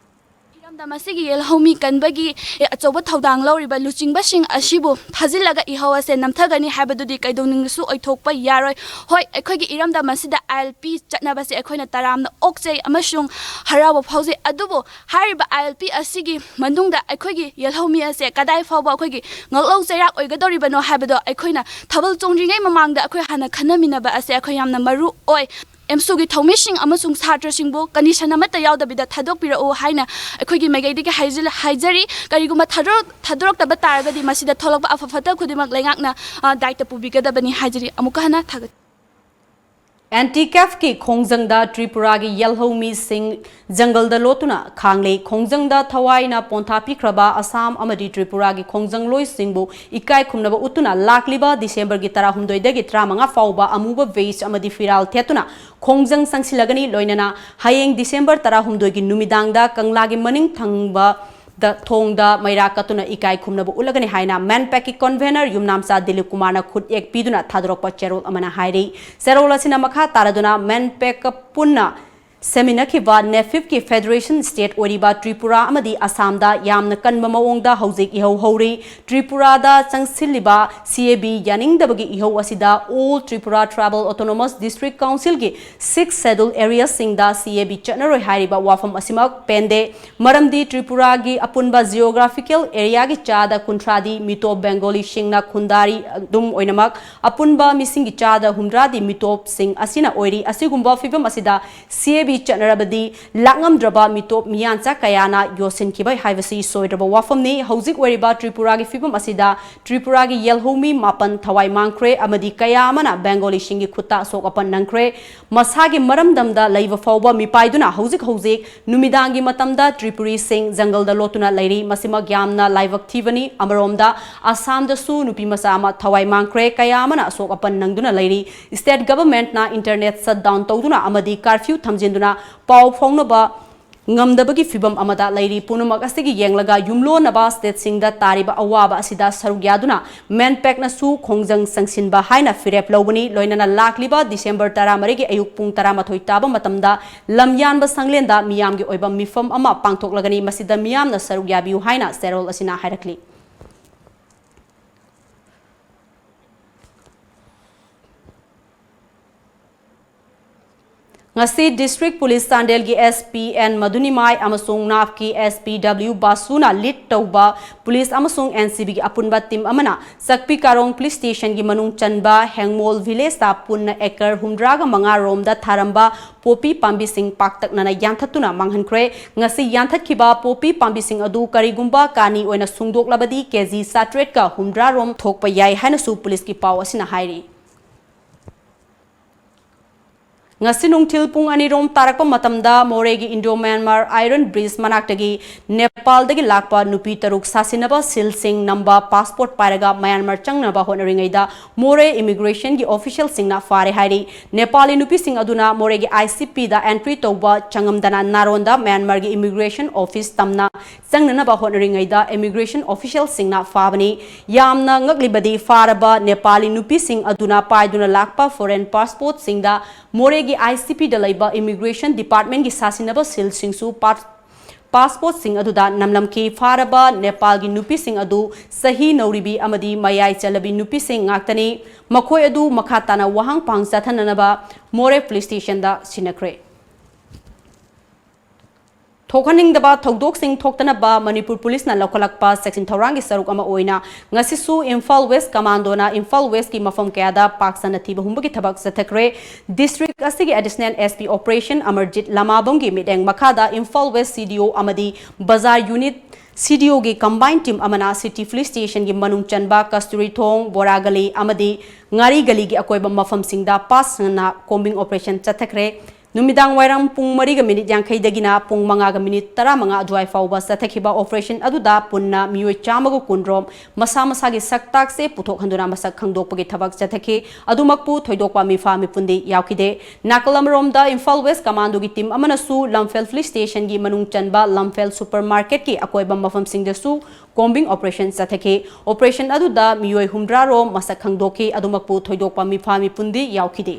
ꯏꯔꯝꯗꯝ ꯑꯁꯤꯒꯤ ꯌꯦꯜꯍꯧꯃꯤ ꯀꯟꯕꯒꯤ ꯑꯆꯧꯕ ꯊꯧꯗꯥꯡ ꯂꯧꯔꯤꯕ ꯂꯨꯆꯤꯡꯕꯁꯤꯡ ꯑꯁꯤꯕꯨ ꯐꯥꯖꯤꯜꯂꯒ ꯏꯍꯧ ꯑꯁꯦ ꯅꯝꯊꯒꯅꯤ ꯍꯥꯏꯕꯗꯨꯗꯤ ꯀꯩꯗꯧꯅꯨꯡꯗꯁꯨ ꯑꯣꯏꯊꯣꯛꯄ ꯌꯥꯔꯣꯏ꯫ ꯍꯣꯏ, ꯑꯩꯈꯣꯏꯒꯤ ꯏꯔꯝꯗꯝ ꯑꯁꯤꯗ ꯑꯥꯏ ꯑꯦꯜ ꯄꯤ ꯆꯠꯅꯕꯁꯦ ꯑꯩꯈꯣꯏꯅ ꯇꯔꯥꯝꯅ ꯑꯣꯛꯆꯩ ꯑꯃꯁꯨꯡ ꯍꯔꯥꯎꯕ ꯐꯥꯎꯖꯩ꯫ ꯑꯗꯨꯕꯨ ꯍꯥꯏꯔꯤꯕ ꯑꯥꯏ ꯑꯦꯜ ꯄꯤ ꯑꯁꯤꯒꯤ ꯃꯅꯨꯡꯗ ꯑꯩꯈꯣꯏꯒꯤ ꯌꯦꯜꯍꯧꯃꯤ ꯑꯁꯦ ꯀꯗꯥꯏ ꯐꯥꯎꯕ ꯑꯩꯈꯣꯏꯒꯤ ꯉꯛꯂꯧ ꯆꯩꯔꯥꯛ ꯑꯣꯏꯒꯗꯧꯔꯤꯕꯅꯣ ꯍꯥꯏꯕꯗꯣ ꯑꯩꯈꯣꯏꯅ ꯊꯥꯕꯜ ꯆꯣꯡꯗ꯭ꯔꯤꯉꯩ ꯃꯃꯥꯡꯗ ꯑꯩꯈꯣꯏ ꯍꯥꯟꯅ ꯈꯟꯅꯃꯤꯟꯅꯕ ꯑꯁꯦ ꯑꯩꯈꯣꯏ ꯌꯥꯝꯅ ꯃꯔꯨ ꯑꯣꯏ꯫ ꯑꯦꯝꯁꯨꯒꯤ ꯊꯧꯃꯤꯁꯤꯡ ꯑꯃꯁꯨꯡ ꯁꯥꯇ꯭ꯔꯁꯤꯡꯕꯨ ꯀꯟꯗꯤꯁꯟ ꯑꯃꯠꯇ ꯌꯥꯎꯗꯕꯤꯗ ꯊꯥꯗꯣꯛꯄꯤꯔꯛꯎ ꯍꯥꯏꯅ ꯑꯩꯈꯣꯏꯒꯤ ꯃꯥꯏꯀꯩꯗꯒꯤ ꯍꯥꯏꯖꯤꯜ-, ꯍꯥꯏꯖꯔꯤ꯫ ꯀꯔꯤꯒꯨꯝꯕ ꯊꯥꯗꯣꯔꯛ-, ꯊꯥꯗꯣꯔꯛꯇꯕ ꯇꯥꯔꯒꯗꯤ ꯃꯁꯤꯗ ꯊꯣꯛꯂꯛꯄ ꯑꯐ ꯐꯠꯇ ꯈꯨꯗꯤꯡꯃꯛ ꯂꯩꯉꯥꯛꯅ, ꯑ, ꯗꯥꯏꯇ ꯄꯨꯕꯤꯒꯗꯕꯅꯤ ꯍꯥꯏꯖꯔꯤ꯫ ꯑꯃꯨꯛꯀ ꯍꯟꯅ ꯊꯥꯒꯠ- ꯑꯦꯟꯇꯤ ꯀꯦꯐꯀꯤ ꯈꯣꯡꯖꯪꯗ ꯇ꯭ꯔꯤꯄꯨꯔꯥꯒꯤ ꯌꯦꯜꯍꯧꯃꯤꯁꯤꯡ ꯖꯪꯒꯜꯗ ꯂꯣꯠꯇꯨꯅ ꯈꯥꯡꯂꯦ꯫ ꯈꯣꯡꯖꯪꯗ ꯊꯋꯥꯏꯅ ꯄꯣꯟꯊꯥ ꯄꯤꯈ꯭ꯔꯕ ꯑꯁꯥꯝ ꯑꯃꯗꯤ ꯇ꯭ꯔꯤꯄꯨꯔꯥꯒꯤ ꯈꯣꯡꯖꯪꯂꯣꯏꯁꯤꯡꯕꯨ ꯏꯀꯥꯏ ꯈꯨꯝꯅꯕ ꯎꯠꯇꯨꯅ ꯂꯥꯛꯂꯤꯕ ꯗꯤꯁꯦꯝꯕꯔꯒꯤ ꯇꯔꯥꯍꯨꯝꯗꯣꯏꯗꯒꯤ ꯇꯔꯥꯃꯉꯥ ꯐꯥꯎꯕ ꯑꯃꯨꯕ ꯚꯦꯁ ꯑꯃꯗꯤ ꯐꯤꯔꯥꯜ ꯊꯦꯠꯇꯨꯅ ꯈꯣꯡꯖꯪ ꯆꯪꯁꯤꯜꯂꯒꯅꯤ꯫ ꯂꯣꯏꯅꯅ ꯍꯌꯦꯡ ꯗꯤꯁꯦꯝꯕꯔ ꯇꯔꯥꯍꯨꯝꯗꯣꯏꯒꯤ ꯅꯨꯃꯤꯗꯥꯡꯗ ꯀꯪꯂꯥꯒꯤ ꯃꯅꯤꯡ ꯊꯪꯕ ꯗ ꯊꯣꯡꯗ ꯃꯩꯔꯥ ꯀꯠꯇꯨꯅ ꯏꯀꯥꯏ ꯈꯨꯝꯅꯕ ꯎꯠꯂꯒꯅꯤ ꯍꯥꯏꯅ ꯃꯦꯟꯄꯦꯛꯀꯤ ꯀꯟꯚꯦꯅꯔ ꯌꯨꯝꯅꯥꯝꯆꯥ ꯗꯤꯂꯤꯞ ꯀꯨꯃꯥꯔꯅ ꯈꯨꯠꯌꯦꯛ ꯄꯤꯗꯨꯅ ꯊꯥꯗꯣꯔꯛꯄ ꯆꯦꯔꯣꯜ ꯑꯃꯅ ꯍꯥꯏꯔꯤ꯫ ꯆꯦꯔꯣꯜ ꯑꯁꯤꯅ ꯃꯈꯥ ꯇꯥꯔꯗꯨꯅ ꯃꯦꯟꯄꯦꯛꯀ ꯄꯨꯟꯅ ꯁꯦꯝꯃꯤꯟꯅꯈꯤꯕ ꯅꯦꯐꯤꯞꯀꯤ ꯐꯦꯗꯔꯦꯁꯟ ꯁ꯭ꯇꯦꯠ ꯑꯣꯏꯔꯤꯕ ꯇ꯭ꯔꯤꯄꯨꯔꯥ ꯑꯃꯗꯤ ꯑꯁꯥꯝꯗ ꯌꯥꯝꯅ ꯀꯟꯕ ꯃꯑꯣꯡꯗ ꯍꯧꯖꯤꯛ ꯏꯍꯧ ꯍꯧꯔꯤ꯫ ꯇ꯭ꯔꯤꯄꯨꯔꯥꯗ ꯆꯪꯁꯤꯜꯂꯤꯕ ꯁꯤ ꯑꯦ ꯕꯤ ꯌꯥꯅꯤꯡꯗꯕꯒꯤ ꯏꯍꯧ ꯑꯁꯤꯗ All Tripura Tribal Autonomous District Councilꯒꯤ ꯁꯤꯛꯁ ꯁꯦꯗꯨꯜ ꯑꯦꯔꯤꯌꯥꯁꯤꯡꯗ ꯁꯤ ꯑꯦ ꯕꯤ ꯆꯠꯅꯔꯣꯏ ꯍꯥꯏꯔꯤꯕ ꯋꯥꯐꯝ ꯑꯁꯤꯃꯛ ꯄꯦꯟꯗꯦ꯫ ꯃꯔꯝꯗꯤ ꯇ꯭ꯔꯤꯄꯨꯔꯥꯒꯤ ꯑꯄꯨꯟꯕ ꯖꯤꯑꯣꯒ꯭ꯔꯥꯐꯤꯀꯦꯜ ꯑꯦꯔꯤꯌꯥꯒꯤ ꯆꯥꯗ ꯀꯨꯟꯊ꯭ꯔꯥꯗꯤ ꯃꯤꯇꯣꯞ ꯕꯦꯡꯒꯣꯂꯤꯁꯤꯡꯅ ꯈꯨꯟꯗꯥꯔꯤ꯫ ꯑꯗꯨꯝ ꯑꯣꯏꯅꯃꯛ, ꯑꯄꯨꯟꯕ ꯃꯤꯁꯤꯡꯒꯤ ꯆꯥꯗ ꯍꯨꯝꯗ꯭ꯔꯥꯗꯤ ꯃꯤꯇꯣꯞꯁꯤꯡ ꯑꯁꯤꯅ ꯑꯣꯏꯔꯤ꯫ ꯑꯁꯤꯒꯨꯝꯕ ꯐꯤꯕꯝ ꯑꯁꯤꯗ ꯁꯤ ꯑꯦ ꯕꯤ ꯆꯠꯅꯔꯕꯗꯤ ꯂꯥꯛꯉꯝꯗ꯭ꯔꯕ ꯃꯤꯇꯣꯞ ꯃꯤꯌꯥꯟꯆꯥ ꯀꯌꯥꯅ ꯌꯣꯠꯁꯤꯟꯈꯤꯕ ꯍꯥꯏꯕꯁꯤ ꯁꯣꯏꯗ꯭ꯔꯕ ꯋꯥꯐꯝꯅꯤ꯫ ꯍꯧꯖꯤꯛ ꯑꯣꯏꯔꯤꯕ ꯇ꯭ꯔꯤꯄꯨꯔꯥꯒꯤ ꯐꯤꯕꯝ ꯑꯁꯤꯗ ꯇ꯭ꯔꯤꯄꯨꯔꯥꯒꯤ ꯌꯦꯜꯍꯧꯃꯤ ꯃꯥꯄꯟ ꯊꯋꯥꯏ ꯃꯥꯡꯈ꯭ꯔꯦ ꯑꯃꯗꯤ ꯀꯌꯥ ꯑꯃꯅ ꯕꯦꯡꯒꯣꯂꯤꯁꯤꯡꯒꯤ ꯈꯨꯠꯇ ꯑꯁꯣꯛ ꯑꯄꯟ ꯅꯪꯈ꯭ꯔꯦ꯫ ꯃꯁꯥꯒꯤ ꯃꯔꯝꯗꯝꯗ ꯂꯩꯕ ꯐꯥꯎꯕ ꯃꯤꯄꯥꯏꯗꯨꯅ ꯍꯧꯖꯤꯛ ꯍꯧꯖꯤꯛ ꯅꯨꯃꯤꯗꯥꯡꯒꯤ ꯃꯇꯝꯗ ꯇ꯭ꯔꯤꯄꯨꯔꯤꯁꯤꯡ ꯖꯪꯒꯜꯗ ꯂꯣꯠꯇꯨꯅ ꯂꯩꯔꯤ꯫ ꯃꯁꯤꯃꯛ ꯌꯥꯝꯅ ꯂꯥꯏꯕꯛ ꯊꯤꯕꯅꯤ꯫ ꯑꯃꯔꯣꯝꯗ, ꯑꯁꯥꯝꯗꯁꯨ ꯅꯨꯄꯤ ꯃꯆꯥ ꯑꯃ ꯊꯋꯥꯏ ꯃꯥꯡꯈ꯭ꯔꯦ, ꯀꯌꯥ ꯑꯃꯅ ꯑꯁꯣꯛ ꯑꯄꯟ ꯅꯪꯗꯨꯅ ꯂꯩꯔꯤ꯫ ꯁ꯭ꯇꯦꯠ ꯒꯚꯔꯟꯃꯦꯟꯠꯅ ꯏꯟꯇꯔꯅꯦꯠ ꯁꯠ ꯗꯥꯎꯟ ꯇꯧꯗꯨꯅ ꯑꯃꯗꯤ ꯀꯥꯔꯐ꯭ꯌꯨ ꯊꯝꯖꯤꯟꯗꯨꯅ ꯄꯥꯎ ꯐꯥꯎꯅꯕ ꯉꯝꯗꯕꯒꯤ ꯐꯤꯚꯝ ꯑꯃꯗ ꯂꯩꯔꯤ꯫ ꯄꯨꯝꯅꯃꯛ ꯑꯁꯤꯒꯤ ꯌꯦꯡꯂꯒ ꯌꯨꯝꯂꯣꯟꯅꯕ ꯁ꯭ꯇꯦꯠꯁꯤꯡꯗ ꯇꯥꯔꯤꯕ ꯑꯋꯥꯕ ꯑꯁꯤꯗ ꯁꯔꯨꯛ ꯌꯥꯗꯨꯅ ꯃꯦꯟꯄꯦꯛꯅꯁꯨ ꯈꯣꯡꯖꯪ ꯆꯪꯁꯤꯟꯕ ꯍꯥꯏꯅ ꯐꯤꯔꯦꯞ ꯂꯧꯕꯅꯤ꯫ ꯂꯣꯏꯅꯅ ꯂꯥꯛꯂꯤꯕ ꯗꯤꯁꯦꯝꯕꯔ ꯇꯔꯥꯃꯔꯤꯒꯤ ꯑꯌꯨꯛ ꯄꯨꯡ ꯇꯔꯥꯃꯥꯊꯣꯏ ꯇꯥꯕ ꯃꯇꯝꯗ ꯂꯝꯌꯥꯟꯕ ꯁꯪꯂꯦꯟꯗ ꯃꯤꯌꯥꯝꯒꯤ ꯑꯣꯏꯕ ꯃꯤꯐꯝ ꯑꯃ ꯄꯥꯡꯊꯣꯛꯂꯒꯅꯤ꯫ ꯃꯁꯤꯗ ꯃꯤꯌꯥꯝꯅ ꯁꯔꯨꯛ ꯌꯥꯕꯤꯌꯨ ꯍꯥꯏꯅ ꯆꯦꯔꯣꯜ ꯑꯁꯤꯅ ꯍꯥꯏꯔꯛꯂꯤ꯫ ꯉꯁꯤ District Police ꯆꯥꯟꯗꯦꯜꯒꯤ S P N ꯃꯗꯨꯅꯤꯃꯥꯏ ꯑꯃꯁꯨꯡ ꯅꯥꯞꯀꯤ S P W ꯕꯥꯁꯨꯅ lead ꯇꯧꯕ police ꯑꯃꯁꯨꯡ N C B ꯒꯤ ꯑꯄꯨꯟꯕ team ꯑꯃꯅ ꯆꯛꯄꯤ ꯀꯥꯔꯣꯡ police station ꯒꯤ ꯃꯅꯨꯡ ꯆꯟꯕ ꯍꯦꯡꯃꯣꯜ village ꯇ ꯄꯨꯟꯅ acre ꯍꯨꯝꯗ꯭ꯔꯥꯒ ꯃꯉꯥ ꯔꯣꯝꯗ ꯊꯥꯔꯝꯕ ꯄꯣꯄꯤ ꯄꯥꯝꯕꯤꯁꯤꯡ ꯄꯥꯛꯇꯛꯅꯅ ꯌꯥꯟꯊꯠꯇꯨꯅ ꯃꯥꯡꯍꯟꯈ꯭ꯔꯦ꯫ ꯉꯁꯤ ꯌꯥꯟꯊꯠꯈꯤꯕ ꯄꯣꯄꯤ ꯄꯥꯝꯕꯤꯁꯤꯡ ꯑꯗꯨ ꯀꯔꯤꯒꯨꯝꯕ ꯀꯥꯅꯤ ꯑꯣꯏꯅ ꯁꯨꯡꯗꯣꯛꯂꯕꯗꯤ K G ꯆꯥꯇ꯭ꯔꯦꯠꯀ ꯍꯨꯝꯗ꯭ꯔꯥ ꯔꯣꯝ ꯊꯣꯛꯄ ꯌꯥꯏ ꯍꯥꯏꯅꯁꯨ police ꯀꯤ ꯄꯥꯎ ꯑꯁꯤꯅ ꯍꯥꯏꯔꯤ꯫ ꯉꯁꯤ ꯅꯨꯡꯊꯤꯜ ꯄꯨꯡ ꯑꯅꯤ ꯔꯣꯝ ꯇꯥꯔꯛꯄ ꯃꯇꯝꯗ ꯃꯣꯔꯦꯒꯤ Indo Myanmar Iron Bridge ꯃꯅꯥꯛꯇꯒꯤ ꯅꯦꯄꯥꯜꯗꯒꯤ ꯂꯥꯛꯄ ꯅꯨꯄꯤ ꯇꯔꯨꯛ ꯁꯥꯁꯤꯟꯅꯕ ꯁꯤꯜꯁꯤꯡ ꯅꯝꯕ passport ꯄꯥꯏꯔꯒ ꯃ꯭ꯌꯥꯟꯃꯥꯔ ꯆꯪꯅꯕ ꯍꯣꯠꯅꯔꯤꯉꯩꯗ ꯃꯣꯔꯦ immigration ꯒꯤ official ꯁꯤꯡꯅ ꯐꯥꯔꯦ ꯍꯥꯏꯔꯤ꯫ ꯅꯦꯄꯥꯂꯤ ꯅꯨꯄꯤꯁꯤꯡ ꯑꯗꯨꯅ ꯃꯣꯔꯦꯒꯤ I C P the entry ꯇꯧꯕ ꯆꯪꯉꯝꯗꯅ ꯅꯥꯔꯣꯟꯗ ꯃ꯭ꯌꯥꯟꯃꯥꯔꯒꯤ immigration office ꯇꯝꯅ ꯆꯪꯅꯅꯕ ꯍꯣꯠꯅꯔꯤꯉꯩꯗ immigration official ꯁꯤꯡꯅ ꯐꯥꯕꯅꯤ꯫ ꯌꯥꯝꯅ ꯉꯛꯂꯤꯕꯗꯤ ꯐꯥꯔꯕ ꯅꯦꯄꯥꯂꯤ ꯅꯨꯄꯤꯁꯤꯡ ꯑꯗꯨꯅ ꯄꯥꯏꯗꯨꯅ ꯂꯥꯛꯄ foreign passport ꯁꯤꯡꯗ ꯃꯣꯔꯦꯒꯤ I C P ꯗ ꯂꯩꯕ immigration department ꯀꯤ ꯁꯥꯁꯤꯟꯅꯕ ꯁꯤꯜꯁꯤꯡꯁꯨ ꯄꯥꯁ-, passport ꯁꯤꯡ ꯑꯗꯨꯗ ꯅꯝꯂꯝꯈꯤ꯫ ꯐꯥꯔꯕ ꯅꯦꯄꯥꯜꯒꯤ ꯅꯨꯄꯤꯁꯤꯡ ꯑꯗꯨ ꯆꯍꯤ ꯅꯧꯔꯤꯕꯤ ꯑꯃꯗꯤ ꯃꯌꯥꯏ ꯆꯜꯂꯕꯤ ꯅꯨꯄꯤꯁꯤꯡ ꯉꯥꯛꯇꯅꯤ꯫ ꯃꯈꯣꯏ ꯑꯗꯨ ꯃꯈꯥ ꯇꯥꯅ ꯋꯥꯍꯪ ꯄꯥꯎꯍꯪ ꯆꯠꯊꯅꯅꯕ ꯃꯣꯔꯦ police station ꯗ ꯁꯤꯟꯅꯈ꯭ꯔꯦ꯫ ꯊꯣꯛꯍꯟꯅꯤꯡꯗꯕ ꯊꯧꯗꯣꯛꯁꯤꯡ ꯊꯣꯛꯇꯅꯕ ꯃꯅꯤꯄꯨꯔ police ꯅ ꯂꯧꯈꯠꯂꯛꯄ ꯆꯦꯛꯁꯤꯟ ꯊꯧꯔꯥꯡꯒꯤ ꯁꯔꯨꯛ ꯑꯃ ꯑꯣꯏꯅ ꯉꯁꯤꯁꯨ ꯏꯝꯐꯥꯜ West commando ꯅ ꯏꯝꯐꯥꯜ West ꯀꯤ ꯃꯐꯝ ꯀꯌꯥꯗ ꯄꯥꯛ ꯁꯟꯅ ꯊꯤꯕ ꯍꯨꯝꯕꯒꯤ ꯊꯕꯛ ꯆꯠꯊꯈ꯭ꯔꯦ꯫ District ꯑꯁꯤꯒꯤ additional S P operation Amarjeet ꯂꯃꯥꯕꯝꯒꯤ ꯃꯤꯠꯌꯦꯡ ꯃꯈꯥꯗ Imphal West C D O ꯑꯃꯗꯤ ꯕꯖꯥꯔ unit C D O ꯒꯤ combined team ꯑꯃꯅ city police station ꯒꯤ ꯃꯅꯨꯡ ꯆꯟꯕ ꯀꯁꯇꯨꯔꯤ ꯊꯣꯡ, ꯕꯣꯔꯥ ꯒꯂꯤ ꯑꯃꯗꯤ ꯉꯥꯔꯤ ꯒꯂꯤꯒꯤ ꯑꯀꯣꯏꯕ ꯃꯐꯝꯁꯤꯡꯗ ꯄꯥꯛ ꯁꯟꯅ combing operation ꯆꯠꯊꯈ꯭ꯔꯦ꯫ ꯅꯨꯃꯤꯗꯥꯡ ꯋꯥꯏꯔꯝ ꯄꯨꯡ ꯃꯔꯤꯒ ꯃꯤꯅꯤꯠ ꯌꯥꯡꯈꯩꯗꯒꯤꯅ ꯄꯨꯡ ꯃꯉꯥꯒ ꯃꯤꯅꯤꯠ ꯇꯔꯥꯃꯉꯥ ꯑꯗꯨꯋꯥꯏ ꯐꯥꯎꯕ ꯆꯠꯊꯈꯤꯕ operation ꯑꯗꯨꯗ ꯄꯨꯟꯅ ꯃꯤꯑꯣꯏ ꯆꯥꯝꯃꯒ ꯀꯨꯟꯔꯣꯝ ꯃꯁꯥ ꯃꯁꯥꯒꯤ ꯁꯛ ꯇꯥꯛꯁꯦ ꯄꯨꯊꯣꯛꯍꯟꯗꯨꯅ ꯃꯁꯛ ꯈꯪꯗꯣꯛꯄꯒꯤ ꯊꯕꯛ ꯆꯠꯊꯈꯤ꯫ ꯑꯗꯨꯃꯛꯄꯨ ꯊꯣꯏꯗꯣꯛꯄ ꯃꯤꯐꯥ ꯃꯤꯄꯨꯟꯗꯤ ꯌꯥꯎꯈꯤꯗꯦ꯫ ꯅꯥꯀꯜ ꯑꯃꯔꯣꯝꯗ ꯏꯝꯐꯥꯜ ꯋꯦꯁ ꯀꯃꯥꯟꯗꯣꯒꯤ team ꯑꯃꯅꯁꯨ ꯂꯝꯐꯦꯜ police stationꯒꯤ ꯃꯅꯨꯡ ꯆꯟꯕ ꯂꯝꯐꯦꯜ supermarketꯀꯤ ꯑꯀꯣꯏꯕ ꯃꯐꯝꯁꯤꯡꯗꯁꯨ combing operation ꯆꯠꯊꯈꯤ꯫ Operation ꯑꯗꯨꯗ ꯃꯤꯑꯣꯏ ꯍꯨꯝꯗ꯭ꯔꯥ ꯔꯣꯝ ꯃꯁꯛ ꯈꯪꯗꯣꯛꯈꯤ꯫ ꯑꯗꯨꯃꯛꯄꯨ ꯊꯣꯏꯗꯣꯛꯄ ꯃꯤꯐꯥ ꯃꯤꯄꯨꯟꯗꯤ ꯌꯥꯎꯈꯤꯗꯦ꯫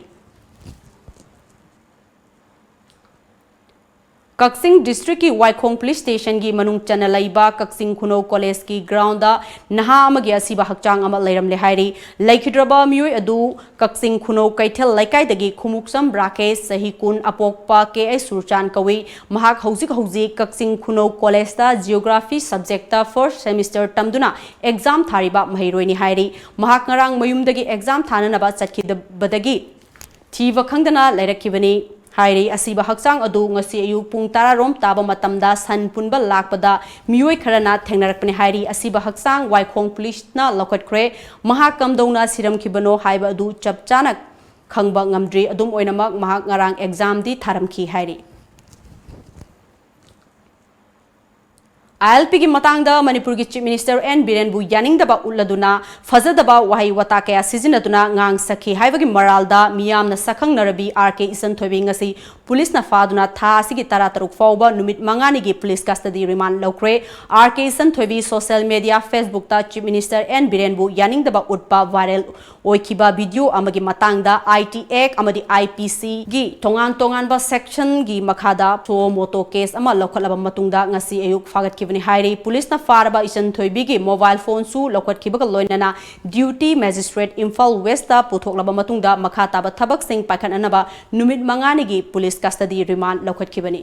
ꯀꯛꯆꯤꯡ districtꯀꯤ ꯋꯥꯏꯈꯣꯡ police stationꯒꯤ ꯃꯅꯨꯡ ꯆꯟꯅ ꯂꯩꯕ ꯀꯛꯆꯤꯡ ꯈꯨꯅꯧ collegeꯀꯤ groundꯗ ꯅꯍꯥ ꯑꯃꯒꯤ ꯑꯁꯤꯕ ꯍꯛꯆꯥꯡ ꯑꯃ ꯂꯩꯔꯝꯂꯦ ꯍꯥꯏꯔꯤ꯫ ꯂꯩꯈꯤꯗ꯭ꯔꯕ ꯃꯤꯑꯣꯏ ꯑꯗꯨ ꯀꯛꯆꯤꯡ ꯈꯨꯅꯧ ꯀꯩꯊꯦꯜ ꯂꯩꯀꯥꯏꯗꯒꯤ ꯈꯨꯃꯨꯛꯆꯝ ꯔꯥꯀꯦꯁ, ꯆꯍꯤ ꯀꯨꯟ, ꯑꯄꯣꯛꯄ ꯀꯦ ꯑꯩꯆ ꯁꯨꯔꯆꯥꯟ ꯀꯧꯏ꯫ ꯃꯍꯥꯛ ꯍꯧꯖꯤꯛ ꯍꯧꯖꯤꯛ ꯀꯛꯆꯤꯡ ꯈꯨꯅꯧ collegeꯇ geography subjectꯇ first semester ꯇꯝꯗꯨꯅ exam ꯊꯥꯔꯤꯕ ꯃꯍꯩꯔꯣꯏꯅꯤ ꯍꯥꯏꯔꯤ꯫ ꯃꯍꯥꯛ ꯉꯔꯥꯡ ꯃꯌꯨꯝꯗꯒꯤ exam ꯊꯥꯅꯅꯕ ꯆꯠꯈꯤꯕꯗꯒꯤ ꯊꯤꯕ ꯈꯪꯗꯅ ꯂꯩꯔꯛꯈꯤꯕꯅꯤ ꯍꯥꯏꯔꯤ꯫ ꯑꯁꯤꯕ ꯍꯛꯆꯥꯡ ꯑꯗꯨ ꯉꯁꯤ ꯑꯌꯨꯛ ꯄꯨꯡ ꯇꯔꯥ ꯔꯣꯝ ꯇꯥꯕ ꯃꯇꯝꯗ ꯁꯟ ꯄꯨꯟꯕ ꯂꯥꯛꯄꯗ ꯃꯤꯑꯣꯏ ꯈꯔꯅ ꯊꯦꯡꯅꯔꯛꯄꯅꯤ ꯍꯥꯏꯔꯤ꯫ ꯑꯁꯤꯕ ꯍꯛꯆꯥꯡ ꯋꯥꯏꯈꯣꯡ policeꯅ ꯂꯧꯈꯠꯈ꯭ꯔꯦ꯫ ꯃꯍꯥꯛ ꯀꯝꯗꯧꯅ ꯁꯤꯔꯝꯈꯤꯕꯅꯣ ꯍꯥꯏꯕ ꯑꯗꯨ ꯆꯞ ꯆꯥꯅ ꯈꯪꯕ ꯉꯝꯗ꯭ꯔꯤ꯫ ꯑꯗꯨꯝ ꯑꯣꯏꯅꯃꯛ, ꯃꯍꯥꯛ ꯉꯔꯥꯡ examꯗꯤ ꯊꯥꯔꯝꯈꯤ ꯍꯥꯏꯔꯤ꯫ ꯑꯥꯏ ꯑꯦꯜ ꯄꯤꯒꯤ ꯃꯇꯥꯡꯗ ꯃꯅꯤꯄꯨꯔꯒꯤ Chief Minister ꯑꯦꯟ ꯕꯤꯔꯦꯟꯕꯨ ꯌꯥꯅꯤꯡꯗꯕ ꯎꯠꯂꯗꯨꯅ ꯐꯖꯗꯕ ꯋꯥꯍꯩ ꯋꯥꯇꯥ ꯀꯌꯥ ꯁꯤꯖꯤꯟꯅꯗꯨꯅ ꯉꯥꯡ ꯁꯛꯈꯤ ꯍꯥꯏꯕꯒꯤ ꯃꯔꯥꯜꯗ ꯃꯤꯌꯥꯝꯅ ꯁꯛꯈꯪꯅꯔꯕꯤ ꯑꯥꯔ ꯀꯦ ꯏꯆꯟꯊꯣꯏꯕꯤ ꯉꯁꯤ policeꯅ ꯐꯥꯗꯨꯅ ꯊꯥ ꯑꯁꯤꯒꯤ ꯇꯔꯥꯇꯔꯨꯛ ꯐꯥꯎꯕ ꯅꯨꯃꯤꯠ ꯃꯉꯥꯅꯤꯒꯤ police custody remand ꯂꯧꯈ꯭ꯔꯦ꯫ R K Ichanthoibi social media Facebookꯇ Chief Minister ꯑꯦꯟ ꯕꯤꯔꯦꯟꯕꯨ ꯌꯥꯅꯤꯡꯗꯕ ꯎꯠꯄ viral ꯑꯣꯏꯈꯤꯕ video ꯑꯃꯒꯤ ꯃꯇꯥꯡꯗ I T Act ꯑꯃꯗꯤ I P Cꯒꯤ ꯇꯣꯉꯥꯟ ꯇꯣꯉꯥꯟꯕ sectionꯒꯤ ꯃꯈꯥꯗ suo motu case ꯑꯃ ꯂꯧꯈꯠꯂꯕ ꯃꯇꯨꯡꯗ ꯉꯁꯤ ꯑꯌꯨꯛ ꯐꯥꯒꯠꯈꯤꯕꯅꯤ ꯍꯥꯏꯔꯤ꯫ Policeꯅ ꯐꯥꯔꯕ ꯏꯆꯟ ꯊꯣꯏꯕꯤꯒꯤ mobile phoneꯁꯨ ꯂꯧꯈꯠꯈꯤꯕꯒ ꯂꯣꯏꯅꯅ duty magistrate ꯏꯝꯐꯥꯜ Westꯇ ꯄꯨꯊꯣꯛꯂꯕ ꯃꯇꯨꯡꯗ ꯃꯈꯥ ꯇꯥꯕ ꯊꯕꯛꯁꯤꯡ ꯄꯥꯏꯈꯠꯅꯅꯕ ꯅꯨꯃꯤꯠ ꯃꯉꯥꯅꯤꯒꯤ police custody remand ꯂꯧꯈꯠꯈꯤꯕꯅꯤ꯫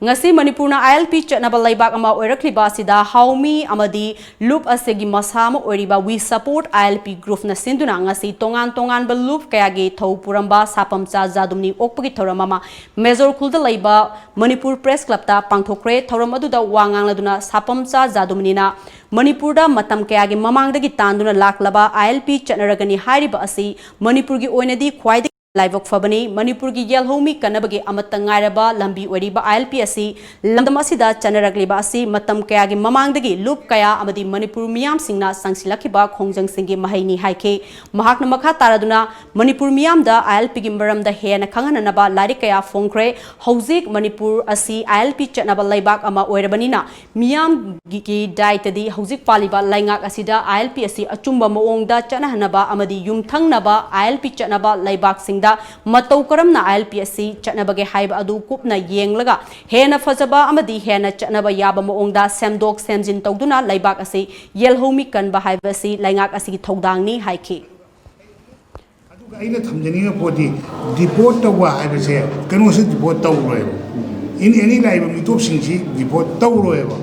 ꯉꯁꯤ ꯃꯅꯤꯄꯨꯔꯅ ILP ꯆꯠꯅꯕ ꯂꯩꯕꯥꯛ ꯑꯃ ꯑꯣꯏꯔꯛꯂꯤꯕ ꯑꯁꯤꯗ ꯍꯥꯎꯃꯤ ꯑꯃꯗꯤ ꯂꯨꯞ ꯑꯁꯤꯒꯤ ꯃꯁꯥ ꯑꯃ ꯑꯣꯏꯔꯤꯕ We Support ILP Groupꯅ ꯁꯤꯟꯗꯨꯅ ꯉꯁꯤ ꯇꯣꯉꯥꯟ ꯇꯣꯉꯥꯟꯕ ꯂꯨꯞ ꯀꯌꯥꯒꯤ ꯊꯧ ꯄꯨꯔꯝꯕ ꯁꯥꯄꯝꯆꯥ ꯖꯥꯗꯨꯝꯅꯤ ꯑꯣꯛꯄꯒꯤ ꯊꯧꯔꯝ ꯑꯃ ꯃꯦꯖꯣꯔ ꯈꯨꯜꯗ ꯂꯩꯕ ꯃꯅꯤꯄꯨꯔ ꯄ꯭ꯔꯦꯁ ꯀ꯭ꯂꯕꯇ ꯄꯥꯡꯊꯣꯛꯈ꯭ꯔꯦ꯫ ꯊꯧꯔꯝ ꯑꯗꯨꯗ ꯋꯥ ꯉꯥꯡꯂꯗꯨꯅ ꯁꯥꯄꯝꯆꯥ ꯖꯥꯗꯨꯝꯅꯤꯅ ꯃꯅꯤꯄꯨꯔꯗ ꯃꯇꯝ ꯀꯌꯥꯒꯤ ꯃꯃꯥꯡꯗꯒꯤ ꯇꯥꯟꯗꯨꯅ ꯂꯥꯛꯂꯕ ILP ꯆꯠꯅꯔꯒꯅꯤ ꯍꯥꯏꯔꯤꯕ ꯑꯁꯤ ꯃꯅꯤꯄꯨꯔꯒꯤ ꯑꯣꯏꯅꯗꯤ ꯈ꯭ꯋꯥꯏꯗꯒꯤ ꯂꯥꯏꯕꯛ ꯐꯕꯅꯤ꯫ ꯃꯅꯤꯄꯨꯔꯒꯤ ꯌꯦꯜꯍꯧꯃꯤ ꯀꯟꯅꯕꯒꯤ ꯑꯃꯠꯇ ꯉꯥꯏꯔꯕ ꯂꯝꯕꯤ ꯑꯣꯏꯔꯤꯕ ILP ꯑꯁꯤ ꯂꯝꯗꯝ ꯑꯁꯤꯗ ꯆꯠꯅꯔꯛꯂꯤꯕ ꯑꯁꯤ ꯃꯇꯝ ꯀꯌꯥꯒꯤ ꯃꯃꯥꯡꯗꯒꯤ ꯂꯨꯞ ꯀꯌꯥ ꯑꯃꯗꯤ ꯃꯅꯤꯄꯨꯔ ꯃꯤꯌꯥꯝꯁꯤꯡꯅ ꯆꯪꯁꯤꯜꯂꯛꯈꯤꯕ ꯈꯣꯡꯖꯪꯁꯤꯡꯒꯤ ꯃꯍꯩꯅꯤ ꯍꯥꯏꯈꯤ꯫ ꯃꯍꯥꯛꯅ ꯃꯈꯥ ꯇꯥꯔꯗꯨꯅ ꯃꯅꯤꯄꯨꯔ ꯃꯤꯌꯥꯝꯗ ILPꯒꯤ ꯃꯔꯝꯗ ꯍꯦꯟꯅ ꯈꯪꯍꯟꯅꯅꯕ ꯂꯥꯏꯔꯤꯛ ꯀꯌꯥ ꯐꯣꯡꯈ꯭ꯔꯦ꯫ ꯍꯧꯖꯤꯛ ꯃꯅꯤꯄꯨꯔ ꯑꯁꯤ ILP ꯆꯠꯅꯕ ꯂꯩꯕꯥꯛ ꯑꯃ ꯑꯣꯏꯔꯕꯅꯤꯅ ꯃꯤꯌꯥꯝꯒꯤ ꯗꯥꯏꯇꯗꯤ ꯍꯧꯖꯤꯛ ꯄꯥꯜꯂꯤꯕ ꯂꯩꯉꯥꯛ ꯑꯁꯤꯗ ILP ꯑꯁꯤ ꯑꯆꯨꯝꯕ ꯃꯑꯣꯡꯗ ꯆꯠꯅꯍꯟꯅꯕ ꯑꯃꯗꯤ ꯌꯨꯝꯊꯪꯅꯕ ILP ꯆꯠꯅꯕ ꯂꯩꯕꯥꯛꯁꯤꯡꯗ ꯃꯇꯧ ꯀꯔꯝꯅ ILP ꯑꯁꯤ ꯆꯠꯅꯕꯒꯦ ꯍꯥꯏꯕ ꯑꯗꯨ ꯀꯨꯞꯅ ꯌꯦꯡꯂꯒ ꯍꯦꯟꯅ ꯐꯖꯕ ꯑꯃꯗꯤ ꯍꯦꯟꯅ ꯆꯠꯅꯕ ꯌꯥꯕ ꯃꯑꯣꯡꯗ ꯁꯦꯝꯗꯣꯛ ꯁꯦꯝꯖꯤꯟ ꯇꯧꯗꯨꯅ ꯂꯩꯕꯥꯛ ꯑꯁꯤ ꯌꯦꯜꯍꯧꯃꯤ ꯀꯟꯕ ꯍꯥꯏꯕꯁꯤ ꯂꯩꯉꯥꯛ ꯑꯁꯤꯒꯤ ꯊꯧꯗꯥꯡꯅꯤ ꯍꯥꯏꯈꯤ꯫ ꯑꯗꯨꯒ ꯑꯩꯅ ꯊꯝꯖꯅꯤꯡꯉꯤꯕ ꯄꯣꯠꯇꯤ, ꯗꯤꯄꯣꯔꯠ ꯇꯧꯕ ꯍꯥꯏꯕꯁꯦ ꯀꯩꯅꯣꯁꯨ ꯗꯤꯄꯣꯔꯠ ꯇꯧꯔꯣꯏꯕ꯫ ꯑꯦꯅꯤ ꯑꯦꯅꯤ ꯂꯥꯛꯏꯕ ꯃꯤꯇꯣꯞꯁꯤꯡꯁꯤ ꯗꯤꯄꯣꯔꯠ ꯇꯧꯔꯣꯏꯕ꯫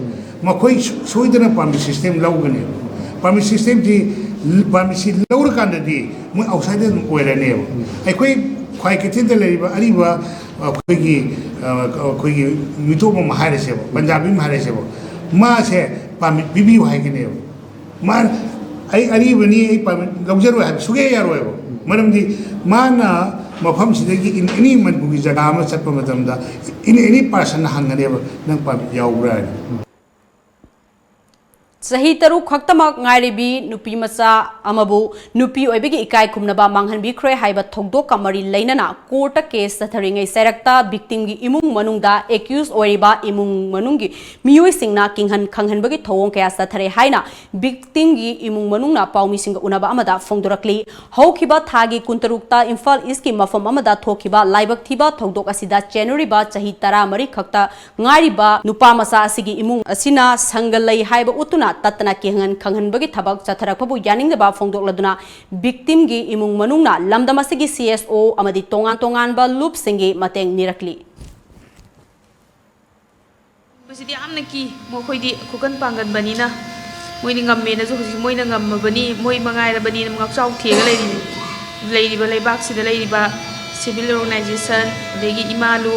ꯃꯈꯣꯏ ꯁꯣꯏꯗꯅ ꯄꯥꯔꯃꯤꯠ ꯁꯤꯁꯇꯦꯝ ꯂꯧꯒꯅꯦꯕ꯫ ꯄꯥꯔꯃꯤꯠ ꯁꯤꯁꯇꯦꯝꯁꯤ, ꯄꯥꯔꯃꯤꯠꯁꯤ ꯂꯧꯔꯀꯥꯟꯗꯗꯤ ꯃꯣꯏ ꯑꯥꯎꯠꯁꯥꯏꯗꯔ ꯑꯗꯨꯝ ꯑꯣꯏꯔꯅꯦꯕ꯫ ꯑꯩꯈꯣꯏ ꯈ꯭ꯋꯥꯏ ꯀꯩꯊꯦꯜꯗ ꯂꯩꯔꯤꯕ ꯑꯔꯤꯕ ꯑꯩꯈꯣꯏꯒꯤ ꯑꯩꯈꯣꯏꯒꯤ ꯃꯤꯇꯣꯞ ꯑꯃ ꯍꯥꯏꯔꯁꯦꯕ, ꯄꯟꯖꯥꯕꯤ ꯑꯃ ꯍꯥꯏꯔꯁꯦꯕ, ꯃꯥꯁꯦ ꯄꯥꯔꯃꯤꯠ ꯄꯤꯕꯤꯌꯨ ꯍꯥꯏꯒꯅꯦꯕ꯫ ꯃꯥ ꯑꯩ ꯑꯔꯤꯕꯅꯤ, ꯑꯩ ꯄꯥꯔꯃꯤꯠ ꯂꯧꯖꯔꯣꯏ ꯍꯥꯏꯕ ꯁꯨꯛꯌꯥ ꯌꯥꯔꯣꯏꯕ꯫ ꯃꯔꯝꯗꯤ ꯃꯥꯅ ꯃꯐꯝꯁꯤꯗꯒꯤ ꯑꯦꯅꯤ ꯃꯅꯤꯄꯨꯔꯒꯤ ꯖꯒꯥ ꯑꯃ ꯆꯠꯄ ꯃꯇꯝꯗ ꯑꯦꯅꯤ ꯄꯥꯔꯁꯟꯅ ꯍꯪꯒꯅꯦꯕ, "ꯅꯪ ꯄꯥꯔꯃꯤꯠ ꯌꯥꯎꯕ꯭ꯔꯥ?" ꯍꯥꯏꯅ꯫ ꯆꯍꯤ ꯇꯔꯨꯛ ꯈꯛꯇꯃꯛ ꯉꯥꯏꯔꯤꯕꯤ ꯅꯨꯄꯤ ꯃꯆꯥ ꯑꯃꯕꯨ ꯅꯨꯄꯤ ꯑꯣꯏꯕꯒꯤ ꯏꯀꯥꯏ ꯈꯨꯝꯅꯕ ꯃꯥꯡꯍꯟꯕꯤꯈ꯭ꯔꯦ ꯍꯥꯏꯕ ꯊꯧꯗꯣꯛꯀ ꯃꯔꯤ ꯂꯩꯅꯅ ꯀꯣꯔꯠꯇ ꯀꯦꯁ ꯆꯠꯊꯔꯤꯉꯩ ꯆꯩꯔꯛꯇ ꯚꯤꯛꯇꯤꯝꯒꯤ ꯏꯃꯨꯡ ꯃꯅꯨꯡꯗ ꯑꯦꯀ꯭ꯌꯨꯁ ꯑꯣꯏꯔꯤꯕ ꯏꯃꯨꯡ ꯃꯅꯨꯡꯒꯤ ꯃꯤꯑꯣꯏꯁꯤꯡꯅ ꯀꯤꯡꯍꯟ ꯈꯪꯍꯟꯕꯒꯤ ꯊꯧꯑꯣꯡ ꯀꯌꯥ ꯆꯠꯊꯔꯦ ꯍꯥꯏꯅ ꯚꯤꯛꯇꯤꯝꯒꯤ ꯏꯃꯨꯡ ꯃꯅꯨꯡꯅ ꯄꯥꯎꯃꯤꯁꯤꯡꯒ ꯎꯅꯕ ꯑꯃꯗ ꯐꯣꯡꯗꯣꯔꯛꯂꯤ꯫ ꯍꯧꯈꯤꯕ ꯊꯥꯒꯤ ꯀꯨꯟꯇꯔꯨꯛꯇ ꯏꯝꯐꯥꯜ ꯏꯁꯀꯤ ꯃꯐꯝ ꯑꯃꯗ ꯊꯣꯛꯈꯤꯕ ꯂꯥꯏꯕꯛ ꯊꯤꯕ ꯊꯧꯗꯣꯛ ꯑꯁꯤꯗ ꯆꯦꯟꯅꯔꯤꯕ ꯆꯍꯤ ꯇꯔꯥꯃꯔꯤ ꯈꯛꯇ ꯉꯥꯏꯔꯤꯕ ꯅꯨꯄꯥ ꯃꯆꯥ ꯑꯁꯤꯒꯤ ꯏꯃꯨꯡ ꯑꯁꯤꯅ ꯁꯪꯒ ꯂꯩ ꯍꯥꯏꯕ ꯎꯠꯇꯨꯅ ꯇꯠꯇꯅ ꯀꯤꯍꯟ ꯈꯪꯍꯟꯕꯒꯤ ꯊꯕꯛ ꯆꯠꯊꯔꯛꯄꯕꯨ ꯌꯥꯅꯤꯡꯗꯕ ꯐꯣꯡꯗꯣꯛꯂꯗꯨꯅ ꯚꯤꯛꯇꯤꯝꯒꯤ ꯏꯃꯨꯡ ꯃꯅꯨꯡꯅ ꯂꯝꯗꯝ ꯑꯁꯤꯒꯤ CSO ꯑꯃꯗꯤ ꯇꯣꯉꯥꯟ ꯇꯣꯉꯥꯟꯕ ꯂꯨꯞꯁꯤꯡꯒꯤ ꯃꯇꯦꯡ ꯅꯤꯔꯛꯂꯤ꯫ ꯃꯁꯤꯗꯤ ꯌꯥꯝꯅ ꯀꯤ꯫ ꯃꯈꯣꯏꯗꯤ ꯈꯨꯀꯟ ꯄꯥꯡꯒꯟꯕꯅꯤꯅ, ꯃꯣꯏꯗꯤ ꯉꯝꯃꯦꯅꯁꯨ, ꯍꯧꯖꯤꯛ ꯃꯣꯏꯅ ꯉꯝꯃꯕꯅꯤ, ꯃꯣꯏ ꯃꯉꯥꯏꯔꯕꯅꯤꯅ ꯉꯥꯛꯆꯥꯎ ꯊꯦꯡꯉ ꯂꯩꯔꯤ꯫ ꯂꯩꯔꯤꯕ ꯂꯩꯕꯥꯛꯁꯤꯗ ꯂꯩꯔꯤꯕ civil organization, ꯑꯗꯒꯤ ꯏꯃꯥꯂꯨ,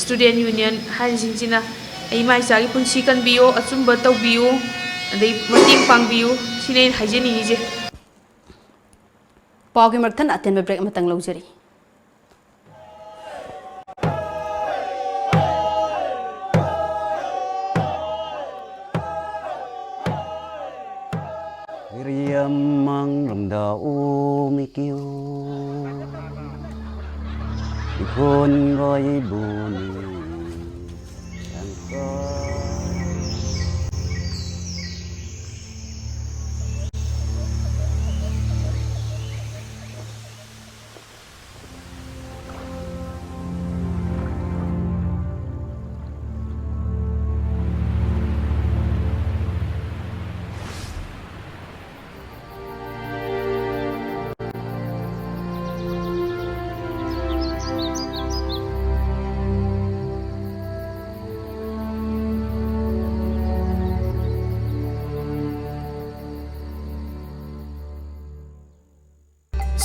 student union ꯍꯥꯏꯔꯤꯁꯤꯡꯁꯤꯅ ꯑꯩ ꯏꯃꯥ ꯏꯆꯥꯒꯤ ꯄꯨꯟꯁꯤ ꯀꯟꯕꯤꯌꯨ, ꯑꯆꯨꯝꯕ ꯇꯧꯕꯤꯌꯨ, ꯑꯗꯩ ꯃꯇꯦꯡ ꯄꯥꯡꯕꯤꯌꯨ, ꯁꯤꯅꯤ ꯑꯩꯅ ꯍꯥꯏꯖꯅꯤꯡꯉꯤꯁꯦ꯫ ꯄꯥꯎꯒꯤ ꯃꯔꯛ ꯊꯠꯅ ꯑꯇꯦꯟꯕ break ꯑꯃꯇꯪ ꯂꯧꯖꯔꯤ꯫ Iriamang ramda umikyo. Ikon goi buni.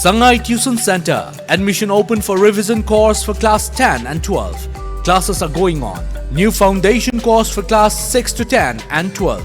Sangai Tuition Center. Admission open for revision course for class ten and twelve. Classes are going on. New foundation course for class six to ten and twelve.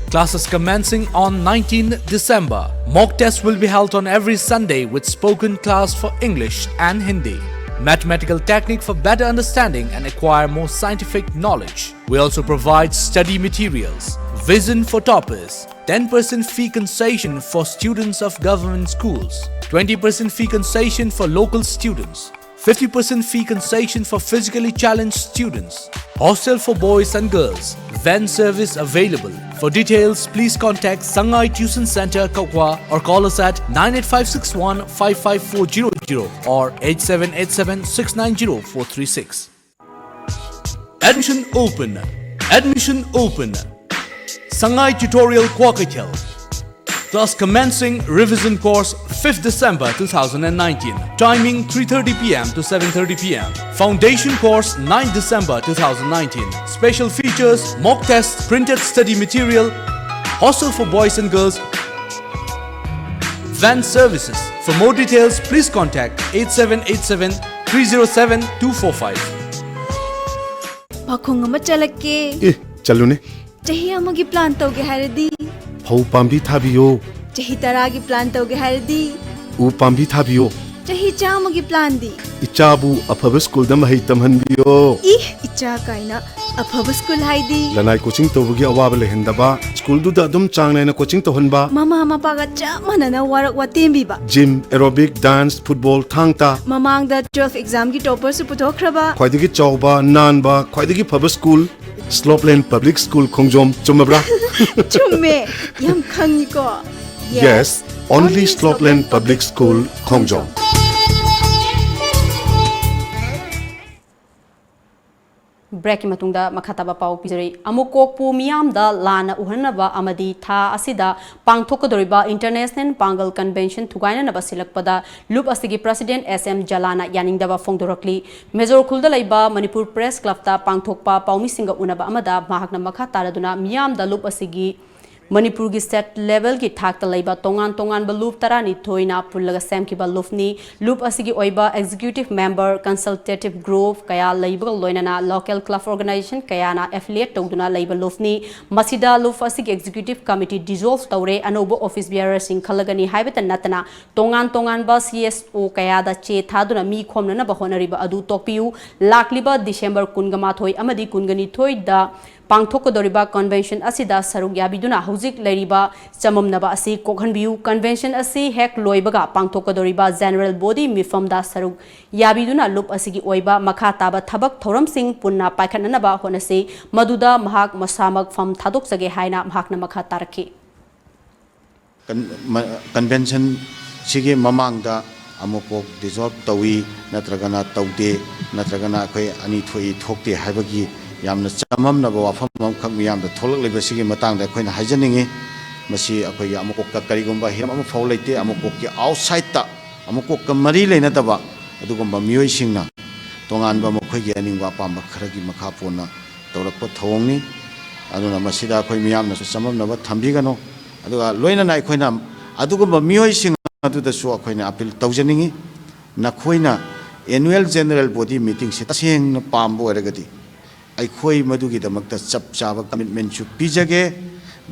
Classes commencing on nineteenth December. Mock test will be held on every Sunday with spoken class for English and Hindi. Mathematical technique for better understanding and acquire more scientific knowledge. We also provide study materials. Vision for toppers. Ten percent fee concession for students of government schools. Twenty percent fee concession for local students. Fifty percent fee concession for physically challenged students. Hostel for boys and girls. Van service available. For details, please contact Sangai Tuition Center, Kokwa, or call us at nine eight five six one five five four zero zero or eight seven eight seven six nine zero four three six. Admission open. Admission open. Sangai Tutorial Kwakachel. Thus commencing revision course fifth December two thousand nineteen. Timing three thirty p m to seven thirty p m. Foundation course ninth December two thousand nineteen. Special features, mock tests, printed study material, hostel for boys and girls, van services. For more details, please contact eight seven eight seven three zero seven two four five. ꯄꯥꯈꯣꯡ ꯑꯃ ꯆꯠꯂꯛꯀꯦ꯫ ꯑꯦ, ꯆꯠꯂꯨꯅꯦ꯫ ꯆꯍꯤ ꯑꯃꯒꯤ plan ꯇꯧꯒꯦ ꯍꯥꯏꯔꯗꯤ? ꯐꯧ ꯄꯥꯝꯕꯤ ꯊꯥꯕꯤꯌꯣ꯫ ꯆꯍꯤ ꯇꯔꯥꯒꯤ plan ꯇꯧꯒꯦ ꯍꯥꯏꯔꯗꯤ? ꯎ ꯄꯥꯝꯕꯤ ꯊꯥꯕꯤꯌꯣ꯫ ꯆꯍꯤ ꯆꯥꯝꯃꯒꯤ planꯗꯤ? ꯏꯆꯥꯕꯨ ꯑꯐꯕ ꯁ꯭ꯀꯨꯜꯗ ꯃꯍꯩ ꯇꯝꯍꯟꯕꯤꯌꯣ꯫ ꯏ, ꯏꯆꯥ ꯀꯥꯏꯅ꯫ ꯑꯐꯕ ꯁ꯭ꯀꯨꯜ ꯍꯥꯏꯗꯤ? ꯂꯅꯥꯏ coaching ꯇꯧꯕꯒꯤ ꯑꯋꯥꯕ ꯂꯩꯍꯟꯗꯕ, ꯁ꯭ꯀꯨꯜꯗꯨꯗ ꯑꯗꯨꯝ ꯆꯥꯡ ꯅꯥꯏꯅ coaching ꯇꯧꯍꯟꯕ꯫ ꯃꯃꯥ ꯃꯄꯥꯒ ꯆꯞ ꯃꯥꯟꯅꯅ work ꯋꯥꯇꯦꯝꯕꯤꯕ꯫ Gym, aerobic, dance, football, ꯊꯥꯡ ꯇꯥ꯫ ꯃꯃꯥꯡꯗ twelve examꯒꯤ topperꯁꯨ ꯄꯨꯊꯣꯛꯈ꯭ꯔꯕ꯫ ꯈ꯭ꯋꯥꯏꯗꯒꯤ ꯆꯥꯎꯕ, ꯅꯥꯟꯕ, ꯈ꯭ꯋꯥꯏꯗꯒꯤ ꯐꯕ ꯁ꯭ꯀꯨꯜ, Slopeland Public School ꯈꯣꯡꯖꯣꯝ꯫ ꯆꯨꯝꯃꯕ꯭ꯔꯥ? ꯆꯨꯝꯃꯦ, ꯌꯥꯝ ꯈꯪꯉꯤꯀꯣ꯫ Yes, only Slopeland Public School ꯈꯣꯡꯖꯣꯝ꯫ ꯕ꯭ꯔꯦꯛꯀꯤ ꯃꯇꯨꯡꯗ ꯃꯈꯥ ꯇꯥꯕ ꯄꯥꯎ ꯄꯤꯖꯔꯤ꯫ ꯑꯃꯨꯀꯣꯛꯄꯨ ꯃꯤꯌꯥꯝꯗ ꯂꯥꯟꯅ ꯎꯍꯟꯅꯕ ꯑꯃꯗꯤ ꯊꯥ ꯑꯁꯤꯗ ꯄꯥꯡꯊꯣꯛꯀꯗꯧꯔꯤꯕ International Pangal Convention ꯊꯨꯒꯥꯏꯅꯅꯕ ꯁꯤꯜꯂꯛꯄꯗ ꯂꯨꯞ ꯑꯁꯤꯒꯤ President S M ꯖꯂꯥꯅ ꯌꯥꯅꯤꯡꯗꯕ ꯐꯣꯡꯗꯣꯔꯛꯂꯤ꯫ ꯃꯦꯖꯣꯔ ꯈꯨꯜꯗ ꯂꯩꯕ ꯃꯅꯤꯄꯨꯔ Press Clubꯇ ꯄꯥꯡꯊꯣꯛꯄ ꯄꯥꯎꯃꯤꯁꯤꯡꯒ ꯎꯅꯕ ꯑꯃꯗ ꯃꯍꯥꯛꯅ ꯃꯈꯥ ꯇꯥꯔꯗꯨꯅ ꯃꯤꯌꯥꯝꯗ ꯂꯨꯞ ꯑꯁꯤꯒꯤ ꯃꯅꯤꯄꯨꯔꯒꯤ state levelꯒꯤ ꯊꯥꯛꯇ ꯂꯩꯕ ꯇꯣꯉꯥꯟ ꯇꯣꯉꯥꯟꯕ ꯂꯨꯞ ꯇꯔꯥꯅꯤꯊꯣꯏꯅ ꯄꯨꯜꯂꯒ ꯁꯦꯝꯈꯤꯕ ꯂꯨꯞꯅꯤ꯫ ꯂꯨꯞ ꯑꯁꯤꯒꯤ ꯑꯣꯏꯕ executive member, consultative group ꯀꯌꯥ ꯂꯩꯕꯒ ꯂꯣꯏꯅꯅ local club organization ꯀꯌꯥꯅ affiliate ꯇꯧꯗꯨꯅ ꯂꯩꯕ ꯂꯨꯞꯅꯤ꯫ ꯃꯁꯤꯗ ꯂꯨꯞ ꯑꯁꯤꯒꯤ executive committee dissolve ꯇꯧꯔꯦ, ꯑꯅꯧꯕ office bearerꯁꯤꯡ ꯈꯜꯂꯒꯅꯤ ꯍꯥꯏꯕꯇ ꯅꯠꯇꯅ ꯇꯣꯉꯥꯟ ꯇꯣꯉꯥꯟꯕ C S O ꯀꯌꯥꯗ ꯆꯦ ꯊꯥꯗꯨꯅ ꯃꯤ ꯈꯣꯝꯅꯅꯕ ꯍꯣꯠꯅꯔꯤꯕ ꯑꯗꯨ ꯇꯣꯛꯄꯤꯌꯨ꯫ ꯂꯥꯛꯂꯤꯕ December ꯀꯨꯟꯒ ꯃꯥꯊꯣꯏ ꯑꯃꯗꯤ ꯀꯨꯟꯒ ꯅꯤꯊꯣꯏꯗ ꯄꯥꯡꯊꯣꯛꯀꯗꯧꯔꯤꯕ convention ꯑꯁꯤꯗ ꯁꯔꯨꯛ ꯌꯥꯕꯤꯗꯨꯅ ꯍꯧꯖꯤꯛ ꯂꯩꯔꯤꯕ ꯆꯃꯝꯅꯕ ꯑꯁꯤ ꯀꯣꯛꯍꯟꯕꯤꯌꯨ꯫ Convention ꯑꯁꯤ ꯍꯦꯛ ꯂꯣꯏꯕꯒ ꯄꯥꯡꯊꯣꯛꯀꯗꯧꯔꯤꯕ general body ꯃꯤꯐꯝꯗ ꯁꯔꯨꯛ ꯌꯥꯕꯤꯗꯨꯅ ꯂꯨꯞ ꯑꯁꯤꯒꯤ ꯑꯣꯏꯕ ꯃꯈꯥ ꯇꯥꯕ ꯊꯕꯛ ꯊꯧꯔꯝꯁꯤꯡ ꯄꯨꯟꯅ ꯄꯥꯏꯈꯠꯅꯅꯕ ꯍꯣꯠꯅꯁꯤ, ꯃꯗꯨꯗ ꯃꯍꯥꯛ ꯃꯁꯥꯃꯛ ꯐꯝ ꯊꯥꯗꯣꯛꯆꯒꯦ ꯍꯥꯏꯅ ꯃꯍꯥꯛꯅ ꯃꯈꯥ ꯇꯥꯔꯛꯈꯤ꯫ ꯀꯟ-, ꯃ-, convention ꯁꯤꯒꯤ ꯃꯃꯥꯡꯗ ꯑꯃꯨꯛꯐꯥꯎ dissolve ꯇꯧꯏ ꯅꯠꯇ꯭ꯔꯒꯅ ꯇꯧꯗꯦ ꯅꯠꯇ꯭ꯔꯒꯅ ꯑꯩꯈꯣꯏ ꯑꯅꯤ ꯊꯣꯛꯏ ꯊꯣꯛꯇꯦ ꯍꯥꯏꯕꯒꯤ ꯌꯥꯝꯅ ꯆꯃꯝꯅꯕ ꯋꯥꯐꯝ ꯑꯃꯈꯛ ꯃꯤꯌꯥꯝꯗ ꯊꯣꯛꯂꯛꯂꯤꯕꯁꯤꯒꯤ ꯃꯇꯥꯡꯗ ꯑꯩꯈꯣꯏꯅ ꯍꯥꯏꯖꯅꯤꯡꯏ꯫ ꯃꯁꯤ ꯑꯩꯈꯣꯏꯒꯤ ꯑꯃꯨꯛꯀꯣꯛꯇ ꯀꯔꯤꯒꯨꯝꯕ ꯍꯤꯔꯝ ꯑꯃꯐꯥꯎ ꯂꯩꯇꯦ꯫ ꯑꯃꯨꯛꯀꯣꯛꯀꯤ ꯑꯥꯎꯠꯁꯥꯏꯠꯇ, ꯑꯃꯨꯛꯀꯣꯛꯀ ꯃꯔꯤ ꯂꯩꯅꯗꯕ ꯑꯗꯨꯒꯨꯝꯕ ꯃꯤꯑꯣꯏꯁꯤꯡꯅ ꯇꯣꯉꯥꯟꯕ ꯃꯈꯣꯏꯒꯤ ꯑꯅꯤꯡꯕ ꯑꯄꯥꯝꯕ ꯈꯔꯒꯤ ꯃꯈꯥ ꯄꯣꯟꯅ ꯇꯧꯔꯛꯄ ꯊꯧꯑꯣꯡꯅꯤ꯫ ꯑꯗꯨꯅ ꯃꯁꯤꯗ ꯑꯩꯈꯣꯏ ꯃꯤꯌꯥꯝꯅꯁꯨ ꯆꯃꯝꯅꯕ ꯊꯝꯕꯤꯒꯅꯨ꯫ ꯑꯗꯨꯒ ꯂꯣꯏꯅꯅ ꯑꯩꯈꯣꯏꯅ ꯑꯗꯨꯒꯨꯝꯕ ꯃꯤꯑꯣꯏꯁꯤꯡ ꯑꯗꯨꯗꯁꯨ ꯑꯩꯈꯣꯏꯅ ꯑꯄꯤꯜ ꯇꯧꯖꯅꯤꯡꯏ꯫ ꯅꯈꯣꯏꯅ annual general body meetingꯁꯦ ꯇꯁꯦꯡꯅ ꯄꯥꯝꯕ ꯑꯣꯏꯔꯒꯗꯤ, ꯑꯩꯈꯣꯏ ꯃꯗꯨꯒꯤꯗꯃꯛꯇ ꯆꯞ ꯆꯥꯕ commitmentꯁꯨ ꯄꯤꯖꯒꯦ꯫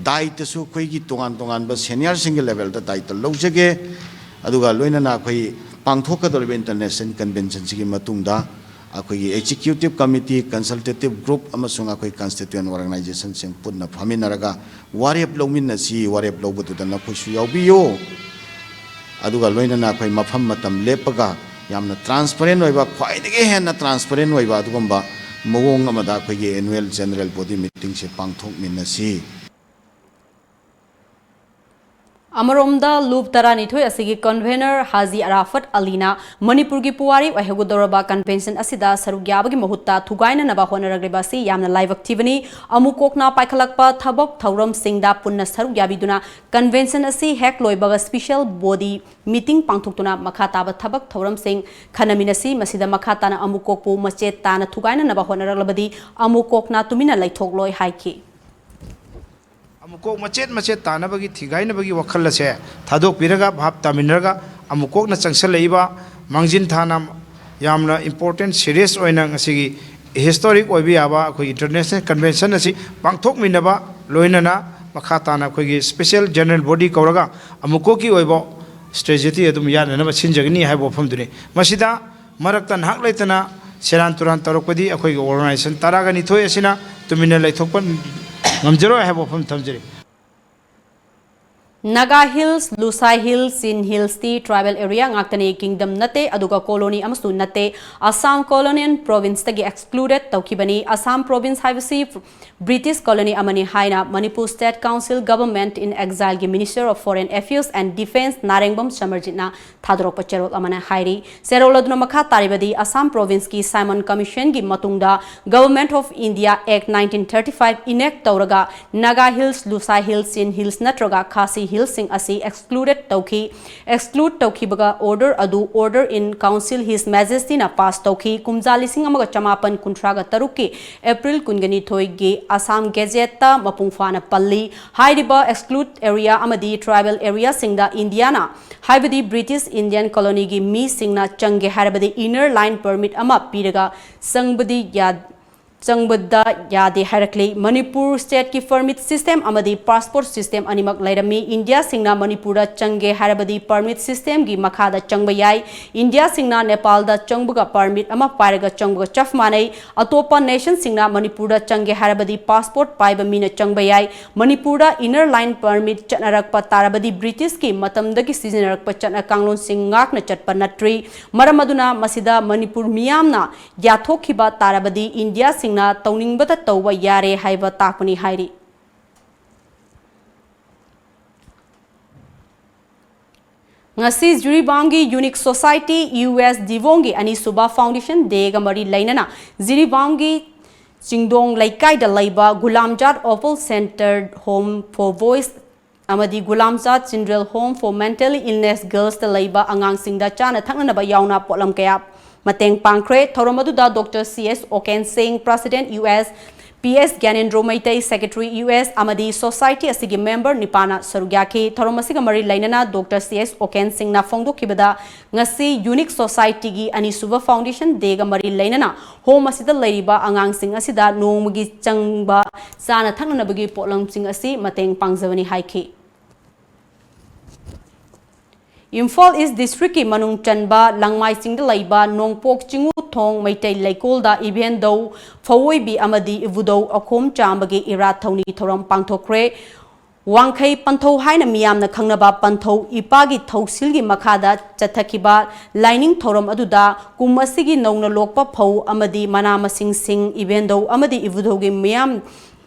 ꯗꯥꯏꯇꯁꯨ ꯑꯩꯈꯣꯏꯒꯤ ꯇꯣꯉꯥꯟ ꯇꯣꯉꯥꯟꯕ seniorꯁꯤꯡꯒꯤ levelꯗ ꯗꯥꯏꯇ ꯂꯧꯖꯒꯦ꯫ ꯑꯗꯨꯒ ꯂꯣꯏꯅꯅ ꯑꯩꯈꯣꯏ ꯄꯥꯡꯊꯣꯛꯀꯗꯧꯔꯤꯕ international conventionꯁꯤꯒꯤ ꯃꯇꯨꯡꯗ ꯑꯩꯈꯣꯏꯒꯤ executive committee, consultative group ꯑꯃꯁꯨꯡ ꯑꯩꯈꯣꯏ constituent organizationꯁꯤꯡ ꯄꯨꯟꯅ ꯐꯝꯃꯤꯟꯅꯔꯒ ꯋꯥꯔꯦꯞ ꯂꯧꯃꯤꯟꯅꯁꯤ꯫ ꯋꯥꯔꯦꯞ ꯂꯧꯕꯗꯨꯗ ꯅꯈꯣꯏꯁꯨ ꯌꯥꯎꯕꯤꯌꯨ꯫ ꯑꯗꯨꯒ ꯂꯣꯏꯅꯅ ꯑꯩꯈꯣꯏ ꯃꯐꯝ ꯃꯇꯝ ꯂꯦꯞꯄꯒ ꯌꯥꯝꯅ transparent ꯑꯣꯏꯕ, ꯈ꯭ꯋꯥꯏꯗꯒꯤ ꯍꯦꯟꯅ transparent ꯑꯣꯏꯕ ꯑꯗꯨꯒꯨꯝꯕ ꯃꯑꯣꯡ ꯑꯃꯗ ꯑꯩꯈꯣꯏꯒꯤ annual general body meetingꯁꯦ ꯄꯥꯡꯊꯣꯛꯃꯤꯟꯅꯁꯤ꯫ ꯑꯃꯔꯣꯝꯗ, ꯂꯨꯞ ꯇꯔꯥꯅꯤꯊꯣꯏ ꯑꯁꯤꯒꯤ convenor ꯍꯥꯖꯤ ꯑꯔꯥꯐꯠ ꯑꯂꯤꯅ ꯃꯅꯤꯄꯨꯔꯒꯤ ꯄꯨꯋꯥꯔꯤ ꯑꯣꯏꯍꯧꯒꯗꯧꯔꯕ convention ꯑꯁꯤꯗ ꯁꯔꯨꯛ ꯌꯥꯕꯒꯤ ꯃꯍꯨꯠꯇ ꯊꯨꯒꯥꯏꯅꯅꯕ ꯍꯣꯠꯅꯔꯛꯂꯤꯕ ꯑꯁꯤ ꯌꯥꯝꯅ ꯂꯥꯏꯕꯛ ꯊꯤꯕꯅꯤ꯫ ꯑꯃꯨꯛ ꯀꯣꯛꯅ ꯄꯥꯏꯈꯠꯂꯛꯄ ꯊꯕꯛ ꯊꯧꯔꯝꯁꯤꯡꯗ ꯄꯨꯟꯅ ꯁꯔꯨꯛ ꯌꯥꯕꯤꯗꯨꯅ convention ꯑꯁꯤ ꯍꯦꯛ ꯂꯣꯏꯕꯒ special body meeting ꯄꯥꯡꯊꯣꯛꯇꯨꯅ ꯃꯈꯥ ꯇꯥꯕ ꯊꯕꯛ ꯊꯧꯔꯝꯁꯤꯡ ꯈꯟꯅꯃꯤꯟꯅꯁꯤ꯫ ꯃꯁꯤꯗ ꯃꯈꯥ ꯇꯥꯅ ꯑꯃꯨꯛ ꯀꯣꯛꯄꯨ ꯃꯆꯦꯠ ꯇꯥꯅ ꯊꯨꯒꯥꯏꯅꯅꯕ ꯍꯣꯠꯅꯔꯛꯂꯕꯗꯤ ꯑꯃꯨꯛ ꯀꯣꯛꯅ ꯇꯨꯃꯤꯟꯅ ꯂꯩꯊꯣꯛꯂꯣꯏ ꯍꯥꯏꯈꯤ꯫ ꯑꯃꯨꯛꯀꯣꯛ ꯃꯆꯦꯠ ꯃꯆꯦꯠ ꯇꯥꯅꯕꯒꯤ ꯊꯤꯒꯥꯏꯅꯕꯒꯤ ꯋꯥꯈꯜ ꯑꯁꯦ ꯊꯥꯗꯣꯛꯄꯤꯔꯒ ꯚꯥꯞ ꯇꯥꯃꯤꯟꯅꯔꯒ ꯑꯃꯨꯛꯀꯣꯛꯅ ꯆꯪꯁꯜꯂꯛꯏꯕ ꯃꯥꯡꯖꯤꯟ ꯊꯥꯅ ꯌꯥꯝꯅ important serious ꯑꯣꯏꯅ ꯉꯁꯤꯒꯤ historic ꯑꯣꯏꯕ ꯌꯥꯕ ꯑꯩꯈꯣꯏꯒꯤ international convention ꯑꯁꯤ ꯄꯥꯡꯊꯣꯛꯃꯤꯟꯅꯕ ꯂꯣꯏꯅꯅ ꯃꯈꯥ ꯇꯥꯅ ꯑꯩꯈꯣꯏꯒꯤ special general body ꯀꯧꯔꯒ ꯑꯃꯨꯛꯀꯣꯛꯀꯤ ꯑꯣꯏꯕ strategy ꯑꯗꯨꯝ ꯌꯥꯠꯅꯅꯕ ꯁꯤꯟꯖꯒꯅꯤ ꯍꯥꯏꯕ ꯋꯥꯐꯝꯗꯨꯅꯤ꯫ ꯃꯁꯤꯗ ꯃꯔꯛꯇ ꯅꯍꯥꯛ ꯂꯩꯇꯅ ꯁꯦꯔꯥꯟ ꯇꯨꯔꯥꯟ ꯇꯧꯔꯛꯄꯗꯤ ꯑꯩꯈꯣꯏꯒꯤ organization ꯇꯔꯥꯒ ꯅꯤꯊꯣꯏ ꯑꯁꯤꯅ ꯇꯨꯃꯤꯟꯅ ꯂꯩꯊꯣꯛꯄ ꯉꯝꯖꯔꯣꯏ ꯍꯥꯏꯕ ꯋꯥꯐꯝ ꯊꯝꯖꯔꯤ꯫ Naga Hills, Lusai Hills, Chin Hillsꯇꯤ tribal area ꯉꯥꯛꯇꯅꯤ, kingdom ꯅꯠꯇꯦ, ꯑꯗꯨꯒ colony ꯑꯃꯁꯨ ꯅꯠꯇꯦ꯫ Assam colonial provinceꯇꯒꯤ excluded ꯇꯧꯈꯤꯕꯅꯤ꯫ Assam province ꯍꯥꯏꯕꯁꯤ British colony ꯑꯃꯅꯤ ꯍꯥꯏꯅ Manipur State Council Government in Exileꯒꯤ Minister of Foreign Affairs and Defence ꯅꯥꯔꯦꯡꯕꯝ ꯁꯃꯔꯖꯤꯠꯅ ꯊꯥꯗꯣꯔꯛꯄ ꯆꯦꯔꯣꯜ ꯑꯃꯅ ꯍꯥꯏꯔꯤ꯫ ꯆꯦꯔꯣꯜ ꯑꯗꯨꯅ ꯃꯈꯥ ꯇꯥꯔꯤꯕꯗꯤ, Assam provinceꯀꯤ Simon Commissionꯒꯤ ꯃꯇꯨꯡꯗ Government of India Act nineteen thirty five enact ꯇꯧꯔꯒ Naga Hills, Lusai Hills, Chin Hills ꯅꯠꯇ꯭ꯔꯒ Khasi Hillsꯁꯤꯡ ꯑꯁꯤ excluded ꯇꯧꯈꯤ꯫ Exclude ꯇꯧꯈꯤꯕꯒ order ꯑꯗꯨ Order in Council His Majestyꯅ pass ꯇꯧꯈꯤ꯫ ꯀꯨꯝꯖꯥ ꯂꯤꯁꯤꯡ ꯑꯃꯒ ꯆꯃꯥꯄꯟ ꯀꯨꯟꯊ꯭ꯔꯥꯒ ꯇꯔꯨꯛꯀꯤ April ꯀꯨꯟꯒ ꯅꯤꯊꯣꯏꯒꯤ Assam Gazetteꯇ ꯃꯄꯨꯡ ꯐꯥꯅ ꯄꯜꯂꯤ꯫ ꯍꯥꯏꯔꯤꯕ exclude area ꯑꯃꯗꯤ tribal areaꯁꯤꯡꯗ ꯏꯟꯗꯤꯌꯥꯅ, ꯍꯥꯏꯕꯗꯤ British Indian colonyꯒꯤ ꯃꯤꯁꯤꯡꯅ ꯆꯪꯒꯦ ꯍꯥꯏꯔꯕꯗꯤ inner line permit ꯑꯃ ꯄꯤꯔꯒ ꯆꯪꯕꯗꯤ ꯌꯥ-, ꯆꯪꯕꯗ ꯌꯥꯗꯦ ꯍꯥꯏꯔꯛꯂꯤ꯫ ꯃꯅꯤꯄꯨꯔ stateꯀꯤ permit system ꯑꯃꯗꯤ passport system ꯑꯅꯤꯃꯛ ꯂꯩꯔꯝꯃꯤ꯫ ꯏꯟꯗꯤꯌꯥꯁꯤꯡꯅ ꯃꯅꯤꯄꯨꯔꯗ ꯆꯪꯒꯦ ꯍꯥꯏꯔꯕꯗꯤ permit systemꯒꯤ ꯃꯈꯥꯗ ꯆꯪꯕ ꯌꯥꯏ꯫ ꯏꯟꯗꯤꯌꯥꯁꯤꯡꯅ ꯅꯦꯄꯥꯜꯗ ꯆꯪꯕꯒ permit ꯑꯃ ꯄꯥꯏꯔꯒ ꯆꯪꯕꯒ ꯆꯞ ꯃꯥꯟꯅꯩ꯫ ꯑꯇꯣꯞꯄ nationꯁꯤꯡꯅ ꯃꯅꯤꯄꯨꯔꯗ ꯆꯪꯒꯦ ꯍꯥꯏꯔꯕꯗꯤ passport ꯄꯥꯏꯕ ꯃꯤꯅ ꯆꯪꯕ ꯌꯥꯏ꯫ ꯃꯅꯤꯄꯨꯔꯗ inner line permit ꯆꯠꯅꯔꯛꯄ ꯇꯥꯔꯕꯗꯤ Britishꯀꯤ ꯃꯇꯝꯗꯒꯤ ꯁꯤꯖꯤꯟꯅꯔꯛꯄ ꯆꯠꯅ ꯀꯥꯡꯂꯣꯟꯁꯤꯡ ꯉꯥꯛꯅ ꯆꯠꯄ ꯅꯠꯇ꯭ꯔꯤ꯫ ꯃꯔꯝ ꯑꯗꯨꯅ ꯃꯁꯤꯗ ꯃꯅꯤꯄꯨꯔ ꯃꯤꯌꯥꯝꯅ ꯌꯥꯊꯣꯛꯈꯤꯕ ꯇꯥꯔꯕꯗꯤ ꯏꯟꯗꯤꯌꯥꯁꯤꯡꯅ ꯇꯧꯅꯤꯡꯕꯇ ꯇꯧꯕ ꯌꯥꯔꯦ ꯍꯥꯏꯕ ꯇꯥꯛꯄꯅꯤ ꯍꯥꯏꯔꯤ꯫ ꯉꯁꯤ ꯖꯤꯔꯤꯕꯥꯝꯒꯤ Unique Society ꯌꯨ ꯑꯦꯁ ꯗꯤꯕꯣꯡꯒꯤ ꯑꯅꯤꯁꯨꯕ Foundation Dayꯒ ꯃꯔꯤ ꯂꯩꯅꯅ ꯖꯤꯔꯤꯕꯥꯝꯒꯤ ꯆꯤꯡꯗꯣꯡ ꯂꯩꯀꯥꯏꯗ ꯂꯩꯕ ꯒꯨꯂꯥꯝꯖꯥꯠ Oval Centre Home for Boys ꯑꯃꯗꯤ ꯒꯨꯂꯥꯝꯖꯥꯠ Children Home for Mentally Illness Girlsꯇ ꯂꯩꯕ ꯑꯉꯥꯡꯁꯤꯡꯗ ꯆꯥꯅ ꯊꯛꯅꯅꯕ ꯌꯥꯎꯅ ꯄꯣꯠꯂꯝ ꯀꯌꯥ ꯃꯇꯦꯡ ꯄꯥꯡꯈ꯭ꯔꯦ꯫ ꯊꯧꯔꯝ ꯑꯗꯨꯗ doctor C S Oken Singh, President U S, P S Gyanendro Meitei, Secretary U S, ꯑꯃꯗꯤ Society ꯑꯁꯤꯒꯤ member ꯅꯤꯄꯥꯅ ꯁꯔꯨꯛ ꯌꯥꯈꯤ꯫ ꯊꯧꯔꯝ ꯑꯁꯤꯒ ꯃꯔꯤ ꯂꯩꯅꯅ ꯗꯣꯛꯇꯔ ꯁꯤ ꯑꯦꯁ ꯑꯣꯀꯦꯟ ꯁꯤꯡꯅ ꯐꯣꯡꯗꯣꯛꯈꯤꯕꯗ, ꯉꯁꯤ Unique Societyꯒꯤ ꯑꯅꯤꯁꯨꯕ Foundation Dayꯒ ꯃꯔꯤ ꯂꯩꯅꯅ home ꯑꯁꯤꯗ ꯂꯩꯔꯤꯕ ꯑꯉꯥꯡꯁꯤꯡ ꯑꯁꯤꯗ ꯅꯣꯡꯃꯒꯤ ꯆꯪꯕ ꯆꯥꯅ ꯊꯛꯅꯅꯕꯒꯤ ꯄꯣꯠꯂꯝꯁꯤꯡ ꯑꯁꯤ ꯃꯇꯦꯡ ꯄꯥꯡꯖꯕꯅꯤ ꯍꯥꯏꯈꯤ꯫ ꯏꯝꯐꯥꯜ East Districtꯀꯤ ꯃꯅꯨꯡ ꯆꯟꯕ ꯂꯪꯃꯥꯏ ꯆꯤꯡꯗ ꯂꯩꯕ ꯅꯣꯡꯄꯣꯛ ꯆꯤꯡꯉꯨꯊꯣꯡ ꯃꯩꯇꯩ ꯂꯩꯀꯣꯜꯗ ꯏꯕꯦꯟꯗꯧ ꯐꯋꯣꯏꯕꯤ ꯑꯃꯗꯤ ꯏꯕꯨꯙꯧ ꯑꯈꯣꯝ ꯆꯥꯝꯕꯒꯤ ꯏꯔꯥꯠ ꯊꯧꯅꯤ ꯊꯧꯔꯝ ꯄꯥꯡꯊꯣꯛꯈ꯭ꯔꯦ꯫ ꯋꯥꯡꯈꯩ ꯄꯟꯊꯧ ꯍꯥꯏꯅ ꯃꯤꯌꯥꯝꯅ ꯈꯪꯅꯕ ꯄꯟꯊꯧ ꯏꯄꯥꯒꯤ ꯊꯧꯁꯤꯜꯒꯤ ꯃꯈꯥꯗ ꯆꯠꯊꯈꯤꯕ ꯂꯥꯏꯅꯤꯡ ꯊꯧꯔꯝ ꯑꯗꯨꯗ ꯀꯨꯝ ꯑꯁꯤꯒꯤ ꯅꯧꯅ ꯂꯣꯛꯄ ꯐꯧ ꯑꯃꯗꯤ ꯃꯅꯥ ꯃꯁꯤꯡꯁꯤꯡ ꯏꯕꯦꯟꯗꯧ ꯑꯃꯗꯤ ꯏꯕꯨꯙꯧꯒꯤ ꯃꯤꯌꯥꯝ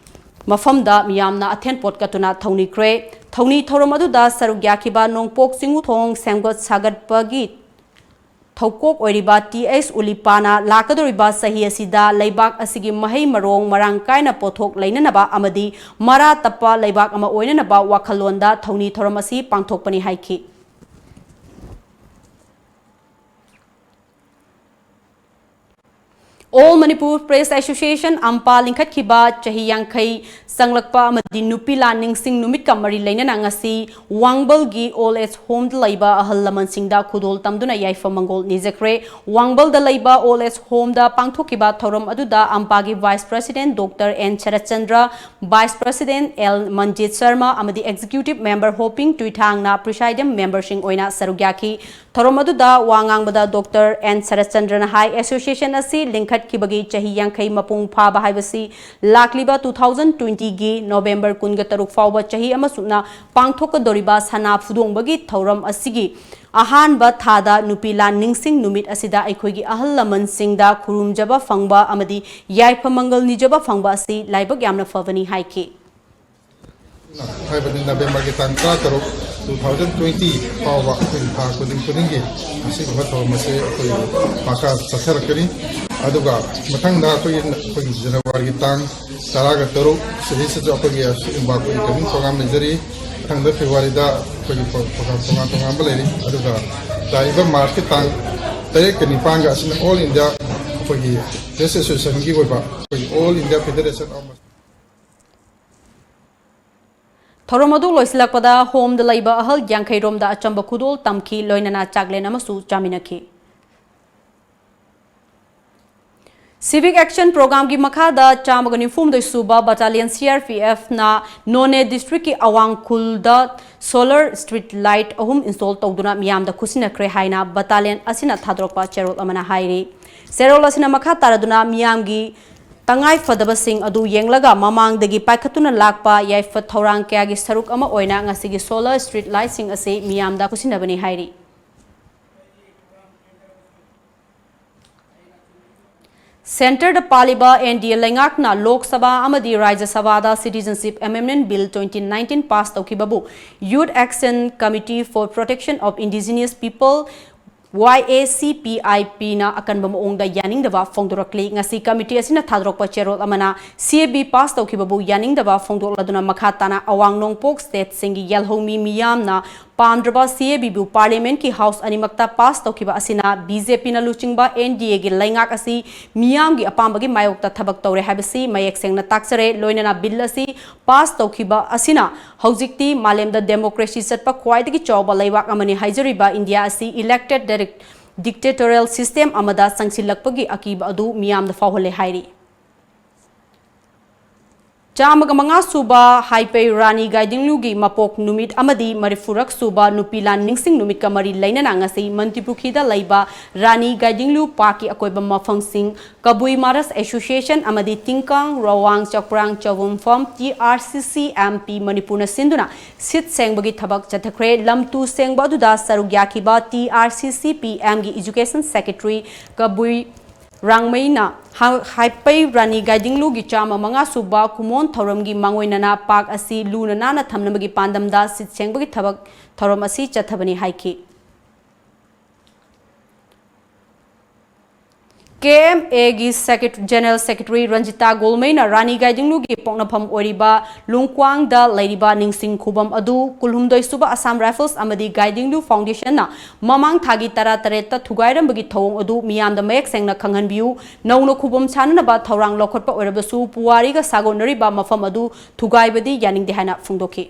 ꯃꯐꯝꯗ ꯃꯤꯌꯥꯝꯅ ꯑꯊꯦꯟ ꯄꯣꯠ ꯀꯠꯇꯨꯅ ꯊꯧꯅꯤꯈ꯭ꯔꯦ꯫ ꯊꯧꯅꯤ ꯊꯧꯔꯝ ꯑꯗꯨꯗ ꯁꯔꯨꯛ ꯌꯥꯈꯤꯕ ꯅꯣꯡꯄꯣꯛ ꯆꯤꯡꯎꯊꯣꯡ ꯁꯦꯝꯒꯠ ꯁꯥꯒꯠꯄꯒꯤ ꯊꯧꯀꯣꯛ ꯑꯣꯏꯔꯤꯕ ꯇꯤ ꯑꯩꯆ ꯎꯂꯤꯄꯥꯅ ꯂꯥꯛꯀꯗꯧꯔꯤꯕ ꯆꯍꯤ ꯑꯁꯤꯗ ꯂꯩꯕꯥꯛ ꯑꯁꯤꯒꯤ ꯃꯍꯩ ꯃꯔꯣꯡ ꯃꯔꯥꯡ ꯀꯥꯏꯅ ꯄꯣꯠꯊꯣꯛ ꯂꯩꯅꯅꯕ ꯑꯃꯗꯤ ꯃꯔꯥ ꯇꯞꯄ ꯂꯩꯕꯥꯛ ꯑꯃ ꯑꯣꯏꯅꯅꯕ ꯋꯥꯈꯜꯂꯣꯟꯗ ꯊꯧꯅꯤ ꯊꯧꯔꯝ ꯑꯁꯤ ꯄꯥꯡꯊꯣꯛꯄꯅꯤ ꯍꯥꯏꯈꯤ꯫ All Manipur Press Association, ꯑꯝꯄꯥ, ꯂꯤꯡꯈꯠꯈꯤꯕ ꯆꯍꯤ ꯌꯥꯡꯈꯩ ꯆꯪꯂꯛꯄ ꯑꯃꯗꯤ ꯅꯨꯄꯤ ꯂꯥꯟ ꯅꯤꯡꯁꯤꯡ ꯅꯨꯃꯤꯠꯀ ꯃꯔꯤ ꯂꯩꯅꯅ ꯉꯁꯤ ꯋꯥꯡꯕꯜꯒꯤ old age home ꯗ ꯂꯩꯕ ꯑꯍꯜ ꯂꯃꯟꯁꯤꯡꯗ ꯈꯨꯗꯣꯜ ꯇꯝꯗꯨꯅ ꯌꯥꯏꯐ ꯃꯪꯒꯣꯜ ꯅꯤꯖꯈ꯭ꯔꯦ꯫ ꯋꯥꯡꯕꯜꯗ ꯂꯩꯕ old age home ꯗ ꯄꯥꯡꯊꯣꯛꯈꯤꯕ ꯊꯧꯔꯝ ꯑꯗꯨꯗ ꯑꯝꯄꯥꯒꯤ Vice President Doctor N Saratchandra, Vice President L Manjit Sharma ꯑꯃꯗꯤ Executive Member ꯍꯣꯄꯤꯡ ꯇꯨꯏꯊꯥꯡꯅ presiding member ꯁꯤꯡ ꯑꯣꯏꯅ ꯁꯔꯨꯛ ꯌꯥꯈꯤ꯫ ꯊꯧꯔꯝ ꯑꯗꯨꯗ ꯋꯥ ꯉꯥꯡꯕꯗ ꯗꯣꯛꯇꯔ ꯑꯦꯟ ꯁꯔꯠꯆꯟꯗ꯭ꯔꯅ ꯍꯥꯏ, association ꯑꯁꯤ ꯂꯤꯡꯈꯠꯈꯤꯕꯒꯤ ꯆꯍꯤ ꯌꯥꯡꯈꯩ ꯃꯄꯨꯡ ꯐꯥꯕ ꯍꯥꯏꯕꯁꯤ ꯂꯥꯛꯂꯤꯕ two thousand twenty ꯒꯤ November ꯀꯨꯟꯒ ꯇꯔꯨꯛ ꯐꯥꯎꯕ ꯆꯍꯤ ꯑꯃ ꯆꯨꯞꯅ ꯄꯥꯡꯊꯣꯛꯀꯗꯧꯔꯤꯕ ꯁꯅꯥ ꯐꯨꯗꯣꯡꯕꯒꯤ ꯊꯧꯔꯝ ꯑꯁꯤꯒꯤ ꯑꯍꯥꯟꯕ ꯊꯥꯗ ꯅꯨꯄꯤ ꯂꯥꯟ ꯅꯤꯡꯁꯤꯡ ꯅꯨꯃꯤꯠ ꯑꯁꯤꯗ ꯑꯩꯈꯣꯏꯒꯤ ꯑꯍꯜ ꯂꯃꯟꯁꯤꯡꯗ ꯈꯨꯔꯨꯝꯖꯕ ꯐꯪꯕ ꯑꯃꯗꯤ ꯌꯥꯏꯐ ꯃꯪꯒꯜ ꯅꯤꯖꯕ ꯐꯪꯕ ꯑꯁꯤ ꯂꯥꯏꯕꯛ ꯌꯥꯝꯅ ꯐꯕꯅꯤ ꯍꯥꯏꯈꯤ꯫ ꯍꯥꯏꯕꯗꯤ November ꯒꯤ ꯇꯥꯡ ꯇꯔꯥꯇꯔꯨꯛ, two thousand twenty ꯐꯥꯎꯕ ꯑꯩꯈꯣꯏꯒꯤ ꯊꯥ ꯈꯨꯗꯤꯡ ꯈꯨꯗꯤꯡꯒꯤ ꯑꯁꯤꯒꯨꯝꯕ ꯊꯧꯔꯝ ꯑꯁꯤ ꯑꯩꯈꯣꯏ ꯃꯈꯥ ꯆꯠꯊꯔꯛꯀꯅꯤ꯫ ꯑꯗꯨꯒ ꯃꯊꯪꯗ ꯑꯩꯈꯣꯏꯒꯤ, ꯑꯩꯈꯣꯏꯒꯤ January ꯒꯤ ꯇꯥꯡ ꯇꯔꯥꯒ ꯇꯔꯨꯛ ꯁꯤꯗꯩꯁꯤꯗꯁꯨ ꯑꯩꯈꯣꯏꯒꯤ ꯑꯁꯤꯒꯨꯝꯕ ꯑꯩꯈꯣꯏꯒꯤ training program ꯂꯩꯖꯔꯤ꯫ ꯃꯊꯪꯗ February ꯗ ꯑꯩꯈꯣꯏꯒꯤ pro-, program ꯇꯣꯉꯥꯟ ꯇꯣꯉꯥꯟꯕ ꯂꯩꯔꯤ꯫ ꯑꯗꯨꯒ ꯂꯥꯛꯏꯕ March ꯀꯤ ꯇꯥꯡ ꯇꯔꯦꯠꯀ ꯅꯤꯄꯥꯟꯒ ꯑꯁꯤꯅ All India ꯑꯩꯈꯣꯏꯒꯤ Press Association ꯒꯤ ꯑꯣꯏꯕ ꯑꯩꯈꯣꯏꯒꯤ All India Federation of ꯊꯧꯔꯝ ꯑꯗꯨ ꯂꯣꯏꯁꯤꯜꯂꯛꯄꯗ home ꯗ ꯂꯩꯕ ꯑꯍꯜ ꯌꯥꯡꯈꯩ ꯔꯣꯝꯗ ꯑꯆꯝꯕ ꯈꯨꯗꯣꯜ ꯇꯝꯈꯤ, ꯂꯣꯏꯅꯅ ꯆꯥꯛꯂꯦꯟ ꯑꯃꯁꯨ ꯆꯥꯃꯤꯟꯅꯈꯤ꯫ Civic Action Program ꯒꯤ ꯃꯈꯥꯗ ꯆꯥꯝꯃꯒ ꯅꯤꯐꯨ ꯍꯨꯝꯗꯣꯏ ꯁꯨꯕ Battalion C R P F ꯅ ꯅꯣꯅꯦ district ꯀꯤ ꯑꯋꯥꯡ ꯈꯨꯜꯗ solar street light ꯑꯍꯨꯝ install ꯇꯧꯗꯨꯅ ꯃꯤꯌꯥꯝꯗ ꯈꯨꯠꯁꯤꯟꯅꯈ꯭ꯔꯦ ꯍꯥꯏꯅ battalion ꯑꯁꯤꯅ ꯊꯥꯗꯣꯔꯛꯄ ꯆꯦꯔꯣꯜ ꯑꯃꯅ ꯍꯥꯏꯔꯤ꯫ ꯆꯦꯔꯣꯜ ꯑꯁꯤꯅ ꯃꯈꯥ ꯇꯥꯔꯗꯨꯅ ꯃꯤꯌꯥꯝꯒꯤ ꯇꯉꯥꯏ ꯐꯗꯕꯁꯤꯡ ꯑꯗꯨ ꯌꯦꯡꯂꯒ ꯃꯃꯥꯡꯗꯒꯤ ꯄꯥꯏꯈꯠꯇꯨꯅ ꯂꯥꯛꯄ ꯌꯥꯏꯐ ꯊꯧꯔꯥꯡ ꯀꯌꯥꯒꯤ ꯁꯔꯨꯛ ꯑꯃ ꯑꯣꯏꯅ ꯉꯁꯤꯒꯤ solar street lightꯁꯤꯡ ꯑꯁꯤ ꯃꯤꯌꯥꯝꯗ ꯈꯨꯠꯁꯤꯟꯅꯕꯅꯤ ꯍꯥꯏꯔꯤ꯫ Centreꯗ ꯄꯥꯜꯂꯤꯕ NDA ꯂꯩꯉꯥꯛꯅ ꯂꯣꯛ ꯁꯚꯥ ꯑꯃꯗꯤ ꯔꯥꯖ꯭ꯌ ꯁꯚꯥꯗ Citizenship Amendment Bill twenty nineteen pass ꯇꯧꯈꯤꯕꯕꯨ Youth Action Committee for Protection of Indigenous People, YACPIPꯅ ꯑꯀꯟꯕ ꯃꯑꯣꯡꯗ ꯌꯥꯅꯤꯡꯗꯕ ꯐꯣꯡꯗꯣꯔꯛꯂꯤ꯫ ꯉꯁꯤ committee ꯑꯁꯤꯅ ꯊꯥꯗꯣꯔꯛꯄ ꯆꯦꯔꯣꯜ ꯑꯃꯅ CAB pass ꯇꯧꯈꯤꯕꯕꯨ ꯌꯥꯅꯤꯡꯗꯕ ꯐꯣꯡꯗꯣꯛꯂꯗꯨꯅ ꯃꯈꯥ ꯇꯥꯅ ꯑꯋꯥꯡ ꯅꯣꯡꯄꯣꯛ stateꯁꯤꯡꯒꯤ ꯌꯦꯜꯍꯧꯃꯤ ꯃꯤꯌꯥꯝꯅ ꯄꯥꯝꯗ꯭ꯔꯕ CABꯕꯨ parliamentꯀꯤ house ꯑꯅꯤꯃꯛꯇ pass ꯇꯧꯈꯤꯕ ꯑꯁꯤꯅ BJPꯅ ꯂꯨꯆꯤꯡꯕ NDAꯒꯤ ꯂꯩꯉꯥꯛ ꯑꯁꯤ ꯃꯤꯌꯥꯝꯒꯤ ꯑꯄꯥꯝꯕꯒꯤ ꯃꯥꯌꯣꯛꯇ ꯊꯕꯛ ꯇꯧꯔꯦ ꯍꯥꯏꯕꯁꯤ ꯃꯌꯦꯛ ꯁꯦꯡꯅ ꯇꯥꯛꯆꯔꯦ꯫ ꯂꯣꯏꯅꯅ bill ꯑꯁꯤ pass ꯇꯧꯈꯤꯕ ꯑꯁꯤꯅ ꯍꯧꯖꯤꯛꯇꯤ ꯃꯥꯂꯦꯝꯗ democracy ꯆꯠꯄ ꯈ꯭ꯋꯥꯏꯗꯒꯤ ꯆꯥꯎꯕ ꯂꯩꯕꯥꯛ ꯑꯃꯅꯤ ꯍꯥꯏꯖꯔꯤꯕ ꯏꯟꯗꯤꯌꯥ ꯑꯁꯤ elected direct-, dictatorial system ꯑꯃꯗ ꯆꯪꯁꯤꯜꯂꯛꯄꯒꯤ ꯑꯀꯤꯕ ꯑꯗꯨ ꯃꯤꯌꯥꯝꯗ ꯐꯥꯎꯍꯜꯂꯦ ꯍꯥꯏꯔꯤ꯫ ꯆꯥꯝꯃꯒ ꯃꯉꯥ ꯁꯨꯕ ꯍꯥꯏꯄꯩ ꯔꯥꯅꯤ ꯒꯥꯏꯗꯤꯡꯂꯨꯒꯤ ꯃꯄꯣꯛ ꯅꯨꯃꯤꯠ ꯑꯃꯗꯤ ꯃꯔꯤꯐꯨꯔꯛ ꯁꯨꯕ ꯅꯨꯄꯤ ꯂꯥꯟ ꯅꯤꯡꯁꯤꯡ ꯅꯨꯃꯤꯠꯀ ꯃꯔꯤ ꯂꯩꯅꯅ ꯉꯁꯤ ꯃꯟꯇ꯭ꯔꯤꯄꯨꯈ꯭ꯔꯤꯗ ꯂꯩꯕ ꯔꯥꯅꯤ ꯒꯥꯏꯗꯤꯡꯂꯨ parkꯀꯤ ꯑꯀꯣꯏꯕ ꯃꯐꯝꯁꯤꯡ ꯀꯕꯨꯏ Mothers Association ꯑꯃꯗꯤ ꯇꯤꯡꯀꯥꯡ ꯔꯣꯋꯥꯡ ꯆꯥꯎꯄ꯭ꯔꯥꯡ ꯆꯥꯎꯕꯝꯐꯝ TRCCMP ꯃꯅꯤꯄꯨꯔꯅ ꯁꯤꯟꯗꯨꯅ ꯁꯤꯠ ꯁꯦꯡꯕꯒꯤ ꯊꯕꯛ ꯆꯠꯊꯈ꯭ꯔꯦ꯫ ꯂꯝ ꯇꯨ ꯁꯦꯡꯕ ꯑꯗꯨꯗ ꯁꯔꯨꯛ ꯌꯥꯈꯤꯕ TRCCPMꯒꯤ Education Secretary ꯀꯕꯨꯏ ꯔꯥꯡꯃꯩꯅ ꯍꯥ-, ꯍꯥꯏꯄꯩ ꯔꯥꯅꯤ ꯒꯥꯏꯗꯤꯡꯂꯨꯒꯤ ꯆꯥꯝꯃ ꯃꯉꯥ ꯁꯨꯕ ꯀꯨꯃꯣꯟ ꯊꯧꯔꯝꯒꯤ ꯃꯥꯡꯑꯣꯏꯅꯅ park ꯑꯁꯤ ꯂꯨꯅ ꯅꯥꯟꯅ ꯊꯝꯅꯕꯒꯤ ꯄꯥꯟꯗꯝꯗ ꯁꯤꯠ ꯁꯦꯡꯕꯒꯤ ꯊꯕꯛ ꯊꯧꯔꯝ ꯑꯁꯤ ꯆꯠꯊꯕꯅꯤ ꯍꯥꯏꯈꯤ꯫ KMAꯒꯤ secret-, General Secretary ꯔꯟꯖꯤꯇꯥ ꯒꯣꯜꯃꯩꯅ ꯔꯥꯅꯤ ꯒꯥꯏꯗꯤꯡꯂꯨꯒꯤ ꯄꯣꯛꯅꯐꯝ ꯑꯣꯏꯔꯤꯕ ꯂꯨꯡꯀ꯭ꯋꯥꯡꯗ ꯂꯩꯔꯤꯕ ꯅꯤꯡꯁꯤꯡ ꯈꯨꯕꯝ ꯑꯗꯨ ꯀꯨꯟꯍꯨꯝꯗꯣꯏ ꯁꯨꯕ Assam Rifles ꯑꯃꯗꯤ ꯒꯥꯏꯗꯤꯡꯂꯨ Foundationꯅ ꯃꯃꯥꯡ ꯊꯥꯒꯤ ꯇꯔꯥꯇꯔꯦꯠꯇ ꯊꯨꯒꯥꯏꯔꯝꯕꯒꯤ ꯊꯧꯑꯣꯡ ꯑꯗꯨ ꯃꯤꯌꯥꯝꯗ ꯃꯌꯦꯛ ꯁꯦꯡꯅ ꯈꯪꯍꯟꯕꯤꯌꯨ, ꯅꯧꯅ ꯈꯨꯕꯝ ꯁꯥꯅꯅꯕ ꯊꯧꯔꯥꯡ ꯂꯧꯈꯠꯄ ꯑꯣꯏꯔꯕꯁꯨ ꯄꯨꯋꯥꯔꯤꯒ ꯁꯥꯒꯣꯟꯅꯔꯤꯕ ꯃꯐꯝ ꯑꯗꯨ ꯊꯨꯒꯥꯏꯕꯗꯤ ꯌꯥꯅꯤꯡꯗꯦ ꯍꯥꯏꯅ ꯐꯣꯡꯗꯣꯛꯈꯤ꯫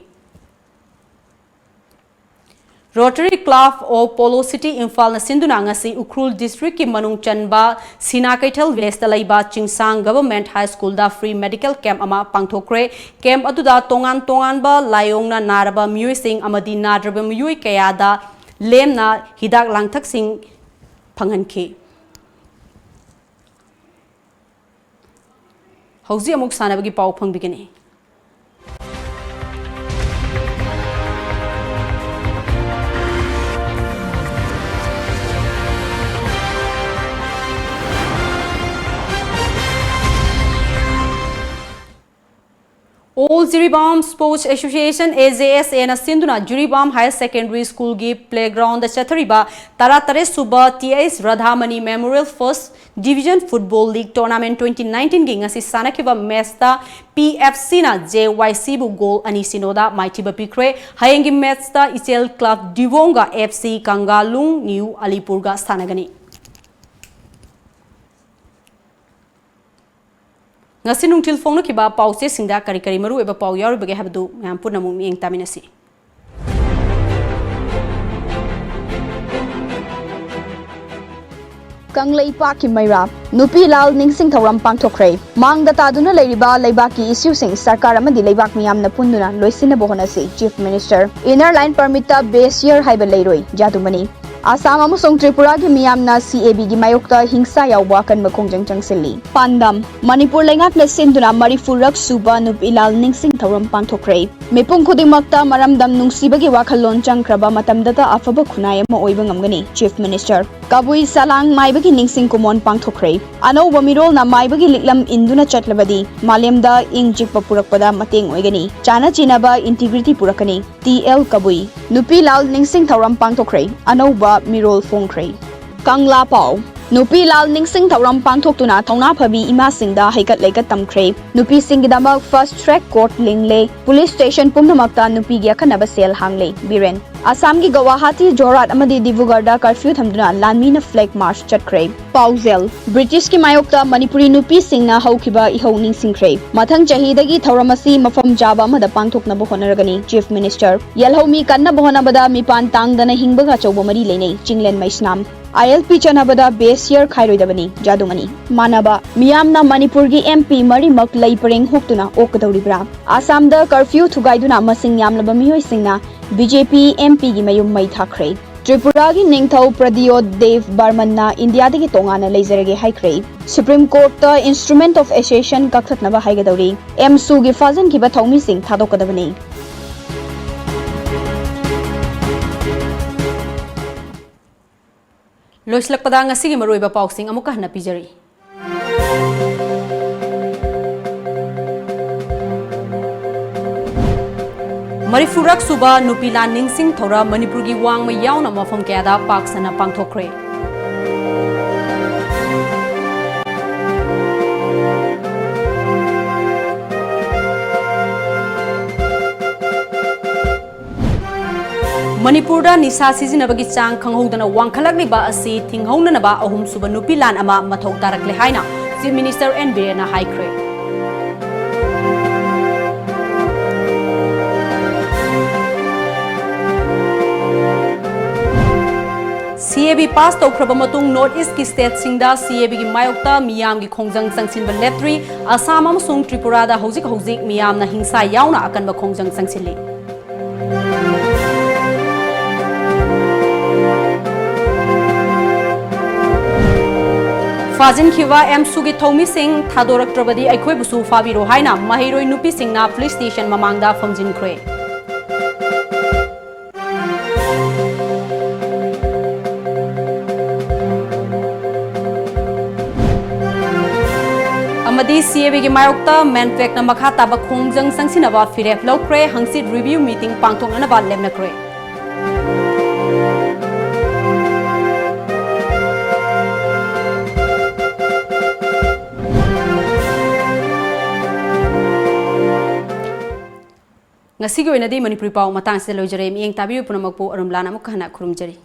Rotary Club of Polo City ꯏꯝꯐꯥꯜꯅ ꯁꯤꯟꯗꯨꯅ ꯉꯁꯤ ꯎꯈ꯭ꯔꯨꯜ districtꯀꯤ ꯃꯅꯨꯡ ꯆꯟꯕ ꯁꯤꯅꯥ ꯀꯩꯊꯦꯜ villageꯇ ꯂꯩꯕ ꯆꯤꯡꯁꯥꯡ Government High Schoolꯗ free medical camp ꯑꯃ ꯄꯥꯡꯊꯣꯛꯈ꯭ꯔꯦ꯫ Camp ꯑꯗꯨꯗ ꯇꯣꯉꯥꯟ ꯇꯣꯉꯥꯟꯕ ꯂꯥꯏꯑꯣꯡꯅ ꯅꯥꯔꯕ ꯃꯤꯑꯣꯏꯁꯤꯡ ꯑꯃꯗꯤ ꯅꯥꯗ꯭ꯔꯕ ꯃꯤꯑꯣꯏ ꯀꯌꯥꯗ ꯂꯦꯝꯅ ꯍꯤꯗꯥꯛ ꯂꯥꯡꯊꯛꯁꯤꯡ ꯐꯪꯍꯟꯈꯤ꯫ ꯍꯧꯖꯤꯛ ꯑꯃꯨꯛ ꯁꯥꯟꯅꯕꯒꯤ ꯄꯥꯎ ꯐꯪꯕꯤꯒꯅꯤ꯫ All Jiribam Sports Association, A J S A ꯅ ꯁꯤꯟꯗꯨꯅ ꯖꯤꯔꯤꯕꯥꯝ Higher Secondary School ꯒꯤ playground ꯗ ꯆꯠꯊꯔꯤꯕ ꯇꯔꯥꯇꯔꯦꯠ ꯁꯨꯕ T H Radhamani Memorial First Division Football League Tournament twenty nineteen ꯒꯤ ꯉꯁꯤ ꯁꯥꯟꯅꯈꯤꯕ match ꯇ P F C ꯅ J Y C ꯕꯨ goal ꯑꯅꯤ ꯁꯤꯅꯣꯗ ꯃꯥꯏꯊꯤꯕ ꯄꯤꯈ꯭ꯔꯦ꯫ ꯍꯌꯦꯡꯒꯤ match ꯇ ꯏꯆꯦꯜ Club Diwong ꯒ F C Kangalung New Alipur ꯒ ꯁꯥꯟꯅꯒꯅꯤ꯫ ꯉꯁꯤ ꯅꯨꯡꯊꯤꯜ ꯐꯣꯡꯅꯈꯤꯕ ꯄꯥꯎꯆꯦꯁꯤꯡꯗ ꯀꯔꯤ ꯀꯔꯤ ꯃꯔꯨꯑꯣꯏꯕ ꯄꯥꯎ ꯌꯥꯎꯔꯤꯕꯒꯦ ꯍꯥꯏꯕꯗꯨ ꯃꯌꯥꯝ ꯄꯨꯟꯅ ꯑꯃꯨꯛ ꯃꯤꯠꯌꯦꯡ ꯇꯥꯃꯤꯟꯅꯁꯤ꯫ ꯀꯪꯂꯩꯄꯥꯛꯀꯤ ꯃꯩꯔꯥ, ꯅꯨꯄꯤ ꯂꯥꯜ ꯅꯤꯡꯁꯤꯡ ꯊꯧꯔꯝ ꯄꯥꯡꯊꯣꯛꯈ꯭ꯔꯦ꯫ ꯃꯥꯡꯗ ꯇꯥꯗꯨꯅ ꯂꯩꯔꯤꯕ ꯂꯩꯕꯥꯛꯀꯤ issue ꯁꯤꯡ ꯁꯔꯀꯥꯔ ꯑꯃꯗꯤ ꯂꯩꯕꯥꯛ ꯃꯤꯌꯥꯝꯅ ꯄꯨꯟꯗꯨꯅ ꯂꯣꯏꯁꯤꯟꯅꯕ ꯍꯣꯠꯅꯁꯤ, Chief Minister꯫ Inner Line Permit ꯇ base year ꯍꯥꯏꯕ ꯂꯩꯔꯣꯏ, ꯖꯥꯗꯨꯃꯅꯤ꯫ ꯑꯁꯥꯝ ꯑꯃꯁꯨꯡ ꯇ꯭ꯔꯤꯄꯨꯔꯥꯒꯤ ꯃꯤꯌꯥꯝꯅ C A B ꯒꯤ ꯃꯥꯌꯣꯛꯇ ꯍꯤꯡꯁꯥ ꯌꯥꯎꯕ ꯑꯀꯟꯕ ꯈꯣꯡꯖꯪ ꯆꯪꯁꯤꯜꯂꯤ꯫ ꯄꯥꯟꯗꯝ, ꯃꯅꯤꯄꯨꯔ ꯂꯩꯉꯥꯛꯅ ꯁꯤꯟꯗꯨꯅ ꯃꯔꯤꯐꯨꯔꯛ ꯁꯨꯕ ꯅꯨꯄꯤ ꯂꯥꯜ ꯅꯤꯡꯁꯤꯡ ꯊꯧꯔꯝ ꯄꯥꯡꯊꯣꯛꯈ꯭ꯔꯦ꯫ ꯃꯤꯄꯨꯝ ꯈꯨꯗꯤꯡꯃꯛꯇ ꯃꯔꯝꯗꯝ ꯅꯨꯡꯁꯤꯕꯒꯤ ꯋꯥꯈꯜꯂꯣꯟ ꯆꯪꯈ꯭ꯔꯕ ꯃꯇꯝꯗꯇ ꯑꯐꯕ ꯈꯨꯟꯅꯥꯏ ꯑꯃ ꯑꯣꯏꯕ ꯉꯝꯒꯅꯤ, Chief Minister꯫ ꯀꯕꯨꯏ ꯁꯂꯥꯡ ꯃꯥꯏꯕꯒꯤ ꯅꯤꯡꯁꯤꯡ ꯀꯨꯝꯑꯣꯟ ꯄꯥꯡꯊꯣꯛꯈ꯭ꯔꯦ꯫ ꯑꯅꯧꯕ ꯃꯤꯔꯣꯜꯅ ꯃꯥꯏꯕꯒꯤ ꯂꯤꯛꯂꯝ ꯏꯟꯗꯨꯅ ꯆꯠꯂꯕꯗꯤ ꯃꯥꯂꯦꯝꯗ ꯏꯪ ꯆꯤꯛꯄ ꯄꯨꯔꯛꯄꯗ ꯃꯇꯦꯡ ꯑꯣꯏꯒꯅꯤ, ꯆꯥꯅ ꯆꯤꯅꯕ integrity ꯄꯨꯔꯛꯀꯅꯤ꯫ T L ꯀꯕꯨꯏ꯫ ꯅꯨꯄꯤ ꯂꯥꯜ ꯅꯤꯡꯁꯤꯡ ꯊꯧꯔꯝ ꯄꯥꯡꯊꯣꯛꯈ꯭ꯔꯦ, ꯑꯅꯧꯕ ꯃꯤꯔꯣꯜ ꯐꯣꯡꯈ꯭ꯔꯦ꯫ ꯀꯪꯂꯥ ꯄꯥꯎ꯫ ꯅꯨꯄꯤ ꯂꯥꯜ ꯅꯤꯡꯁꯤꯡ ꯊꯧꯔꯝ ꯄꯥꯡꯊꯣꯛꯇꯨꯅ ꯊꯧꯅꯥ ꯐꯕꯤ ꯏꯃꯥꯁꯤꯡꯗ ꯍꯩꯀꯠ ꯂꯩꯀꯠ ꯇꯝꯈ꯭ꯔꯦ꯫ ꯅꯨꯄꯤꯁꯤꯡꯒꯤꯗꯃꯛ fast track court ꯂꯤꯡꯂꯦ꯫ Police station ꯄꯨꯝꯅꯃꯛꯇ ꯅꯨꯄꯤꯒꯤ ꯑꯈꯟꯅꯕ cell ꯍꯥꯡꯂꯦ꯫ ꯕꯤꯔꯦꯟ꯫ ꯑꯁꯥꯝꯒꯤ ꯒꯧꯍꯥꯇꯤ, ꯖꯣꯔꯍꯥꯠ ꯑꯃꯗꯤ ꯗꯤꯕ꯭ꯔꯨꯒꯔꯗ curfew ꯊꯝꯗꯨꯅ ꯂꯥꯟꯃꯤꯅ flag march ꯆꯠꯈ꯭ꯔꯦ꯫ ꯄꯥꯎꯖꯦꯜ꯫ ꯕ꯭ꯔꯤꯇꯤꯁꯀꯤ ꯃꯥꯌꯣꯛꯇ ꯃꯅꯤꯄꯨꯔꯤ ꯅꯨꯄꯤꯁꯤꯡꯅ ꯍꯧꯈꯤꯕ ꯏꯍꯧ ꯅꯤꯡꯁꯤꯡꯈ꯭ꯔꯦ꯫ ꯃꯊꯪ ꯆꯍꯤꯗꯒꯤ ꯊꯧꯔꯝ ꯑꯁꯤ ꯃꯐꯝ ꯆꯥꯕ ꯑꯃꯗ ꯄꯥꯡꯊꯣꯛꯅꯕ ꯍꯣꯠꯅꯔꯒꯅꯤ, Chief Minister꯫ ꯌꯦꯜꯍꯧꯃꯤ ꯀꯟꯅꯕ ꯍꯣꯠꯅꯕꯗ ꯃꯤꯄꯥꯟ ꯇꯥꯡꯗꯅ ꯍꯤꯡꯕꯒ ꯑꯆꯧꯕ ꯃꯔꯤ ꯂꯩꯅꯩ, ꯆꯤꯡꯂꯦꯟ ꯃꯩꯁꯅꯥꯝ꯫ I L P ꯆꯠꯅꯕꯗ base year ꯈꯥꯏꯔꯣꯏꯗꯕꯅꯤ, ꯖꯥꯗꯨꯃꯅꯤ꯫ ꯃꯥꯟꯅꯕ꯫ ꯃꯤꯌꯥꯝꯅ ꯃꯅꯤꯄꯨꯔꯒꯤ M P ꯃꯔꯤꯃꯛ ꯂꯩ ꯄꯔꯦꯡ ꯍꯨꯛꯇꯨꯅ ꯑꯣꯛꯀꯗꯧꯔꯤꯕ꯭ꯔꯥ? ꯑꯁꯥꯝꯗ curfew ꯊꯨꯒꯥꯏꯗꯨꯅ ꯃꯁꯤꯡ ꯌꯥꯝꯂꯕ ꯃꯤꯑꯣꯏꯁꯤꯡꯅ B J P M P ꯒꯤ ꯃꯌꯨꯝ ꯃꯩ ꯊꯥꯈ꯭ꯔꯦ꯫ ꯇ꯭ꯔꯤꯄꯨꯔꯥꯒꯤ ꯅꯤꯡꯊꯧ ꯄ꯭ꯔꯗꯤꯌꯣꯠ ꯗꯦꯕ ꯕꯔꯃꯟꯅ ꯏꯟꯗꯤꯌꯥꯗꯒꯤ ꯇꯣꯉꯥꯟꯅ ꯂꯩꯖꯔꯒꯦ ꯍꯥꯏꯈ꯭ꯔꯦ꯫ Supreme Courtꯇ Instrument of Accession ꯀꯛꯊꯠꯅꯕ ꯍꯥꯏꯒꯗꯧꯔꯤ꯫ ꯑꯦꯝꯁꯨꯒꯤ ꯐꯥꯖꯤꯟꯈꯤꯕ ꯊꯧꯃꯤꯁꯤꯡ ꯊꯥꯗꯣꯛꯀꯗꯕꯅꯤ꯫ ꯂꯣꯏꯁꯤꯜꯂꯛꯄꯗ ꯉꯁꯤꯒꯤ ꯃꯔꯨꯑꯣꯏꯕ ꯄꯥꯎꯁꯤꯡ ꯑꯃꯨꯛꯀ ꯍꯟꯅ ꯄꯤꯖꯔꯤ꯫ ꯃꯔꯤꯐꯨꯔꯛ ꯁꯨꯕ ꯅꯨꯄꯤ ꯂꯥꯟ ꯅꯤꯡꯁꯤꯡ ꯊꯧꯔꯝ ꯃꯅꯤꯄꯨꯔꯒꯤ ꯋꯥꯡꯃ ꯌꯥꯎꯅ ꯃꯐꯝ ꯀꯌꯥꯗ ꯄꯥꯛ ꯁꯟꯅ ꯄꯥꯡꯊꯣꯛꯈ꯭ꯔꯦ꯫ ꯃꯅꯤꯄꯨꯔꯗ ꯅꯤꯁꯥ ꯁꯤꯖꯤꯟꯅꯕꯒꯤ ꯆꯥꯡ ꯈꯪꯍꯧꯗꯅ ꯋꯥꯡꯈꯠꯂꯛꯂꯤꯕ ꯑꯁꯤ ꯊꯤꯡꯍꯧꯅꯅꯕ ꯑꯍꯨꯝꯁꯨꯕ ꯅꯨꯄꯤ ꯂꯥꯟ ꯑꯃ ꯃꯊꯧ ꯇꯥꯔꯛꯂꯦ ꯍꯥꯏꯅ Chief Minister ꯑꯦꯟ ꯕꯤꯔꯦꯟꯅ ꯍꯥꯏꯈ꯭ꯔꯦ꯫ CAB pass ꯇꯧꯈ꯭ꯔꯕ ꯃꯇꯨꯡ North Eastꯀꯤ stateꯁꯤꯡꯗ CABꯒꯤ ꯃꯥꯌꯣꯛꯇ ꯃꯤꯌꯥꯝꯒꯤ ꯈꯣꯡꯖꯪ ꯆꯪꯁꯤꯟꯕ ꯂꯦꯞꯇ꯭ꯔꯤ꯫ ꯑꯁꯥꯝ ꯑꯃꯁꯨꯡ ꯇ꯭ꯔꯤꯄꯨꯔꯥꯗ ꯍꯧꯖꯤꯛ ꯍꯧꯖꯤꯛ ꯃꯤꯌꯥꯝꯅ ꯍꯤꯡꯁꯥ ꯌꯥꯎꯅ ꯑꯀꯟꯕ ꯈꯣꯡꯖꯪ ꯆꯪꯁꯤꯜꯂꯤ꯫ ꯐꯥꯖꯤꯟꯈꯤꯕ ꯑꯦꯝꯁꯨꯒꯤ ꯊꯧꯃꯤꯁꯤꯡ ꯊꯥꯗꯣꯔꯛꯇ꯭ꯔꯕꯗꯤ ꯑꯩꯈꯣꯏꯕꯨꯁꯨ ꯐꯥꯕꯤꯔꯣ ꯍꯥꯏꯅ ꯃꯍꯩꯔꯣꯏ ꯅꯨꯄꯤꯁꯤꯡꯅ police station ꯃꯃꯥꯡꯗ ꯐꯝꯖꯤꯟꯈ꯭ꯔꯦ꯫ ꯑꯃꯗꯤ CABꯒꯤ ꯃꯥꯌꯣꯛꯇ MANPACꯅ ꯃꯈꯥ ꯇꯥꯕ ꯈꯣꯡꯖꯪ ꯆꯪꯁꯤꯟꯅꯕ ꯐꯤꯔꯦꯞ ꯂꯧꯈ꯭ꯔꯦ꯫ ꯍꯪꯆꯤꯠ review meeting ꯄꯥꯡꯊꯣꯛꯅꯅꯕ ꯂꯦꯞꯅꯈ꯭ꯔꯦ꯫ ꯉꯁꯤꯒꯤ ꯑꯣꯏꯅꯗꯤ ꯃꯅꯤꯄꯨꯔꯤ ꯄꯥꯎ ꯃꯇꯥꯡꯁꯤꯗ ꯂꯣꯏꯖꯔꯦ꯫ ꯃꯤꯠꯌꯦꯡ ꯇꯥꯕꯤꯕ ꯄꯨꯝꯅꯃꯛꯄꯨ ꯑꯔꯨꯝꯂꯥꯅ ꯑꯃꯨꯛꯀ ꯍꯟꯅ ꯈꯨꯔꯨꯝꯖꯔꯤ꯫